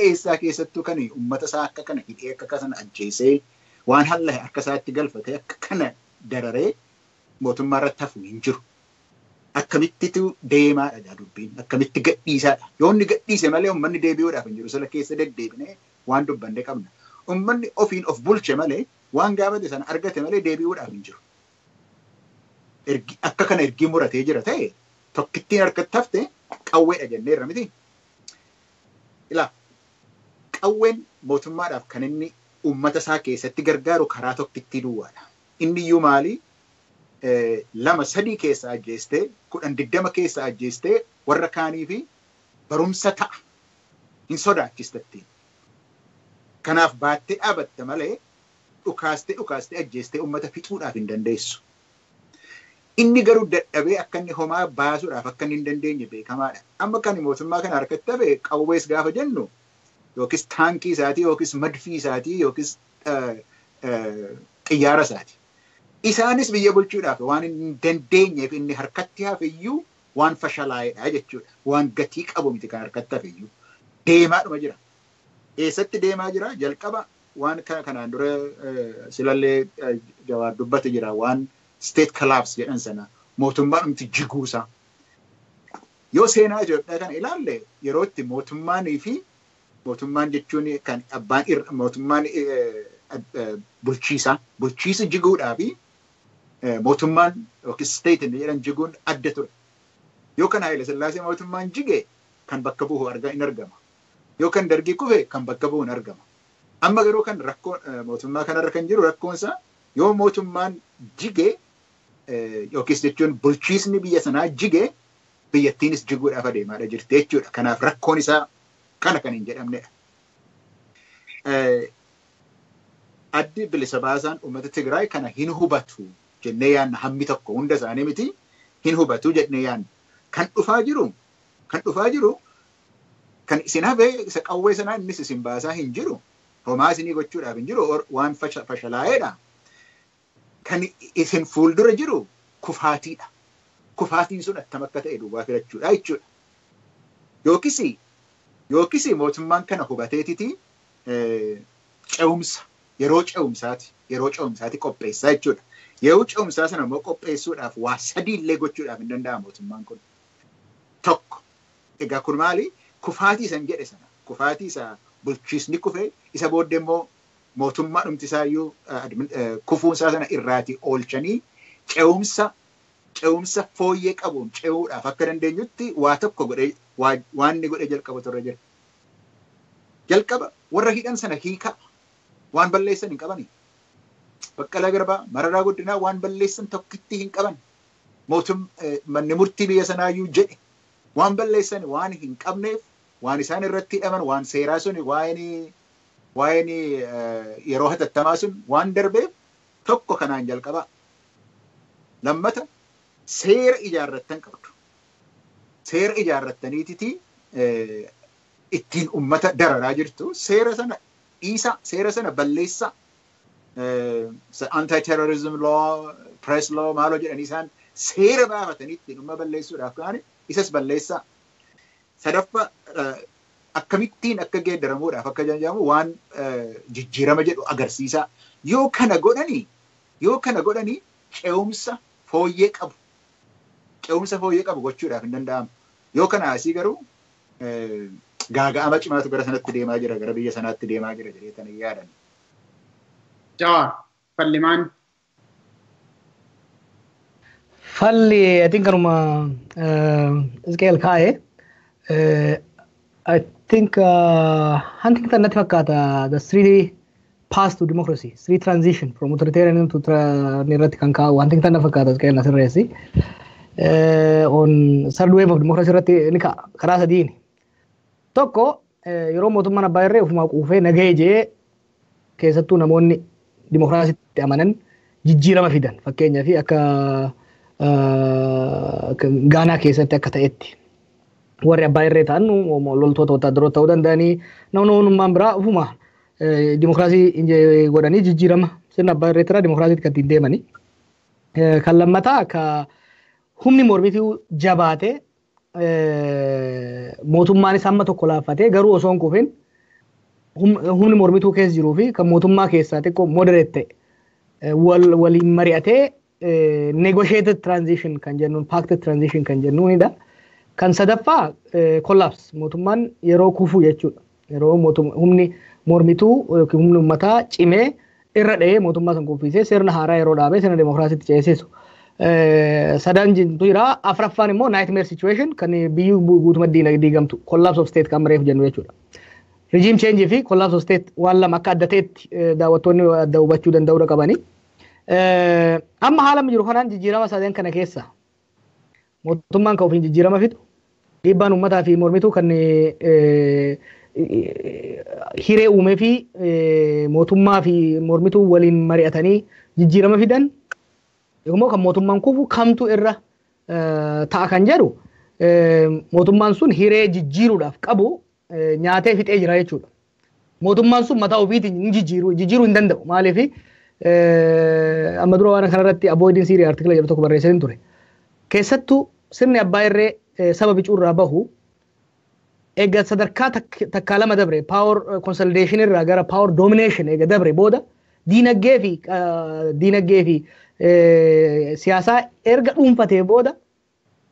eessaa keessattuu kan uummata isaa akka kana hidhee, akka kana ajjeesee, waan hallahe harka isaatti galfatee, akka kana dararee mootummaa irratti hafu hin jiru. Akkamittitu deemaadha dubbiin? Akkamitti gadhiisaadha? Yoo inni gadhiise malee uummanni deebi'uudhaaf hin jiru. Sila keessa deddeebinee waan dubbanne qabna. Uummanni ofiin of bulche malee, waan gaafate sana argate malee deebi'uudhaaf hin jiru. Akka kana ergii muratee jira ta'e, tokkittiin harkatti hafte qawweedha jenneerra miti. Ilaa, qawween mootummaadhaaf kan inni uummata isaa keessatti gargaaru karaa tokkittii duwwaadha. Inni iyyuu maali? Lama sadii keessa ajjeestee, 10 20 keessa ajjeestee, warra kaanii fi barumsa ta'a. Hin sodaachistattiin. Kanaaf baattee dhaabatta malee dhukaastee dhukaastee ajjeestee uummata fixuudhaaf hin dandeessu. Inni garuu dadhabee akka inni homaa baasuudhaaf akka inni hin dandeenye beekamaadha. Amma kan mootummaa kana harkatti hafe qawwees gaafa jennu yookiis taankii isaatii yookiis madfii isaatii yookiis xiyyaara isaati. Isaanis biyya bulchuudhaaf waan hin dandeenyeef inni harkatti hafe iyyuu waan fashalaa'edha jechuudha. Waan gatii qabu miti kan harkatti hafe iyyuu. Deemaadhuma jira. Eessatti deemaa jira? Jalqaba waan kanaan dura silallee Jawaar dubbate jira, waan state collapse jedhan sana, mootummaan dhumti jiguusaa. Yoo seenaa Itoophiyaa kana ilaalle, yeroo itti mootummaanii fi mootummaan jechuun kan abbaan mootummaan bulchiisaa bulchiisa jiguudhaa fi mootummaan yookiin state inni jedhan jiguun adda ture. Yoo kan Haayile Sillaasee mootummaan jige, kan bakka bu'u hin argama. Yoo kan Dargii kufe, kan bakka bu'u hin argama. Amma garuu kan rakkoo mootummaa kanarra kan jiru, rakkoonsaa yoo mootummaan jige yookiis jechuun bulchiisni biyya sanaa jige, biyyattiinis jiguudhaaf adeemaadha jirti jechuudha. Kanaaf rakkoon isaa kana kan hin jedhamnedha. Addi Bilisa Baasaan Uummata Tigraay kana hin hubatu jennee yaanna. Hammi tokko, hunda isaanii miti, hin hubatu jennee yaanna. Kan dhufaa jiru kan isin hafe isa qawwee sanaa, innis isin baasaa hin jiru. Homaa isinii gochuudhaaf hin jiru, waan fashalaa'eedha. Kan isin fuuldura jiru kufaatiidha. Kufaatiin sun attam akka ta'e duwwaa filachuudha jechuudha. Yookiis mootummaan kana hubateetiti ce'umsa yeroo ce'umsaati qopheessaa jechuudha. Yeroo ce'umsaa sana immoo qopheessuudhaaf waa sadii illee gochuudhaaf hin danda'a mootummaan kun. Tokko, egaa kun maali? Kufaatii san jedhe sana, kufaatii isa bulchiisni kufee isa booddee immoo mootummaa dhumti isaayyuu kufuun isaa sana irraatii oolchanii ce'umsa fooyyee qabuun ce'uudhaaf akka dandeenyutti waa tokko godhee, waan inni godhee jalqabu turre jira. Jalqaba warra hidhan sana hiikaa, waan balleessan hin qabani. Baqqalaa Garbaa, Mararaa Guddinaa waan balleessan tokkitti hin qaban. Mootum manni murtii biyya sanaayyuu jedhe, waan balleessan waan hin qabneef, waan isaan irratti hidhaman waan seeraa sun, waa'een yeroo hatattamaa sun waan darbeef, tokko kanaan jalqabaa. Lammata, seera ijaarrattan qabdu. Seera ijaarrattaniititi ittiin ummata dararaa jirtu. Seera sana dhiisaa, seera sana balleessaa. Anti-terrorism law, press law maaloo jedhanii isaan seera baafatanii ittiin umma balleessuudhaaf ka'ani, isas balleessaa. Sadaffaa, akkamittiin akka geeddaramuudhaaf akka jedhamu waan jijjiirama jedhu agarsiisaa. Yoo kana godhanii ce'umsa fooyyee qabu. Ce'umsa fooyyee qabu gochuudhaaf hin danda'amu. Yoo kana asii garuu gaaga'ama cimaatu gara sanatti deemaa jira, gara biyya sanaatti deemaa jira jedhee tan yaadan. Jawaar, fallimaan. Falli, I think, kanuma Isqeel kaa'e. I think Huntington natti fakkaata, the three paths to democracy, three transition from authoritarianism to irratti kan kaa'u Huntington natti fakkaata, Isqeel na sirreessi. On third wave of democracy irratti ni ka'a karaa sadiini. Tokko, yeroo mootummaan abbaa irree ofumaa quufee nagahee jee, keessattuu namoonni dimokiraasiitti amanan jijjiirama fidan, fakkeenyaaf akka Gaanaa keessatti akka ta'etti. Warri abbaa irree ta'an loltoota wotaaddaroota ta'uu danda'anii, namoonni biraa ofuma dimokiraasii godhanii jijjiirama sirna abbaa irree irraa dimokiraasiitti kan ittiin deemani. Kan lammataa, ka humni mormituu jabaate, mootummaanis hamma tokko laaffatee, garuu osoo hin kufin humni mormituu keessa jiruu fi kan mootummaa keessaa xiqqoo moderate ta'e waliin mari'atee negotiated transition kan jennuun, pacted transition kan jennuunidha. Kan sadaffaa, collapse, mootummaan yeroo kufuu jechuudha. Yeroo humni mormituu yookiin humni uummataa cimee irra dha'ee mootummaa san kuffisee sirna haaraa yeroo dhaabee sirna dimokiraasiitti ceesisu. Sadan jintu jira. Afraffaan immoo nightmare situation, kan biyyi guutumatti diigamtu, collapse of state kan reefu jennu jechuudha. Regime change fi collapse of state waan lama akka adda ta'etti daawwattoonni adda hubachuu danda'uudha qabani. Amma haala jiru kanaan jijjiirama sadan kana keessa mootummaan kan ofiin jijjiirama fidu, dhiibbaan uummataa fi mormituu kan Hiree uumee fi mootummaa fi mormituu waliin mari'atanii jijjiirama fidan immoo kan mootummaan kufu kamtu irra ta'a kan jedhu, mootummaan sun hiree jijjiiruudhaaf qabu nyaatee fixee jira jechuudha. Mootummaan sun mataa ofiitiin hin jijjiiruu hin danda'u. Maaliif, amma dura waan kanarratti "Avoiding Syria" article jedhu tokko barreessanii ture. Keessattuu sirni abbaa irree saba bicuurraa bahu eega sadarkaa takkaa lama dabre, power consolidation irraa gara power domination eega dabre booda, diinagdee fi siyaasaa erga dhuunfatee booda,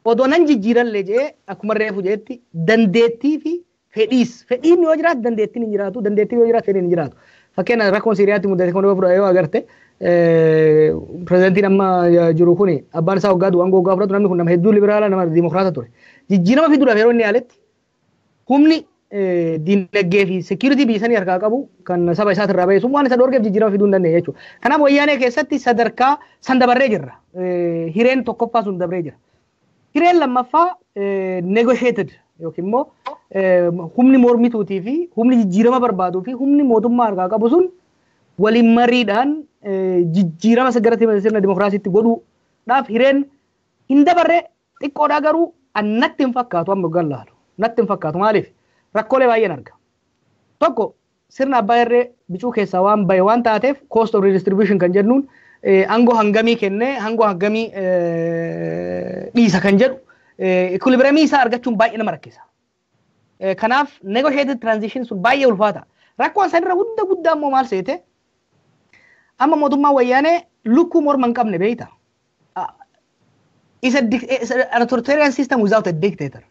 odoo nan jijjiirallee jee, akkuma reefu jeetti, dandeettii fi fedhiis, fedhiin yoo jiraatu dandeettiin hin jiraatu, dandeettiin yoo jiraatu fedhiin hin jiraatu. Fakkeenya rakkoon Siiriyaatti mudate kun yoo agarte, pirezidantiin amma jiru kuni abbaan isaa waggaa du'an waggaa fudhatu, namni kun nama hedduu liberaala, nama dimokiraata ture. Jijjiirama fiduudhaaf yeroo inni yaaletti, humni diinagdee fi security biyya sanii harkaa qabu kan saba isaatirraa bahe sun waan isa dhoorgeef jijjiirama fiduu hin dandeenye jechuudha. Kanaaf Wayyaanee keessatti sadarkaa san dabarree jirra. Hireen tokkoffaa sun dabarree jira. Hireen lammaffaa negotiated yookiin immoo humni mormituutii fi humni jijjiirama barbaaduu fi humni mootummaa harkaa qabu sun waliin mariidhaan jijjiirama gara sirna dimokiraasiitti godhuudhaaf hireen hin dabarre xiqqoodhaa, garuu natti hin fakkaatu. Amma hoggaan laalu natti hin fakkaatu. Maaliif? Rakkoolee baay'een arga. Tokko, sirna abbaa irree bicuu keessaa waan bahe waan taateef, cost of redistribution kan jennuun, aangoo hangamii kennee aangoo hangamii dhiisa kan jedhu, equilibriumii isaa argachuun baay'ee nama rakkisa. Kanaaf negotiated transition sun baay'ee ulfaata. Rakkoon sanirra hunda guddaa immoo maal seete? Amma mootummaan Wayyaanee lukkuu morma hin qabne beeyta. Isa an authoritarian system without a dictator.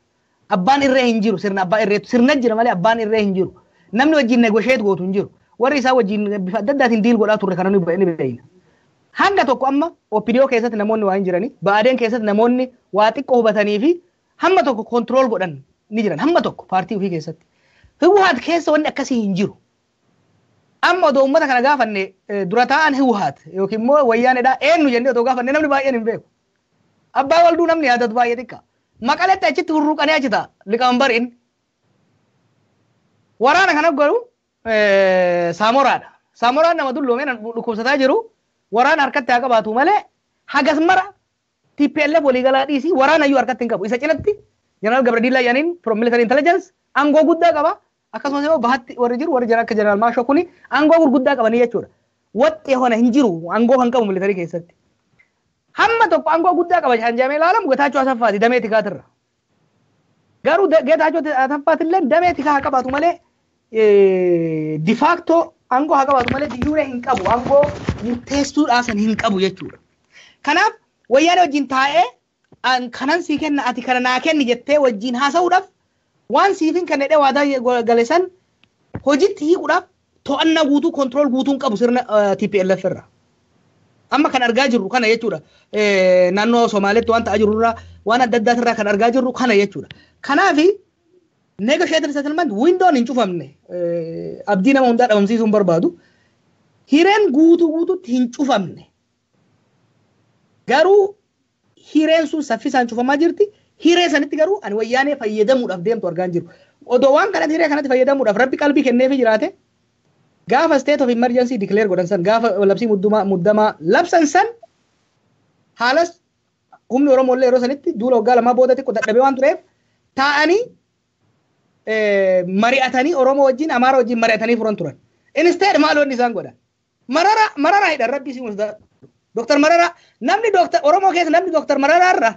Abbaan irree hin jiru, sirna abbaa irree sirna jira malee abbaan irree hin jiru. Namni wajjin negotiate gootu hin jiru. Warri isaa wajjin bifa adda addaatiin deal godhaa turre kana ni beeyna. Hanga tokko amma OPDO keessatti namoonni waa hin jirani, Ba'adeen keessatti namoonni waa xiqqoo hubatanii fi hamma tokko control godhan ni jiran, hamma tokko paartii ofii keessatti. Hiwwaat keessa wanni akkasii hin jiru. Amma odoo uummata kana gaafanne, dura taa'an Hiwwaat yookiin immoo Wayyaaneedhaa eenyu jennee odoo gaafanne, namni baay'een hin beeku. Abbaa Walduu namni yaadatu baay'ee xiqqa. Maqaletti achitti hurruuqanii achi ta'a liqaanbariin. Waraana kana garuu Saamoraadha. Saamoraan nama dulloomee dhukkubsataa jiru, waraana harkatti haa qabaatu malee, hagas mara TPLF waliigalaa dhiisii waraana iyyuu harkatti hin qabu. Isa cinatti Jeneraal Gabradiillaa jedhaniin from military intelligence aangoo guddaa qaba. Akkasumas immoo bahatti warri jiru, warri jiran akka Jeneraal Maashoo kuni aangoo gurguddaa qabanii jechuudha. Waxxee hona hin jiru, aangoo kan qabu military keessatti. Hamma tokko aangoo guddaa qaba kan jedhamee ilaalamu Getaachoo Asaffaati, damee tikaatirra. Garuu Geetaachoo Asaffaatillee damee tikaa haa qabaatu malee, de facto aangoo haa qabaatu malee, de jure hin qabu, aangoo murteessuudhaa san hin qabu jechuudha. Kanaaf Wayyaanee wajjin taa'ee kanan sii kenna, ati kana naa kenni jettee wajjin haasa'uudhaaf, waan siif hin kennedhee waadaa gale san hojitti hiikuudhaaf to'annaa guutuu, control guutuu hin qabu sirna TPLF irra. Amma kan argaa jirru kana jechuudha. Naannoo Somaaleetti waan ta'aa jirru irraa, waan adda addaatirraa kan argaa jirru kana jechuudha. Kanaafi negotiated settlement windown hin cufamne, abdii nama hundaa dhabamsiisuu hin barbaadu. Hireen guutuu guutuutti hin cufamne. Garuu hireen sun saffisaan cufamaa jirti. Hiree sanitti garuu ani Wayyaanee fayyadamuudhaaf deemtu argaa hin jiru. Odoo waan kanatti, hiree kanatti fayyadamuudhaaf Rabbi qalbii kenneefii jiraate, gaafa state of emergency declare godhan san, gaafa labsii muddamaa labsan san, haalas humni Oromoo illee yeroo sanitti duula waggaa 2 booda xiqqoo dadhabee waan tureef, taa'anii mari'atanii Oromoo wajjin, Amaara wajjin mari'atanii furan turan. Instead maal wanni isaan godhan? Mararaa hidhan. Rabbi si musdaa. Dooktar Mararaa, namni Dooktar Oromoo keessa namni Dooktar Mararaa irra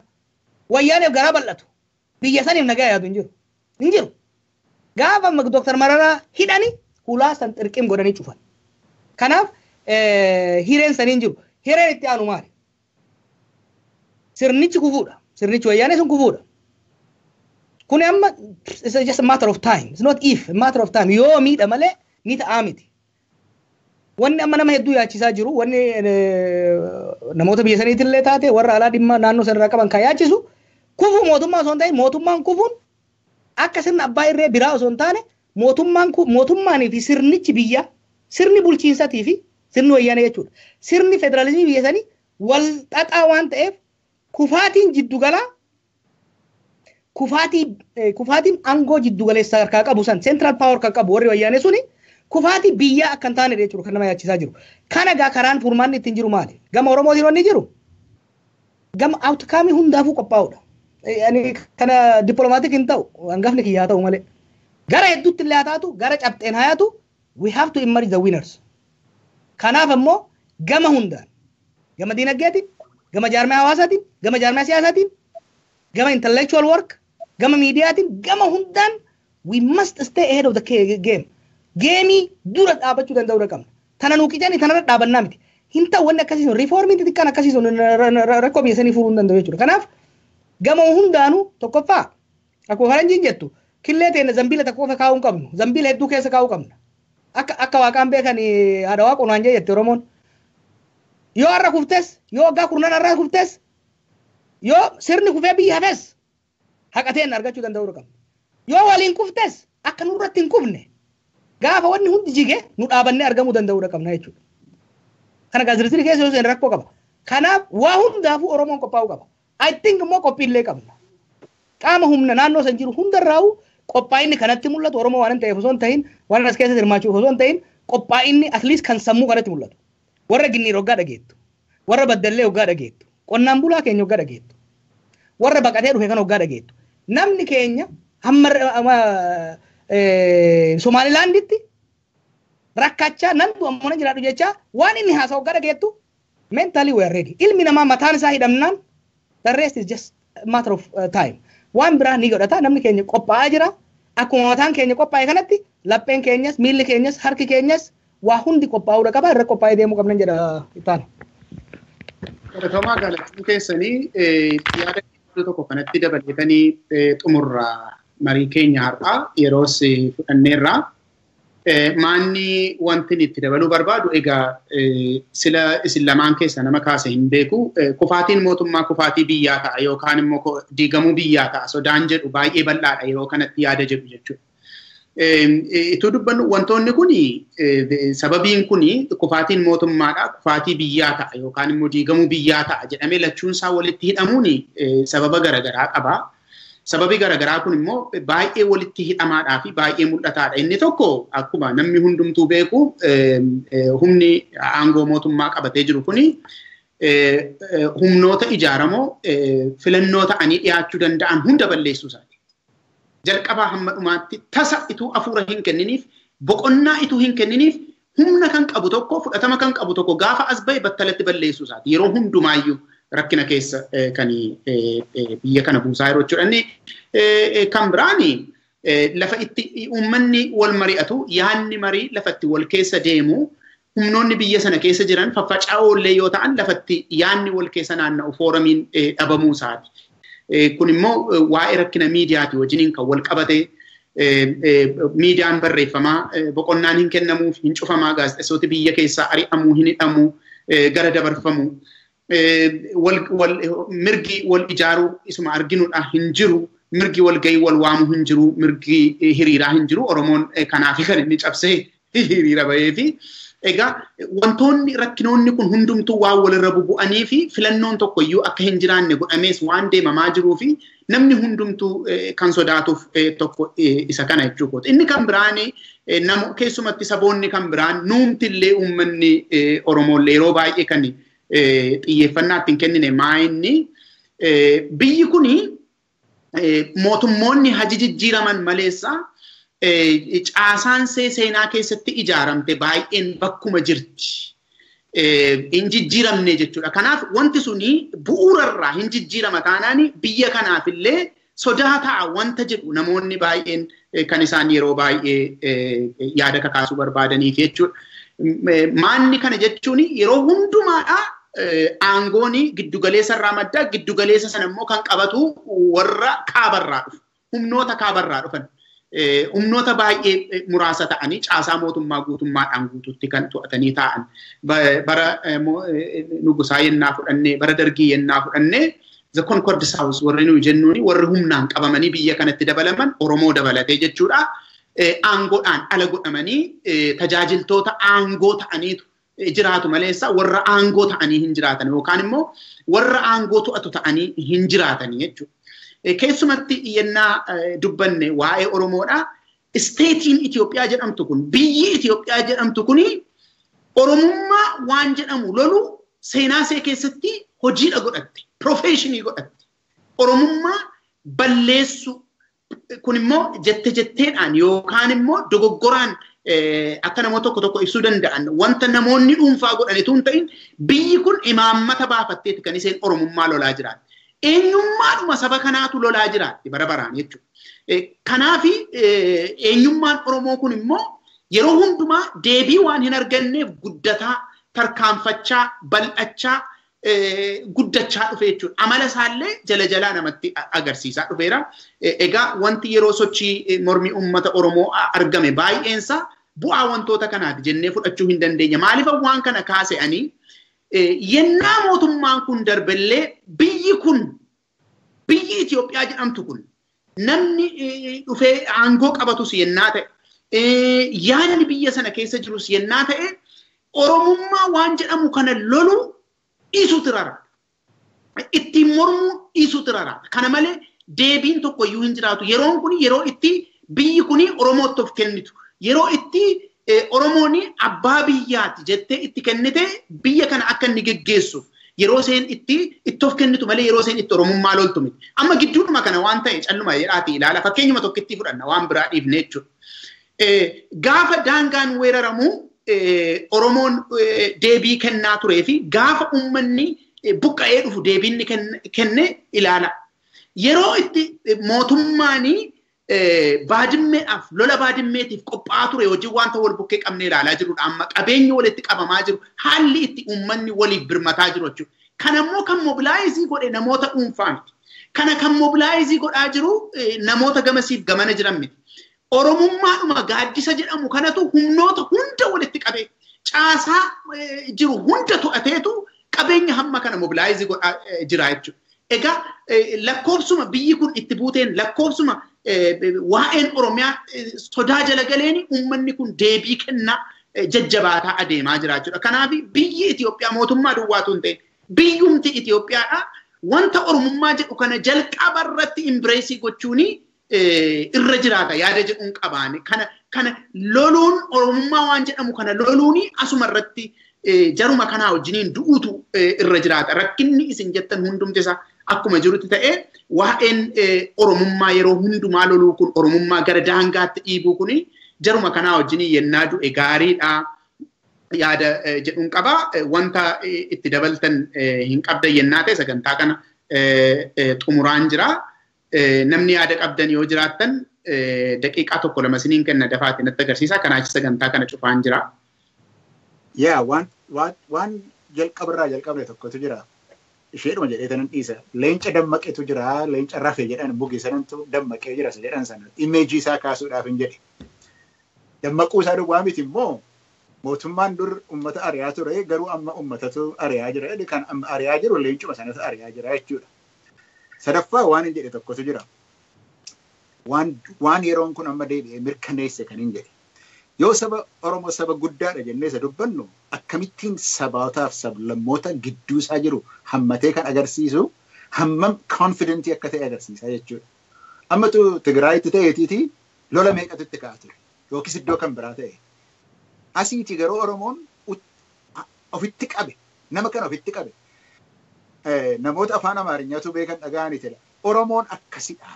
Wayyaaneef garaa bal'atu, biyya saniif nagaa yaadu hin jiru. Hin jiru. Gaafa Dooktar Mararaa hidhani, hulaa san xirqim godhanii cufan. Kanaaf hireen sanii hin jiru. Hireen itti aanu maali? Sirnichi kufuudha. Sirnichi Wayyaanee sun kufuudha. Kuni amma it's just a matter of time. It's not if, a matter of time. Yoo miidha malee ni ta'aa miti. Wanni amma nama hedduu yaachisaa jiru, wanni namoota biyya saniitillee taate warra alaa dhimma naannoo sanarraa qaban kan yaachisu, kufuu mootummaa osoo hin ta'in, mootummaan kufuun akka sirna abbaa irree biraa osoo hin taane, mootummaan mootummaanii fi sirnichi biyya, sirni bulchiinsatii fi sirni Wayyaanee jechuudha. Sirni federaalizimii biyya sanii wal xaxaa waan ta'eef, kufaatiin jiddugalaa Kufaatiin aangoo jiddu galeessaa harkaa qabu san, central power kan qabu warri Wayyaanee suni, kufaatii biyyaa akka hin taane jechuudha kan nama yaachisaa jiru. Kana gaa karaan furmaanni ittiin jiru maali? Gama Oromootiin wanni jiru gama outcome hundaafuu qophaa'uudha. Ani kana diplomatic hin ta'u, hangafni kiyyaa ta'u malee. Gara hedduutti illee haa taatu, gara cabxeen haa yaatu, we have to emerge the winners. Kanaaf ammoo gama hundaan, gama diinagdeetiin, gama jaarmaya hawaasaatiin, gama jaarmaya siyaasaatiin, gama intellectual work, gama miidiyaatiin, gama hundaan we must stay ahead of the game. Geemii dura dhaabachuu danda'uu qabna. Tana nuu qicanii tanarra dhaabannaa miti. Hin ta'u wanni akkasii sun, riifoormiin xixiqqaan akkasii sun rakkoo biyya sanii furuu hin danda'u jechuudha. Kanaaf gama hundaanuu, tokkoffaa, akkuma faranjiin jettu, killee teenya zambiila tokko qofa kaa'uu hin qabnu. Zambiila hedduu keessa kaa'uu qabna. Akka waaqaan beekan haadha waaqa onaan jee jette Oromoon. Yoo har'a kuftes, yoo waggaa 10 har'a kuftes, yoo sirni kufee biyya hafes, haqateen argachuu danda'uu qabna. Yoo waliin kuftes, akka nurratti hin kufne, gaafa wanni hundi jige nu dhaabannee argamuu danda'uu qabna jechuudha. Kana gaa zirzirii keessa yoo seen rakkoo qaba. Kanaaf waa hundaafuu Oromoon qophaa'uu qaba. I think immoo qophiillee qabna. Qaama humna naannoo san jiru hundarraa'u qophaa'inni kanatti mul'atu, Oromoo waan hin ta'eef osoo hin ta'in, waan as keessatti hirmaachuuf osoo hin ta'in, qophaa'inni at least kan sammuu kanatti mul'atu. Warra Ginniir hoggaa dhageettu. Warra Baddallee hoggaa dhageettu. Qonnaan bulaa keenya hoggaa dhageettu. Warra baqatee dhufe kan hoggaa dhageettu. Namni keenya hamma Somaalilaanditti rakkachaa nan du'a mana jiraadhu jechaa waan inni haasa'u hoggaa dhageettu, mentally we are ready. Ilmi namaa mataan isaa hidhamnaan the rest is just a matter of time. Waan biraa ni godhata, namni keenya qophaa'aa jira. Akkuma mataan keenya qophaa'e kanatti lapheen keenyas, miilli keenyas, harki keenyas, waa hundi qophaa'uudha qaba, irra qophaa'ee deemuu qabnan jedha itaan. Galatoomaa, galachuu keessanii yaada tokko kanatti dabaleetanii xumurra marii keenya har'aa, yeroos fudhanneerraa. Maanni wanti itti dabaluu barbaadu egaa, sila isin lamaan keessa nama kaase hin beeku, kufaatiin mootummaa kufaatii biyyaa ta'a yookaan immoo diigamuu biyyaa ta'a sodaan jedhu baay'ee bal'aadha yeroo kanatti yaada jedhu jechuudha. Ituu dubbannu wantoonni kuni, sababiin kuni kufaatiin mootummaadha, kufaatii biyyaa ta'a yookaan immoo diigamuu biyyaa ta'a jedhamee lachuunsaa walitti hidhamuun sababa garaagaraa qaba. Sababi garaagaraa kun immoo baay'ee walitti hidhamaadhaa fi baay'ee mul'ataadha. Inni tokko, akkuma namni hundumtuu beeku, humni aangoo mootummaa qabatee jiru kuni humnoota ijaaramoo filannoo ta'anii dhiyaachuu danda'an hunda balleessuu isaati. Jalqabaa hamma dhumaatti tasa ituu afuura hin kenniniif, boqonnaa ituu hin kenniniif, humna kan qabu tokko, fudhatama kan qabu tokko gaafa as bahe battalatti balleessuu isaati. Yeroo hundumaayyuu rakkina keessa kan biyya kana buusaa yeroo jechuudha. Inni kan biraani lafa itti uummanni wal mari'atu, yaadni marii lafa itti wal keessa deemu, humnoonni biyya sana keessa jiran faffaca'oollee yoo ta'an lafatti yaadni wal keessa naanna'u, foorumiin dhabamuu isaati. Kun immoo waa'ee rakkina miidiyaati wajjiniin kan wal qabate. Miidiyaan barreeffamaa boqonnaan hin kennamuuf, hin cufamaa, gaazexeessitooti biyya keessaa ari'amuu, hin hidhamuu, gara dabarfamu. Mirgi wal ijaaruu isuma arginudha hin jiru. Mirgi wal gahii wal waamuu hin jiru. Mirgi hiriiraa hin jiru. Oromoon kanaaf kan inni cabsee hiriira bahee fi egaa wantoonni rakkinoonni kun hundumtuu waan walirra bubu'anii fi filannoon tokko iyyuu akka hin jiraanne godhamees waan deemamaa jiruu fi namni hundumtuu kan sodaatuuf tokko isa kana jechuudha. Inni kan biraan nama keessumatti saboonni kan biraan, nuumtillee uummanni Oromoollee yeroo baay'ee kan xiyyeeffannaa ittiin kennine maa inni, biyyi kuni mootummoonni haji jijjiiraman maleessa caasaan seenaa keessatti ijaaramte baay'een bakkuma jirti. Hin jijjiiramne jechuudha. Kanaaf wanti suni bu'uurarraa hin jijjiirama taanaan biyya kanaafillee sodaa ta'a wanta jedhu namoonni baay'een kan isaan yeroo baay'ee yaada kakaasuu barbaadaniif jechuudha. Maanni kana jechuun yeroo hundumaadha aangoon giddugaleessa irraa madda, giddugaleessa sana immoo kan qabatu warra kaabarraa dhufu, humnoota kaabarraa dhufan, humnoota baay'ee muraasa ta'anii caasaa mootummaa guutummaadhaan guutuutti kan to'atanii taa'an. Bara Nugusaa yennaa fudhannee, bara Dargii yennaa fudhannee, the Concord South warri nuyi jennuuni, warri humnaan qabamanii biyya kanatti dabalaman, Oromoo dabalatee jechuudha. Aangoodhaan ala godhamanii tajaajiltoota aangoo ta'aniitu jiraatu maleessa warra aangoo ta'anii hin jiraatan yookaan immoo warra aangoo to'atu ta'anii hin jiraatanii jechuudha. Keessumatti yennaa dubbanne waa'ee Oromoodha. Isteetiin Itoophiyaa jedhamtu kun, biyyi Itoophiyaa jedhamtu kuni Oromummaa waan jedhamu lolu seenaa see keessatti hojiidha godhatte, profeeshinii godhatte. Oromummaa balleessu kun immoo jette jetteedhaan yookaan immoo dogoggoraan akka namoota tokko tokko ibsuu danda'an wanta namoonni dhuunfaa godhanitu hin ta'in biyyi kun imaammata baafatteeti kan isheen Oromummaa lolaa jiraatti. Eenyummaadhuma saba kanaatu lolaa jiraatti bara baraan jechuudha. Kanaafi eenyummaan Oromoo kun immoo yeroo hundumaa deebii waan hin arganneef guddataa, tarkaanfachaa, bal'achaa, guddachaa dhufe jechuudha. Amala isaallee jala jalaa namatti agarsiisaa dhufeera. Egaa wanti yeroo sochii mormii uummata Oromoo argame baay'eensaa bu'aa wantoota kanaati jennee fudhachuu hin dandeenya. Maaliif waan kana kaase ani yennaa mootummaan kun darbellee biyyi kun biyyi Itoophiyaa jedhamtu kun namni dhufee aangoo qabatus yennaa ta'e yaadni biyya sana keessa jirus yennaa ta'e Oromummaa waan jedhamu kana lolu dhiisuutu rara. Ittiin mormuu dhiisuutu rara. Kana malee deebiin tokko iyyuu hin jiraatu. Yeroon kun yeroo itti biyyi kun Oromootti of kennitu. Yeroo itti Oromoon abbaa biyyaati jettee itti kennite biyya kana akka inni geggeessuuf yeroo isheen itti of kennitu malee yeroo isheen itti Oromummaa loltu miti. Amma gidduudhuma kana waan ta'e calluma jedhaati ilaala. Fakkeenyuma tokkotti fudhanna waan biraa dhiifne jechuudha. Gaafa daangaan weeraramu Oromoon deebii kennaa turee fi gaafa uummanni buqqa'ee dhufu deebiin kenne ilaala. Yeroo itti mootummaan baadimmeedhaaf lola baadimmeetiif qophaa'aa ture hojii wanta wal bukkee qabnee ilaalaa jirudha. Amma qabeenyi walitti qabamaa jiru haalli itti uummanni waliif birmataa jiru jechuudha. Kana immoo kan mobilaayizii godhe namoota dhuunfaa miti. Kana kan mobilaayizii godhaa jiru namoota gamasiif gamana jiran miti. Oromummaadhuma gaaddisa jedhamu kanatu humnoota hunda walitti qabee caasaa jiru hunda to'ateetu qabeenya hamma kana mobilaayizii godhaa jira jechuudha. Egaa lakkoofsuma biyyi kun itti buuteen lakkoofsuma waa'een Oromiyaa sodaa jala galeen uummanni kun deebii kennaa jajjabaataa adeemaa jira jechuudha. Kanaaf biyyi Itoophiyaa mootummaa duwwaatu hin ta'in biyyumti Itoophiyaadha wanta Oromummaa jedhu kana jalqaba irratti imbireesii gochuuni irra jiraata yaada jedhuun qabaani. Kana loluun Oromummaa waan jedhamu kana loluuni asuma irratti jaruma kanaa wajjiniin du'uutu irra jiraata. Rakkinni isin jettan hundumti isaa akkuma jirutti ta'ee waa'een Oromummaa yeroo hundumaa loluu kun Oromummaa gara daangaatti dhiibuu kuni jaruma kanaa wajjiniin yennaa du'e gaariidha yaada jedhuun qaba. Wanta itti dabaltan hin qabdan yennaa ta'e sagantaa kana xumuraan jira. Namni yaada qabdan yoo jiraattan daqiiqaa tokko lama isiniin kenna dafaatiin natti agarsiisa. Kanaachi sagantaa kana cufaan jira. Yaa waan jalqabarraa jalqabne tokkotu jira. Isheedhuma jedhee tanan dhiisa. Leenca dammaqetu jira. Leenca rafe jedhan bugi sanantu dammaqee jira jedhan sana. Imeejii isaa kaasuudhaaf hin jedhe. Dammaquu isaa duwwaa miti immoo mootummaan dur uummata ari'aa ture garuu amma uummatatu ari'aa jira. Kan amma ari'aa jiru leencuma sanatu ari'aa jira jechuudha. Sadaffaa waan hin jedhe tokkotu jira. Waan yeroon kun amma deebi'ee mirkaneesse kan hin jedhe. Yoo saba Oromoo saba guddaadha jennee isa dubbannu akkamittiin sabootaaf sablammoota gidduu isaa jiru hammatee kan agarsiisu hammam konfidentii akka ta'e agarsiisa jechuudha. Ammatu Tigraayitti ta'eetiiti lola meeqatu itti ka'a ture yookiis iddoo kan biraa ta'e. Asiiti garuu Oromoon ofitti qabe nama kana ofitti qabe. Namoota afaan Amaariñaatu beekan dhaga'aniitidha. Oromoon akkasidha.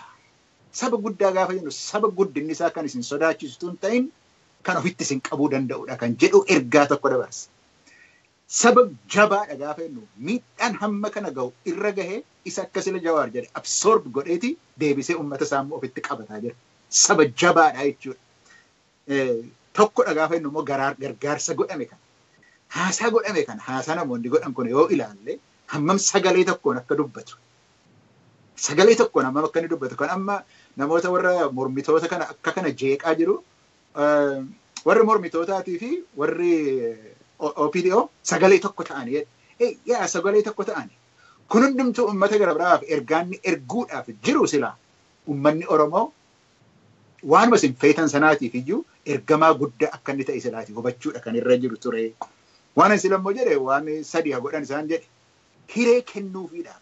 Saba guddaa gaafa jennu saba guddinni isaa kan isin sodaachisu hin ta'in kan ofitti isin qabuu danda'udha kan jedhu ergaa tokko dabarsa. Saba jabaadha gaafa jennu miidhaan hamma kana ga'u irra gahee isa akkasila Jawaar jedhe absorb godheeti deebisee uummata isaa immoo ofitti qabataa jira. Saba jabaadha jechuudha. Tokkodha gaafa jennu immoo gargaarsa godhame kana. Haasaa godhame kana haasaa namoonni godhan kun yoo ilaalle hammam sagalee tokkoon akka dubbatu. Sagalee tokkoon hammam akka inni dubbatu kan amma namoota warra mormitoota kana akka kana jeeqaa jiru warri mormitootaatii fi warri OPDO sagalee tokko ta'anii yaa sagalee tokko ta'anii kun hundumtuu uummata gara biraaf ergaanni erguudhaaf jiru silaa uummanni Oromoo waanuma isin feetan sanaatiif iyyuu ergamaa guddaa akka inni ta'e silaati hubachuudha kan irra jiru ture. Waan isin immoo jedhe waan sadi haa godhan isaan jedhe hiree kennuufiidhaaf.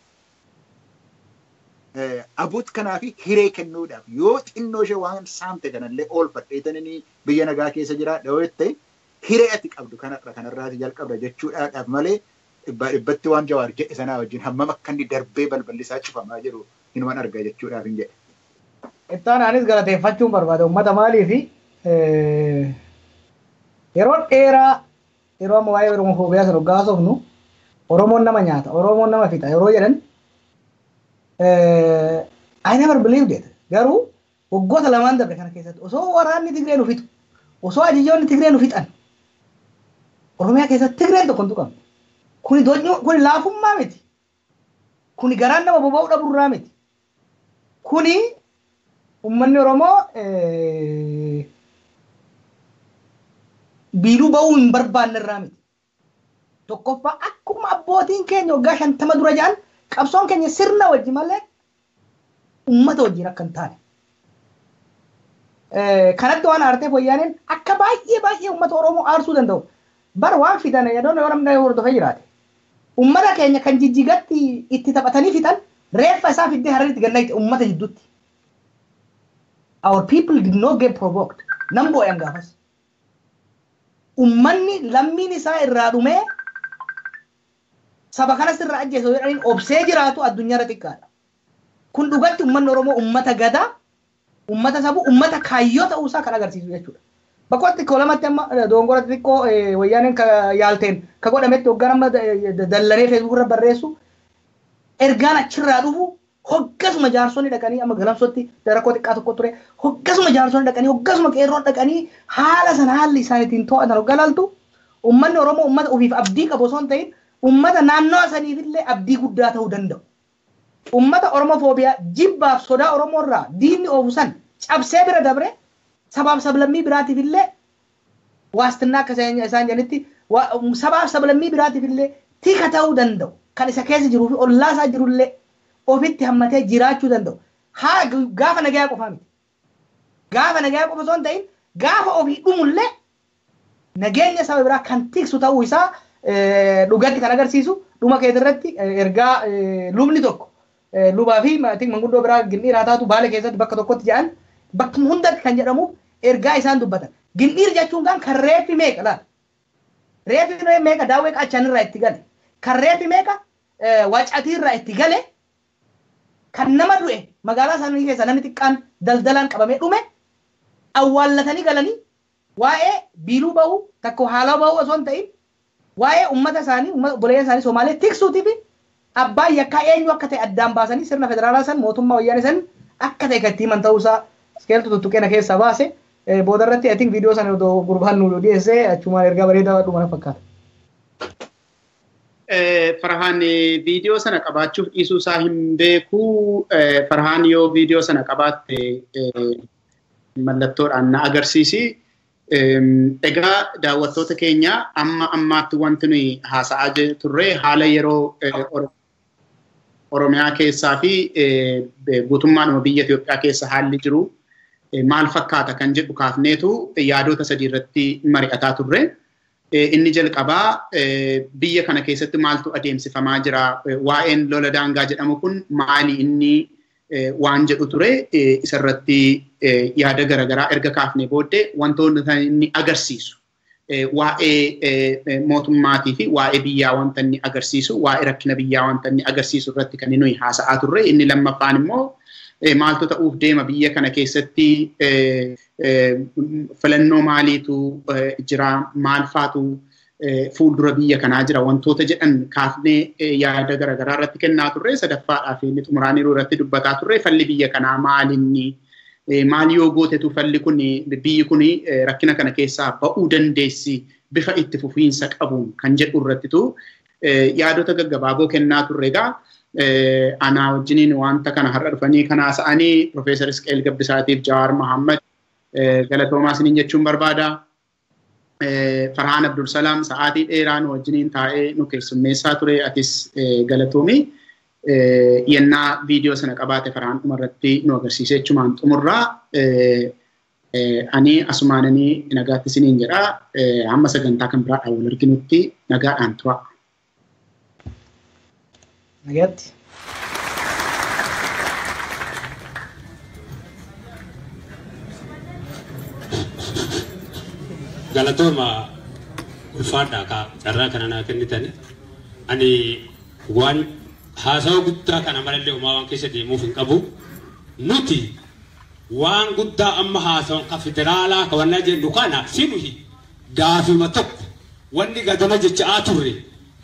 Abuut kanaaf hiree kennuudhaaf yoo xinnoo ishee waan saamte kanallee oolfadheetanii biyya nagaa keessa jiraadha yoo jette hiree ati qabdu kanarraati jalqabda jechuudhaaf malee dhibbatti waan Jawaar jedhe sanaa wajjin hammam akka inni darbee balballi isaa cufamaa jiru hinuman argaa jechuudhaaf hin jedhe. Ittaan anis galateeffachuun barbaada uummata maaliifi yeroo dheeraa yeroo amma waa'ee Oromofoobiyaa sana hoggaa haasofnu Oromoon nama nyaata, Oromoon nama fixa yeroo jedhan I never believed it. Garuu waggoota lamaan darbe kana keessatti osoo waraanni Tigree nu fixu, osoo ajajoonni Tigree nu fixan, Oromiyaa keessatti Tigreen tokko hin tuqamne. Kuni kuni laafummaa miti. Kuni garaan nama boba'uu dhabuurraa miti. Kuni uummanni Oromoo biiluu ba'uu hin barbaanne irraa miti. Tokkoffaa akkuma abbootiin keenya waggaa 50 dura jedhan qabsoon keenya sirna wajji malee uummata wajjin akka hin taane. Kanatti waan aarteef wayyaaneen akka baay'ee baay'ee uummata Oromoo aarsuu danda'u. Bara waan fidan yeroon yoo namni hordofee jiraate. Uummata keenya kan jijjigatti itti taphatanii fixan reeffa isaa fiddee Hararitti gannayte uummata jidduutti. Our people did not get provoked. Nam boo'an gaafas. Uummanni lammiin isaa irraa dhumee saba kanas irraa ajjeessu jedhaniin obsee jiraatu addunyaarra xiqqaadha. Kun dhugatti uummanni Oromoo uummata gadaa, uummata sabu, uummata kaayyoo ta'uusaa kan agarsiisu jechuudha. Bakka xiqqoo lamatti amma dogongora xiqqoo wayyaaneen yaalteen ka godhametti hoggaan amma dallanee feesbuuk irra barreessu ergaan achirraa dhufu hoggasuma jaarsonni dhaqanii amma galamsootti rakkoo xiqqaa tokko ture hoggasuma jaarsonni dhaqanii hoggasuma qeerroon dhaqanii haala sana haalli isaan ittiin to'atan hoggaa laaltu uummanni Oromoo uummata ofiif abdii qabu osoo hin ta'in uummata naannoo saniifillee abdii guddaa ta'uu danda'u. Uummata Oromofoobiyaa jibbaaf sodaa Oromoo irraa diinni oofu san cabsee bira dabre sabaaf sablammii biraatiif illee waastinnaa akka isaan jedhanitti sabaaf sablammii biraatiif illee tika ta'uu danda'u. Kan isa keessa jiruu fi ollaa isaa jirullee ofitti hammatee jiraachuu danda'u. Haa gaafa nagayaa qofaa miti. Gaafa nagayaa qofa osoo hin ta'in gaafa ofii dhumullee nageenya saba biraa kan tiksu ta'uu isaa dhugatti kan agarsiisu dhuma keetirratti ergaa lubni tokko lubaa fi manguddoo biraa gindhiiraa taatu Baale keessatti bakka tokkotti jedhan bakkuma hundatti kan jedhamuuf ergaa isaan dubbatan. Gindhiir jechuun kan reeffi meeqa laata? Reeffi meeqa daawwee qaachanirraa itti gale? Kan reeffi meeqa wacatiirraa itti gale? Kan nama du'e magaalaa isaanii keessa namni xiqqaan daldalaan qabamee dhume awwaallatanii galanii waa'ee biiluu ba'uu takka haalaa ba'uu osoo hin ta'in waa'ee uummata isaanii obboleeyyan isaanii Somaalee tiksuutii fi abbaan yakkaa eenyu akka ta'e addaan baasanii sirna federaalaa san mootummaa wayyaanee san akka ta'e kan itti himan ta'uusaa iskeeltu tuttuqeena keessaa baase booda irratti I think viidiyoo sana odoo gurbaan nu dhiyeessee achumaan ergaa bareedaa dhuma fakkaata. Farhaan viidiyoo sana qabaachuuf dhiisuu isaa hin beeku. Farhaan yoo viidiyoo sana qabaatte mallattoodhaan na agarsiisi. Egaa daawwattoota keenya amma ammaatti wanti nuyi haasa'aa turre haala yeroo Oromiyaa keessaa fi guutummaadhuma biyya Itoophiyaa keessa haalli jiru maal fakkaata kan jedhu kaafneetu yaadota sadii irratti mari'ataa turre. Inni jalqabaa biyya kana keessatti maaltu adeemsifamaa jira waa'een lola daangaa jedhamu kun maali inni waan jedhu ture isarratti yaada garaagaraa erga kaafnee booddee wantoonni inni agarsiisu waa'ee mootummaatii fi waa'ee biyyaa wanta inni agarsiisu waa'ee rakkina biyyaa wanta inni agarsiisu irratti kan nuyi haasa'aa turre. Inni lammaffaan immoo maaltu ta'uuf deema biyya kana keessatti filannoo maaliitu jira maal faatu fuuldura biyya kanaa jira wantoota jedhan kaafnee yaada garaagaraa irratti kennaa turre. Sadaffaadhaa fi inni xumuraan yeroo irratti dubbataa turre falli biyya kanaa maalinni maal yoo gootetu falli kun biyyi kun rakkina kana keessaa ba'uu dandeessi bifa itti fufiinsa qabuun kan jedhu irrattitu yaadota gaggabaaboo kennaa turre. Egaa anaa wajjiniin wanta kana har'a dhufanii kan haasa'anii Profeesar Isqeel Gabbisaatiif Jawaar Mohaammed galatoomaa isiniin jechuun barbaada. Farhaan Abdulsalaam sa'aatii dheeraa nu wajjiniin taa'ee nu keessummeessaa ture atis galatoomi. Yennaa viidiyoo sana qabaate Farhaan dhumarratti nu agarsiise jechumaan xumurraa. Ani asumaananii nagaatti isiniin jedha. Hamma sagantaa kan biraadhaan wal arginutti nagaadhaan tura. Nagaatti. Galatooma ulfaadhaa ka carraa kana naa kennitani. Ani waan haasawa guddaa kana malallee homaa waan keessa deemuuf hin qabu. Nuti waan guddaa amma haasawan ka federaalaa ka wannaa jennu kana sinuhi gaafima tokko wanni gadama jechaa turre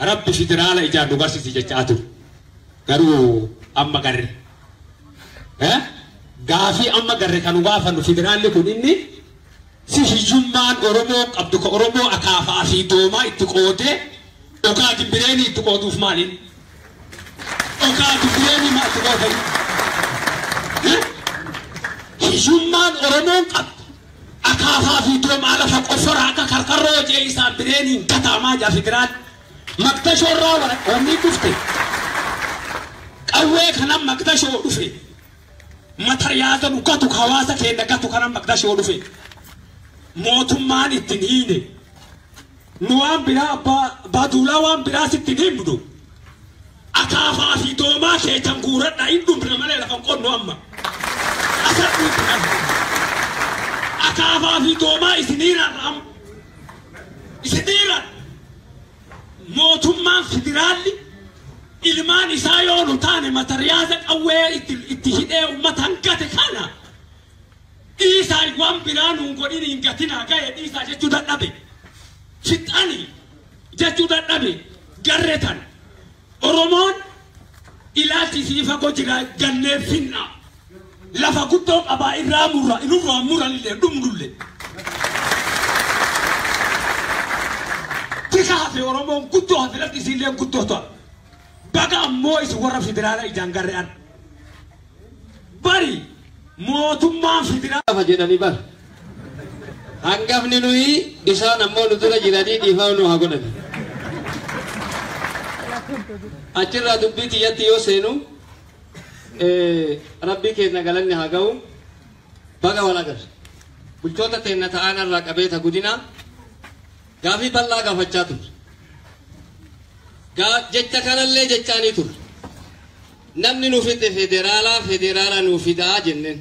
rabbi federaala ijaan nu barsiisi jechaa turre. Garuu amma garre. Gaafii amma garre kan nu gaafannu federaalli kun inni si hiyyummaan Oromoo qabdu ka Oromoo akaafaa fi doomaa itti qoodee okaa dibbireenii itti qooduuf maaliin? Okaa dibbireenii maa itti qoodan? Hiyyummaan Oromoon qabdu akaafaa fi doomaa lafa qoforaa akka karkarroo jee isaan bireeniin gataamaa jaa federaal. Maqdashoorraa wanni dhufte. Qawwee kanan maqdashoo dhufe. Mataryaata nu gatu hawaasa keenya gatu kanan maqdashoo dhufe. Mootummaan ittiin hiine. Nu waan biraa abbaa duulaa waan biraas ittiin himnu. Akaafaa fi doomaa keetan guuradha hin dhumne malee lafa hin qonnu amma. Asa dhumne. Akaafaa fi doomaa isiniirra amma. Isiniirra. Mootummaan federaalli ilmaan isaa yoo nu taane mataryaasa qawwee itti hidhee uummata hangate kana. Dhiisaa waan biraa nuun godhin hin gatinaa ga'e dhiisaa jechuu dadhabe. Fixani jechuu dadhabe garreetan. Oromoon ilaalchi isii fagoo jira gannee finna. Lafa guddoo qabaa irraa murra inurraa muranillee dhumnullee. Tika hafe Oromoon guddoo hafe lafti isiillee guddoo ta'a. Baga ammoo isin warra federaala ijaan garre'an. Bari mootummaan federaala jedhanii bara. Hangafni nuyi isaan ammoo nu dura jiranii dhiifama nu haa godhan. Achirraa dubbii tiyyatti yoo seenu rabbii keenya galanni haa ga'u baga wal agarra. Bulchoota teenya ta'an irraa qabee ta gudina gaafii bal'aa gaafachaa turre. Jecha kanallee jechaanii turre. Namni nu fixe federaalaa federaalaa nu fidaa jenneen.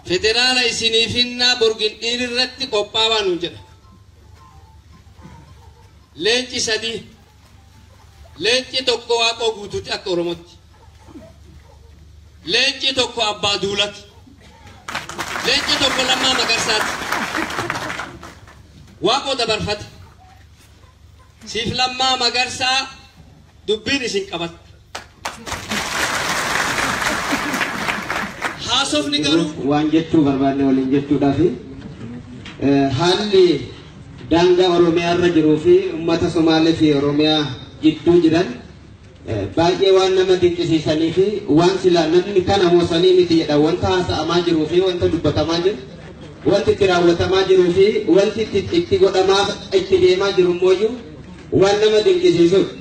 Federaala isinii finnaa borgin dhiirri qophaa'aa nuun jedha. Leenci sadii. Leenci tokko Waaqoo guutuuti akka Oromootti. Leenci tokko Abbaa Duulati. Leenci tokko Lammaa Magarsaati. Waaqoo dabarfate. Siif Lammaa Magarsaa dubbiin isin qabatte. Haasofni garuu waan jechuu barbaanne waliin jechuudhaafi haalli daangaa Oromiyaa irra jiruu fi uummata Somaalee fi Oromiyaa jidduu jiran baay'ee waan nama dinqisiisanii fi waan silaa namni kana moosanii miti jedha wanta haasa'amaa jiruu fi wanta dubbatamaa jiru wanti itti raawwatamaa jiruu fi wanti itti godhamaa itti deemaa jiru immoo waan nama dinqisiisudha.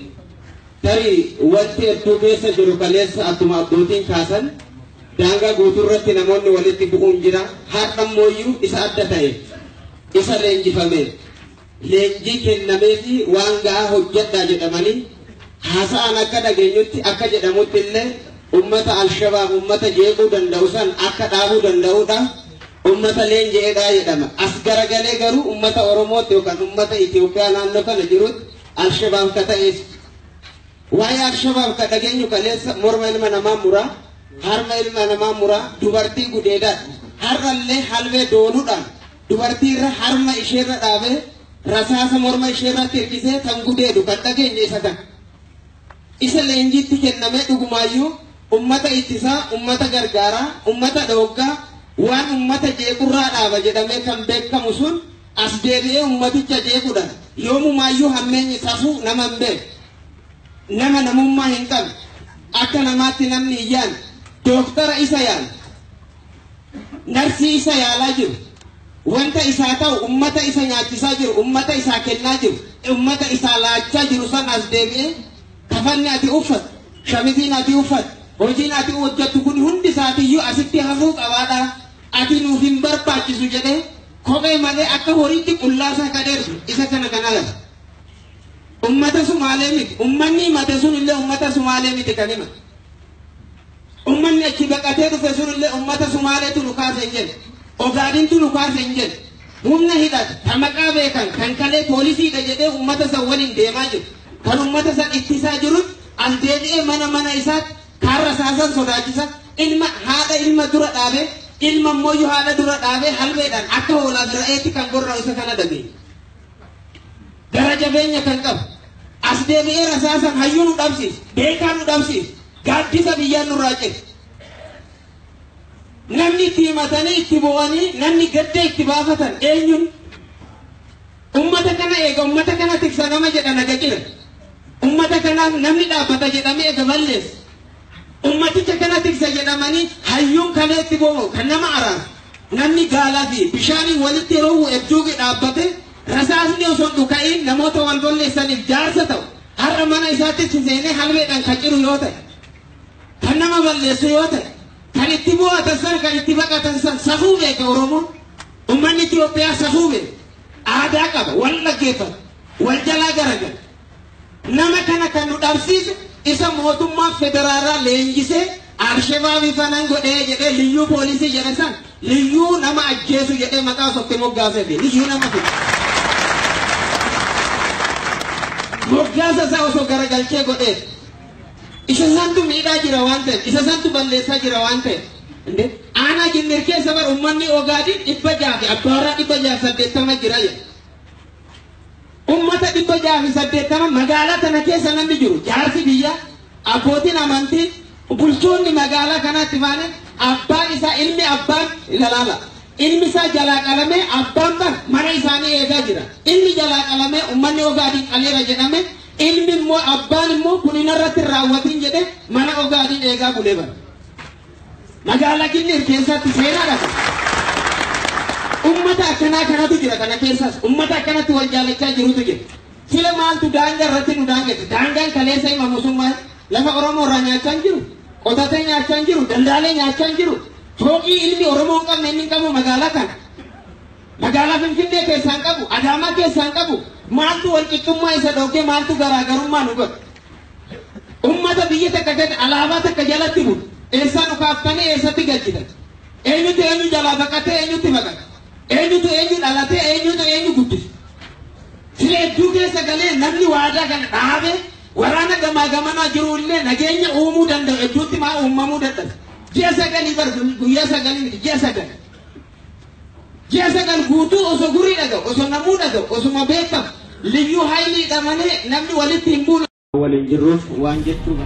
Tarii wanti hedduu keessa jiru kaleessa akkuma abbootiin kaasan daangaa guutuu irratti namoonni walitti bu'uun jira. Har'a immoo isa adda ta'e isa leenjifame leenjii kennamee fi waan gahaa hojjedhaa jedhamanii haasa'an akka dhageenyutti akka jedhamutti illee ummata Alshabaab ummata jeequu danda'u san akka dhaabuu danda'uudha. Ummata leenji'eedhaa jedhama. As garagalee garuu ummata Oromootti yookaan ummata Itoophiyaa naannoo kana jirutti Alshabaab ka ta'es. Waa'ee Alshabaab ka dhageenyu kaleessa morma ilma namaa muraa, harma ilma namaa muraa, dubartii gudeedaadha. Har'allee halbee doonuudhaan dubartii irra harma isheerra dhaabee rasaasa morma isheerratti hirkisee kan gudeedu kan dhageenye isa kana. Isa leenjiitti kennamee dhugumaayyuu ummata ittisaa, ummata gargaaraa, ummata dhooggaa waan ummata jeequrraa dhaaba jedhamee kan beekamu sun as deebi'ee ummaticha jeequudhaan yoomumaayyuu hammeenyi safuu nama hin beeku. Nama namummaa hin qabne akka namaatti namni hin yaadne dooktara isa yaala narsii isa yaalaa jiru wanta isaa ta'u ummata isa nyaachisaa jiru ummata isaa kennaa jiru ummata isaa laachaa jiru san as deebi'ee kafanni ati uffatu shamiziin ati uffatu hojiin ati hojjettu kun hundi isaatiyyuu asitti hafuu qabaadha ati nuuf hin barbaachisu jedhee kophee malee akka horiitti qullaasaa kadeersu isa kana kan alata. Ummata Sumaalee miti. Ummanni himate sun illee ummata Sumaalee miti kan himate. Ummanni achi baqatee dhufe sun illee ummata Sumaaleetu nu kaase hin jedhe. Ogaadintu nu kaase hin jedhe. Humna hidhate kan maqaa beekan kan kalee poolisiidha jedhee uummata san waliin deemaa jiru. Kan uummata san ittisaa jirus as deebi'ee mana isaatti karra saasan sodaachisa. Ilma haadha ilma dura dhaabee ilma ammoo haadha dura dhaabee halbeedhaan akka hoolaa re'eetti kan gorra'u isa kana dhageenya. Gara jabeenya kan qabu. As deebi'ee rasaasan hayyuu nu dhabsiisu, beekaa nu dhabsiisu, gaaddisa biyyaa nurraa ceesu. Namni itti himatanii itti bo'anii namni gadda itti baafatan eenyuun ummata kana eega ummata kana tiksa nama jedha naga jira. Ummata kanaaf namni dhaabbata jedhamee eega balleessa. Ummaticha kana tiksa jedhamanii hayyuun kalee itti bo'u kan nama araarsu. Namni gaalaa fi bishaaniin walitti yeroo bu'u hedduu dhaabbate rasaasni osoo dhuka'iin namoota wal balleessaniif jaarsa ta'u har'a mana isaatti seenee halbeedhaan kan ciru yoo ta'e kan nama balleessu yoo ta'e kan itti bu'atan san kan itti baqatan san safuu beeka Oromoon. Uummanni Itoophiyaa safuu beeka. Aadaa qaba, wal dhaggeeffata, wal jalaa garagala. Nama kana kan nu dhabsiisu isa mootummaa federaalaa leenjisee Alshabaabii fanan godhee jedhee liyyuu poolisii jedhe san liyyuu nama ajjeesu jedhee maqaa ofitti moggaasee fi liyyuu nama fidu. Moggaasa isaa osoo garagalchee godhee isa santu miidhaa jira waan ta'eef isa santu balleessaa jira waan ta'eef. Aanaa Ginnir keessa bar uummanni Ogaadin 600 fi Abbaaraa 680 jira jedha. Uummata 680 magaalaa tana keessa namni jiru jaarsi biyyaa abbootiin amantii bulchoonni magaalaa kanaatti faane abbaan isaa ilmi abbaan ilaala. Ilmi isaa jalaa qalamee abbaan bar mana isaanii eegaa jira. Ilmi jalaa qalamee uummanni Ogaadin qaleera jedhame ilmi immoo abbaan immoo kun inarratti raawwatiin jedhe mana Ogaadin eegaa bulee bara. Magaalaa Ginnir keessatti seenaadha. Uummata akkanaa kanatu jira kana keessas uummata akkanatti wal jaalachaa jirutu jira. Sila maaltu daangaa irratti nu daangesse? Daangaan kaleessa himamu sun maal? Lafa Oromoo irraa nyaachaa hin jiru. Qotatee nyaachaa hin jiru. Daldaalee nyaachaa hin jiru. Fooqii ilmi Oromoo hin qabne inni hin qabu magaalaa kana. Magaalaa Finfinnee keessaa hin qabu. Adaamaa keessaa hin qabu. Maaltu wal qixxummaa isa dhookee maaltu garaagarummaa nu godhe? Uummata biyya takka gad alaabaa takka jalatti bulu. Eessaa nu kaaftanii eessatti galchitan? Eenyutu eenyu jalaa baqatee eenyutti baqate? Eenyutu eenyu dhalatee eenyutu eenyu guddise? Sila hedduu keessa galee namni waadaa kana dhaabe waraana gamaa gamanaa jiru illee nageenya uumuu danda'u hedduutti maa uumamuu dadhabe? Ji'a 9 bar guyyaa 9 miti ji'a 9. Ji'a 9 guutuu osoo gurri dhaga'u osoo namuu dhaga'u osuma beekamu liyyuu haayiliidha malee namni walitti hin buune. Waliin jirruuf waan jechuu.